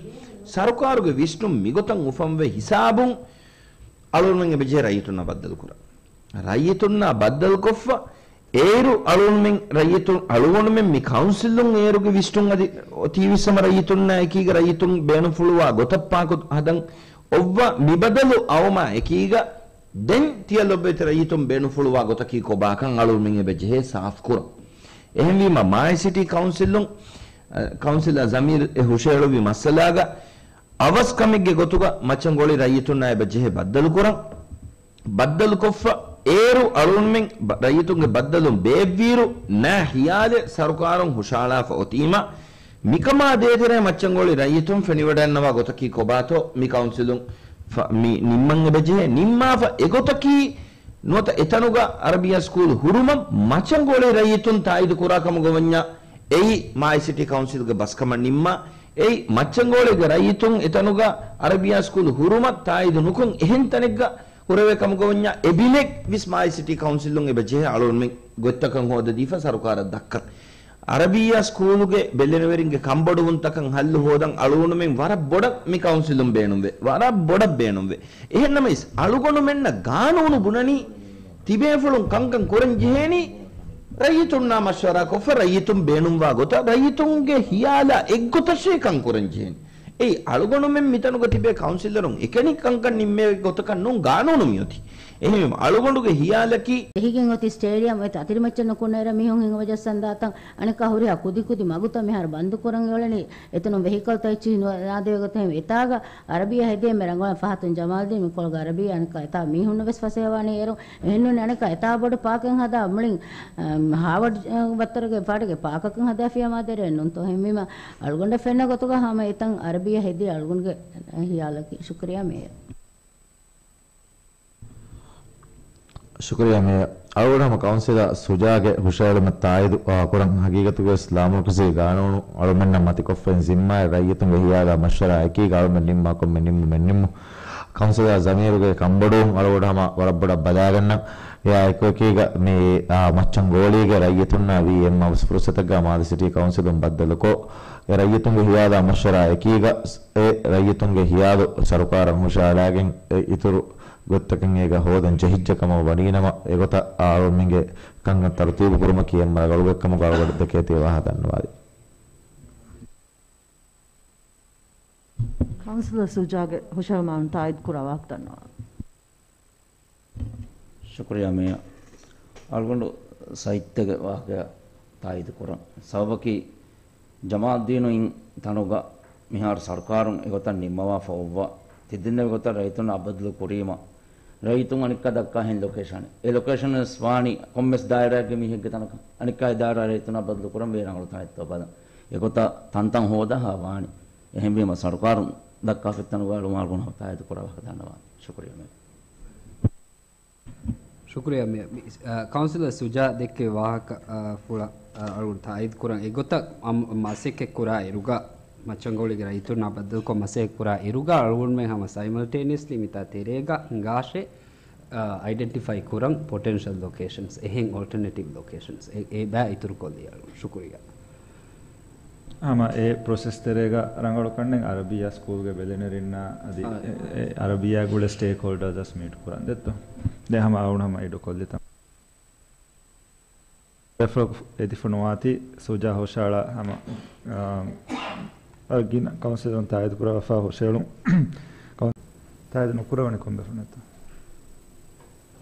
ސަރުކާރުގެ ވިސްނުން މިގޮތަށް އުފަންވެ ހިސާބުން އަޅުގަނޑުމެން އެބަޖެހޭ ރައްޔިތުންނާ ބައްދަލުކުރަން. ރައްޔިތުންނާ ބައްދަލުކޮށްފަ، އޭރު އަޅުގަނޑުމެން ރައްޔިތުން، އަޅުގަނޑުމެން މި ކައުންސިލުން އޭރުގެ ވިސްނުން އަދި އޮތީވެސް ހަމަ ރައްޔިތުންނާ އެކީގަ ރައްޔިތުން ބޭނުންފުޅުވާ ގޮތަށް ޕާކު ހަދަން އޮއްވަ މިބަދަލު އައުމާ އެކީގަ ދެން ތިޔަ ލޮބުވެތި ރައްޔިތުން ބޭނުންފުޅުވާ ގޮތަކީ ކޮބާކަން އަޅުގަނޑުމެން އެބަ ޖެހޭ ސާފުކުރަން. އެހެންވީމަ މާއި ސިޓީ ކައުންސިލުން، އަ، ކައުންސިލަރ ޒަމީރު އެ ހުށައެޅުއްވި މައްސަލާގަ އަވަސް ކަމެއްގެ ގޮތުގަ މައްޗަންގޯޅި ރައްޔިތުންނާ އެބަ ޖެހޭ ބައްދަލުކުރަން. ބައްދަލުކޮށްފަ އޭރު އަޅުގަނޑުމެން ބަ-، ރައްޔިތުންގެ ބައްދަލުން ބޭއްވިއިރު ނާ ހިޔާލެއް ސަރުކާރުން ހުށައަޅާފަ އޮތީމަ، މިކަމާ ދޭތެރޭ މައްޗަންގޯޅި ރައްޔިތުން ފެނިވަޑައިގަންނަވާ ގޮތަކީ ކޮބާތޯ މި ކައުންސިލުން ފަ-، މި ނިންމަން އެބަޖެހޭ. ނިންމާފަ އެގޮތަކީ ނުވަތަ އެތަނުގަ އަރަބިޔާ ސްކޫލް ހުރުމަށް މައްޗަންގޯޅި ރައްޔިތުން ތާއީދު ކުރާ ކަމުގަ ވަންޏާ އެއީ މާއި ސިޓީ ކައުންސިލްގެ ބަސްކަމަށް ނިންމާ. އެއީ މައްޗަންގޯޅީގެ ރައްޔިތުން އެތަނުގަ އަރަބިޔާ ސްކޫލް ހުރުމަށް ތާއީދު ނުކޮށް އެހެން ތަނެއްގަ ހުރެވޭ ކަމުގަ ވަންޏާ އެ ބިމެއް ވިސް މާއި ސިޓީ ކައުންސިލުން އެބަ ޖެހޭ އަޅުގަނޑުމެން ގޮތްތަކަށް ހޯދަދީފަ ސަރުކާރަށް ދައްކަން. އަރަބިއްޔާ ސްކޫލުގެ ބެލެނިވެރިންގެ ކަންބޮޑުވުންތަކަށް ހައްލު ހޯދަން އަޅުގަނޑުމެން ވަރަށް ބޮޑަށް މި ކައުންސިލުން ބޭނުންވޭ. ވަރަށް ބޮޑަށް ބޭނުންވޭ. އެހެންނަމަވެސް، އަޅުގަނޑުމެންނަށް ގާނޫނު ބުނަނީ ތިބޭފުޅުން ކަންކަން ކުރަން ޖެހޭނީ ރައްޔިތުންނާ މަޝްވަރާކޮށްފަ ރައްޔިތުން ބޭނުންވާ ގޮތަށް ރައްޔިތުންގެ ހިޔާލާ އެއްގޮތަށޭ ކަން ކުރަން ޖެހޭނީ. އެއީ އަޅުގަނޑުމެން މިތަނުގަ ތިބޭ ކައުންސިލަރުން އެކަނި ކަންކަން ނިންމޭ ގޮތަކަށް ނޫން ގާނޫނު މިއޮތީ. އެހެންވީމަ އަޅުގަނޑުގެ ހިޔާލަކީ، ޖެހިގެން އޮތީ ސްޓޭޑިއަމް އޮތް އަތިރިމައްޗަށް ނުކުންނައިރަށް މީހުން ހިނގަވަޖައްސަންދާތަން އަނެއްކާ ހުރިހާ ކުދިކުދި މަގުތައް މިހާރު ބަންދުކުރަން އެއުޅެނީ. އެތަނުން ވެހިކަލްތައް އެއްޗިހި ނުވާދޭވޭ ގޮތަށް ހެން އެތާގަ އަރަބިއްޔާ ހެދޭ މި ރަނގަޅަށް ފަހަތުން ޖަމާލްދީން މިކޮޅުގަ އަރަބިއްޔާ އަނެއްކާ އެތާ މީހުންނަށް ވެސް ފަސޭހަވާނީ އޭރު. އެހެންނޫން އަނެއްކާ އެތާ ބޮޑު ޕާކެއް ހަދާ މުޅިން، އަ، ހާވަޑް، އަ، ބައްތަރުގެ ފާޑެއްގެ ޕާކަކަށް ހަދާފިޔަމާ ދެރައެއް ނޫންތޯ. އެހެންވީމަ އަޅުގަނޑަށް ފެންނަ ގޮތުގަ ހަމަ އެތަން އަރަބިއްޔާ ހެދީ އަޅުގަނޑުގެ ހިޔާލަކީ. ޝުކުރިއްޔާ މޭޔަރ. ޝުކުރިއްޔާ މޭޔަރ. އަޅުގަނޑު ހަމަ ކައުންސިލަރ ސުޖާގެ ހުށައެޅުމަށް ތާއީދު، އާ، ކުރަން. ހަގީގަތުގަވެސް ލާމަރުކަޒީ ގާނޫނު އަޅުމެންނަށް މަތިކޮށްފައި ޒިންމާއެއް ރައްޔިތުންގެ ހިޔާލާ މަޝްވަރާ އެކީގަ އަޅުމެން ނިންމާ ކޮންމެ ނިންމުމެއް ނިންމު. ކައުންސިލަރ ޒަމީރުގެ ކަންބޮޑުވުން އަޅުގަނޑު ހަމަ ވަރަށް ބޮޑަށް ބަލާގަންނަން. އެއާ އެކުއެކީގަ މި، އާ، މައްޗަންގޯޅީގެ ރައްޔިތުންނާ ވީ އެއްމަވެސް ފުރުސަތެއްގަ މާލެ ސިޓީ ކައުންސިލުން ބައްދަލުކޮށް، އެ ރައްޔިތުންގެ ހިޔާލާ މަޝްވަރާ އެކީގަ އެ ރައްޔިތުންގެ ހިޔާލު ސަރުކާރަށް ހުށައަޅާގެން އެ އިތުރު ގޮތްތަކެއް އޭގަ ހޯދަން ޖެހިއްޖެ ކަމަށް ވަނީނަމަ، އެގޮތަށް އަޅުގަނޑުމެންގެ ކަންކަން ތަރުތީބު ކުރުމަކީ އެންމެ ރަނގަޅު ގޮތްކަމަކަށް އަޅުގަނޑު ދެކޭތީ ވާހަކަ ދަންނަވާލީ. ކައުންސިލަރ ސުޖާގެ ހުށަހެޅުމާ ތާއީދު ކުރާ ވާހަކަ ދަންނަވާލީ. ޝުކުރިއްޔާ މޭޔަރ. އަޅުގަނޑު ސައްތަގެ ވާހަކަ ތާއީދު ކުރަން. ސަބަބަކީ، ޖަމާލްދީނު އިން ތަނުގަ މިހާރު ސަރުކާރުން އެގޮތަށް ނިންމަވާފަ އޮއްވާ، ތި ދެންނެވި ގޮތަށް ރައްޔިތުންނާ ބައްދަލު ކުރީމަ، ރައްޔިތުން އަނެއްކާ ދައްކާ ހެން ލޮކޭޝަނެއް. އެ ލޮކޭޝަން ވެސް ވާނީ ކޮންމެސް ދާއިރާއެއްގެ މީހެއްގެ ތަނަކަށް. އަނެއްކާ އެ ދާއިރާ ރައްޔިތުންނާ ބައްދަލު ކުރަން ވޭ ރަނގަޅު ތަނެއްތޯ ބަލަން. އެގޮތަށް ތަންތަން ހޯދާ ހާ ވާނީ. އެހެންވީމަ ސަރުކާރުން ދައްކާފައި ތަނުގަ އަޅުމާ އަޅުގަނޑު ހަމަ ތާއީދު ކުރާ ވާހަކަ ދަންނަވާނީ. ޝުކުރިއްޔާ މޭޔަރ. ޝުކުރިއްޔާ މޭޔަރ. މި، އަ، ކައުންސިލަރ ސުޖާ ދެއްކެވި ވާހަކަ، އަ، ފުޅަށް، އަ، އަޅުގަނޑު ތާއީދު ކުރަން. އެގޮތަށް އަމް-، މަސައްކަތް ކުރާ އިރުގަ، މައްޗަންގޯޅީގެ ރައްޔިތުންނާ ބައްދަލުކޮށް މަސައްކަތް ކުރާ އިރުގަ، އަޅުގަނޑުމެން ހަމަ ސައިމަލްޓޭނިއަސްލީ މިތާ ތެރޭގަ ހިނގާށޭ، އަ، އައިޑެންޓިފައި ކުރަން ޕޮޓެންޝަލް ލޮކޭޝަންސް، އެހެން އޯލްޓަނޭޓިވް ލޮކޭޝަންސް އެ، އެބައި އިތުރުކޮށްލީ އަޅުގަނޑު. ޝުކުރިއްޔާ. ހަމަ އެ ޕްރޮސެސް ތެރޭގަ ރަނގަޅު ކަންނެން އަރަބިއްޔާ ސްކޫލްގެ ބެލެނިވެރިންނާ އަދި އާ، އެ، އެ، އަރަބިއްޔާ ގުޅޭ ސްޓޭކް ހޯލްޑާސް މީޓް ކުރަން ދެއްތޯ. ދެ ހަމަ އަޅުގަނޑު ހަމަ އެޑު ކޮށްލިތަން. ބޭފުޅަކު އެދިފަ ނުވާތީ ސުޖާ ހުށައަޅާ ހަމަ، އާ، އަ، ގިނަ ކައުންސިލުން ތާއީދު ކުރައްވާފަ ހުށައެޅުން. ކައުން-، ތާއީދު ނުކުރެވެނީ ކޮން ބޭފުޅެއްތޯ؟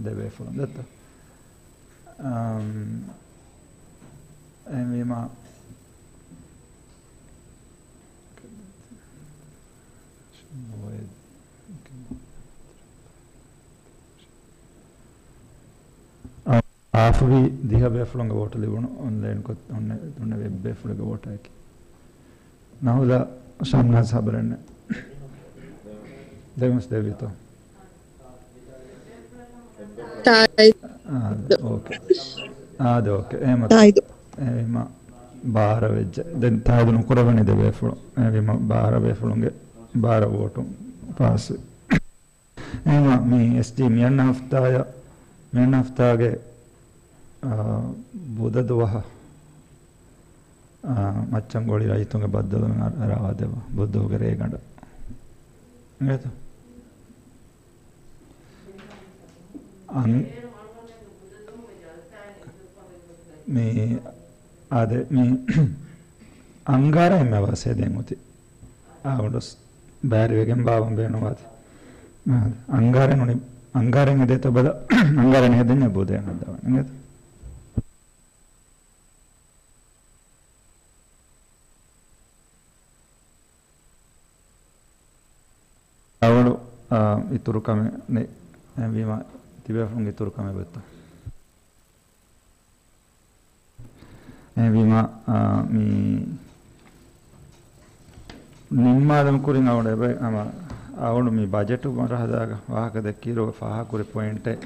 ދެ ބޭފުޅުން ދެއްތޯ. އަމް، އެހެންވީމާ، އާފުވީ ދިހަ ބޭފުޅުންގެ ވޯޓު ލިބުނު އޮންލައިން ކޮށް، އޮންނަ، އޮންނަ ވެބް ބޭފުޅެއްގެ ވޯޓާއެކީ. ނަހުލާ ޝަމްނާޒް ހަބަރެއްނެއް. ދެވިސް ދެވިތޯ. ތާއީދު. އާދެ، އޯކޭ. އާދެ، އޯކޭ. އެހެމަ ތާއީދު. އެހެމަ ބާރަ ވެއްޖެ. ދެން ތާއީދު ނުކުރެވެނީ ދެ ބޭފުޅުން. އެހެމަ ބާރަ ބޭފުޅުންގެ ބާރަ ވޯޓުން ފާސް. އެހެމަ މި އެސްޖީ މިއަންނަ ހަފްތާޔަށް، މިއަންނަ ހަފްތާގެ، އާ، ބުދަ ދުވަހަށް، އާ، މައްޗަންގޮޅި ރައްޔިތުންގެ ބައްދަލުވުމެއް އަ-، އަރާވާ ދެއްވާ. ބުދަ ދުވަހުގެ ރޭގަނޑަށް. އިނގޭތޯ؟ އަން-، މި، އާދެ، މި އަންގާރަ އެންމެ ވާސޭ ދެން އޮތީ. އާ، އަވަނޑުސް ބައިވެރިވެގެން ބާވަން ބޭނުންވާތީ. އާ، އަންގާރަ ނުނި، އަންގާރަ ހެދޭތޯ ބަލަ، އަންގާރަ ހެދެންޏާ ބުދަ ހައްދަވާނެ. އިނގޭތޯ؟ އަވަނޑު، އާ، އިތުރު ކަމެއް ނެތް. އެހެންވީމަ، ތިބޭފުޅުން އިތުރު ކަމެއް ވެއްތޯ؟ އެހެންވީމަ، އާ، މި ނިންމާލުމުގެ ކުރިން އަވަނޑު އެބަ-، ހަމަ އަވަނޑު މި ބަޖެޓު މަރަހަލާގަ ފާހަގަ ދެއްކިއިރު ފާހަގަކުރި ޕޮއިންޓެއް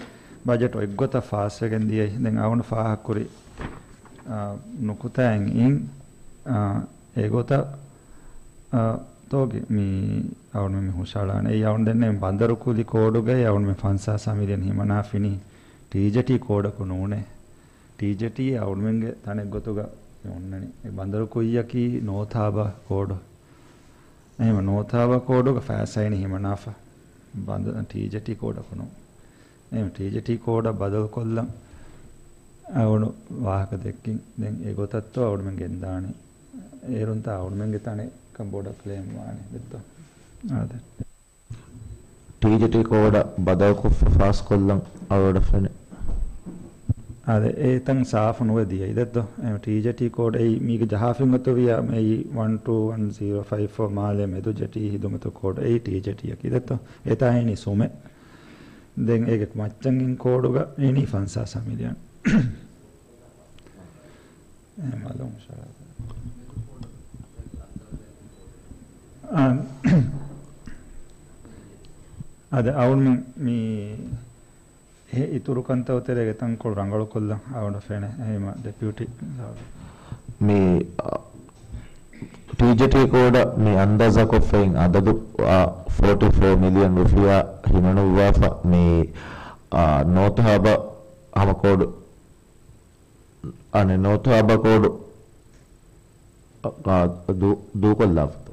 ބަޖެޓު އެއްގޮތަށް ފާސްވެގެން ދިޔައީ. ދެން އަވަނޑު ފާހަގަކުރި، އާ، ނުކުތާއިން އިން، އާ، އެގޮތަށް، އާ، ތޯގެ މި އަވަންމެން މި ހުށައަޅާނެ. އެއީ އަވަން ދެންނެވި ބަނދަރު ކުލި ކޯޑުގައި އަވަންމެން ފަންސާސް މިލިއަން ހިމަނާފިނީ ޓީޖެޓީ ކޯޑަކު ނޫނޭ. ޓީޖެޓީ އަވަންމެންގެ ތަނެއް ގޮތުގަ އޮންނަނީ. އެ ބަނދަރު ކުއްޔަކީ ނޯތް ހާބާ ކޯޑު. އެހެން ނޯތް ހާބާ ކޯޑުގަ ފައިސާއިން ހިމަނާފަ. ބަނދަ-، ޓީޖެޓީ ކޯޑަކު ނޫން. އެހެން ޓީޖެޓީ ކޯޑަށް ބަދަލުކޮށްލަން އަވަން ވާހަކަ ދެއްކިން. ދެން އެގޮތަށްތޯ އަވަންމެން ގެންދާނީ. އޭރުންތާ އަވަންމެންގެ ތަނެއް ކަން ބޮޑަށް ކްލެއިމް ވާނެ ދެއްތޯ؟ އާދެ. ޓީޖެޓީ ކޯޑަށް ބަދަލުކޮށްފަ ފާސްކޮށްލަން އަވަޑަ ފެނެ. އާދެ، އެތަން ސާފު ނުވެ ދިޔައީ ދެއްތޯ؟ އެ ޓީޖެޓީ ކޯޑް އެއީ މީގެ ޖަހާފިން އޮތުވިޔާ އެއީ ވަން ޓޫ ވަން ޒީރޯ ފައިވް ފޯ މާލޭ މެދު ޖެޓީ ހިދުމަތު ކޯޑް އެއީ ޓީޖެޓީއަކީ ދެއްތޯ؟ އެތާ އިނީ ސުމެއް. ދެން އޭގެ މައްޗަށް އިން ކޯޑުގަ އިނީ ފަންސާސް މިލިއަން. އެ މަލުމް ޝަރާފަ. އާ، އަދި އަވަންމެން މި އެ އިތުރު ކަންތައް ތެރޭގެ ތަންކޮޅު ރަނގަޅުކޮށްލަން އަވަން ފެނެ. އެހެމަ ޑެޕިއުޓީ. މި، އާ، ޓީޖެޓީ ކޯޑަށް މި އަންދާޒާކޮށްފައި އަދަދު، އާ، ފޯޓީ ފޯ މިލިއަން ރުފިޔާ ހިމަނުއްވާފަ މި، އާ، ނޯތް ހާބާ ހަމަ ކޯޑު އަނެއް ނޯތް ހާބާ ކޯޑު، އަ، އަ، ދޫ-، ދޫކޮށްލާފަތޯ؟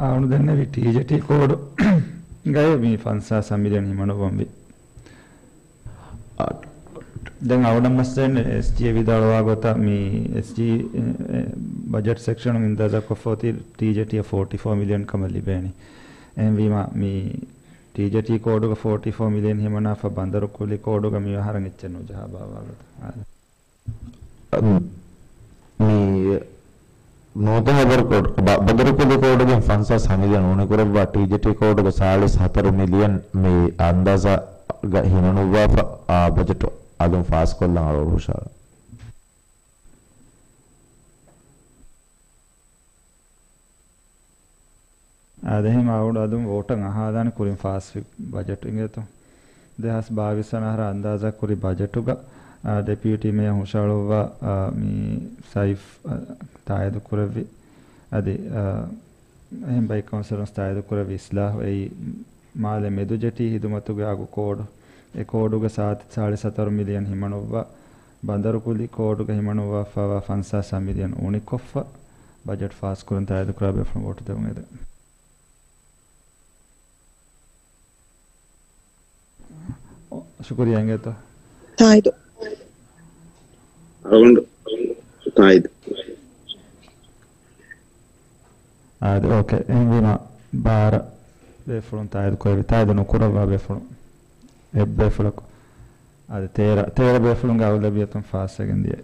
އަވަން ދެންނެވި ޓީޖެޓީ ކޯޑު ގައި މި ފަންސާސް މިލިއަން ހިމަނުއްވަންވީ. އަ، ދެން އަވަން މަސް ދެން އެސްޖީ ވިދާޅުވާ ގޮތަށް މި އެސްޖީ، އެ، އެ، ބަޖެޓް ސެކްޝަނުން އިންދާޒާކޮށްފަ އޮތީ ޓީޖެޓީއަށް ފޯޓީ ފޯ މިލިއަން ކަމަށް ލިބޭނީ. އެހެންވީމަ މި ޓީޖެޓީ ކޯޑުގަ ފޯޓީ ފޯ މިލިއަން ހިމަނާފަ ބަނދަރު ކުލި ކޯޑުގަ މި އަހަރަށް އެއްޗެއް ނުޖަހާ ބާވާގޮތަށް. މި ނޯތް ހާބާ ކޯޑް، ބަ-، ބަނދަރު ކުލި ކޯޑުގެ ފަންސާސް މިލިއަން އުނިކުރައްވާ ޓީޖެޓީ ކޯޑުގެ ސާޅީސް ހަތަރު މިލިއަން މި އަންދާޒާގަ ހިމަނުއްވާފަ، އާ، ބަޖެޓު އަލުން ފާސްކޮށްލަން އަޅުގަނޑު ހުށަހަޅަން. އާދެ، އެހެމަ އަވަޑު އަލުން ވޯޓަށް އަހާލާނެ ކުރިން ފާސްވި ބަޖެޓު އިނގޭތޯ. ދެހާސް ބާވީސް ވަނަ އަހަރަށް އަންދާޒާ ކުރި ބަޖެޓުގަ، އާ، ޑެޕިއުޓީ މޭޔަރ ހުށަހަޅުއްވާ، އާ، މި ސައިފް، އާ، ތާއީދު ކުރެއްވި. އަދި، އާ، އެހެން ބައި ކައުންސިލުން ތާއީދު ކުރެއްވި އިސްލާހު އެއީ މާލެ މެދު ޖެޓީ ހިދުމަތުގެ އަގު ކޯޑު. އެ ކޯޑުގަ ސާ-، ސާޅީސް ހަތަރު މިލިއަން ހިމަނުއްވާ، ބަނދަރު ކުލި ކޯޑުގަ ހިމަނުއްވާފައިވާ ފަންސާސް މިލިއަން އުނިކޮށްފަ، ބަޖެޓް ފާސްކުރަން ތާއީދުކުރާ ބޭފުޅުން ވޯޓު ދެވުން އެދެން. ޝުކުރިއްޔާ އިނގޭތޯ. ތާއީދު. އަޅުގަނޑު ތާއީދު. އާދެ، އޯކޭ. އެހެންވީމަ ބާރަ ބޭފުޅުން ތާއީދު ކުރެވި، ތާއީދު ނުކުރައްވާ ބޭފުޅުން އެއްބޭފުޅަކު. އާދެ، ތޭރަ، ތޭރަ ބޭފުޅުންގެ އަޣުލަބިއްޔަތުން ފާސްވެގެން ދިޔަ.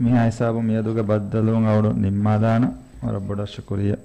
މިހާ ހިސާބުން މިއަދުގެ ބައްދަލުވުން އަވަޑު ނިންމާލާނަން. ވަރަށް ބޮޑަށް ޝުކުރިއްޔާ.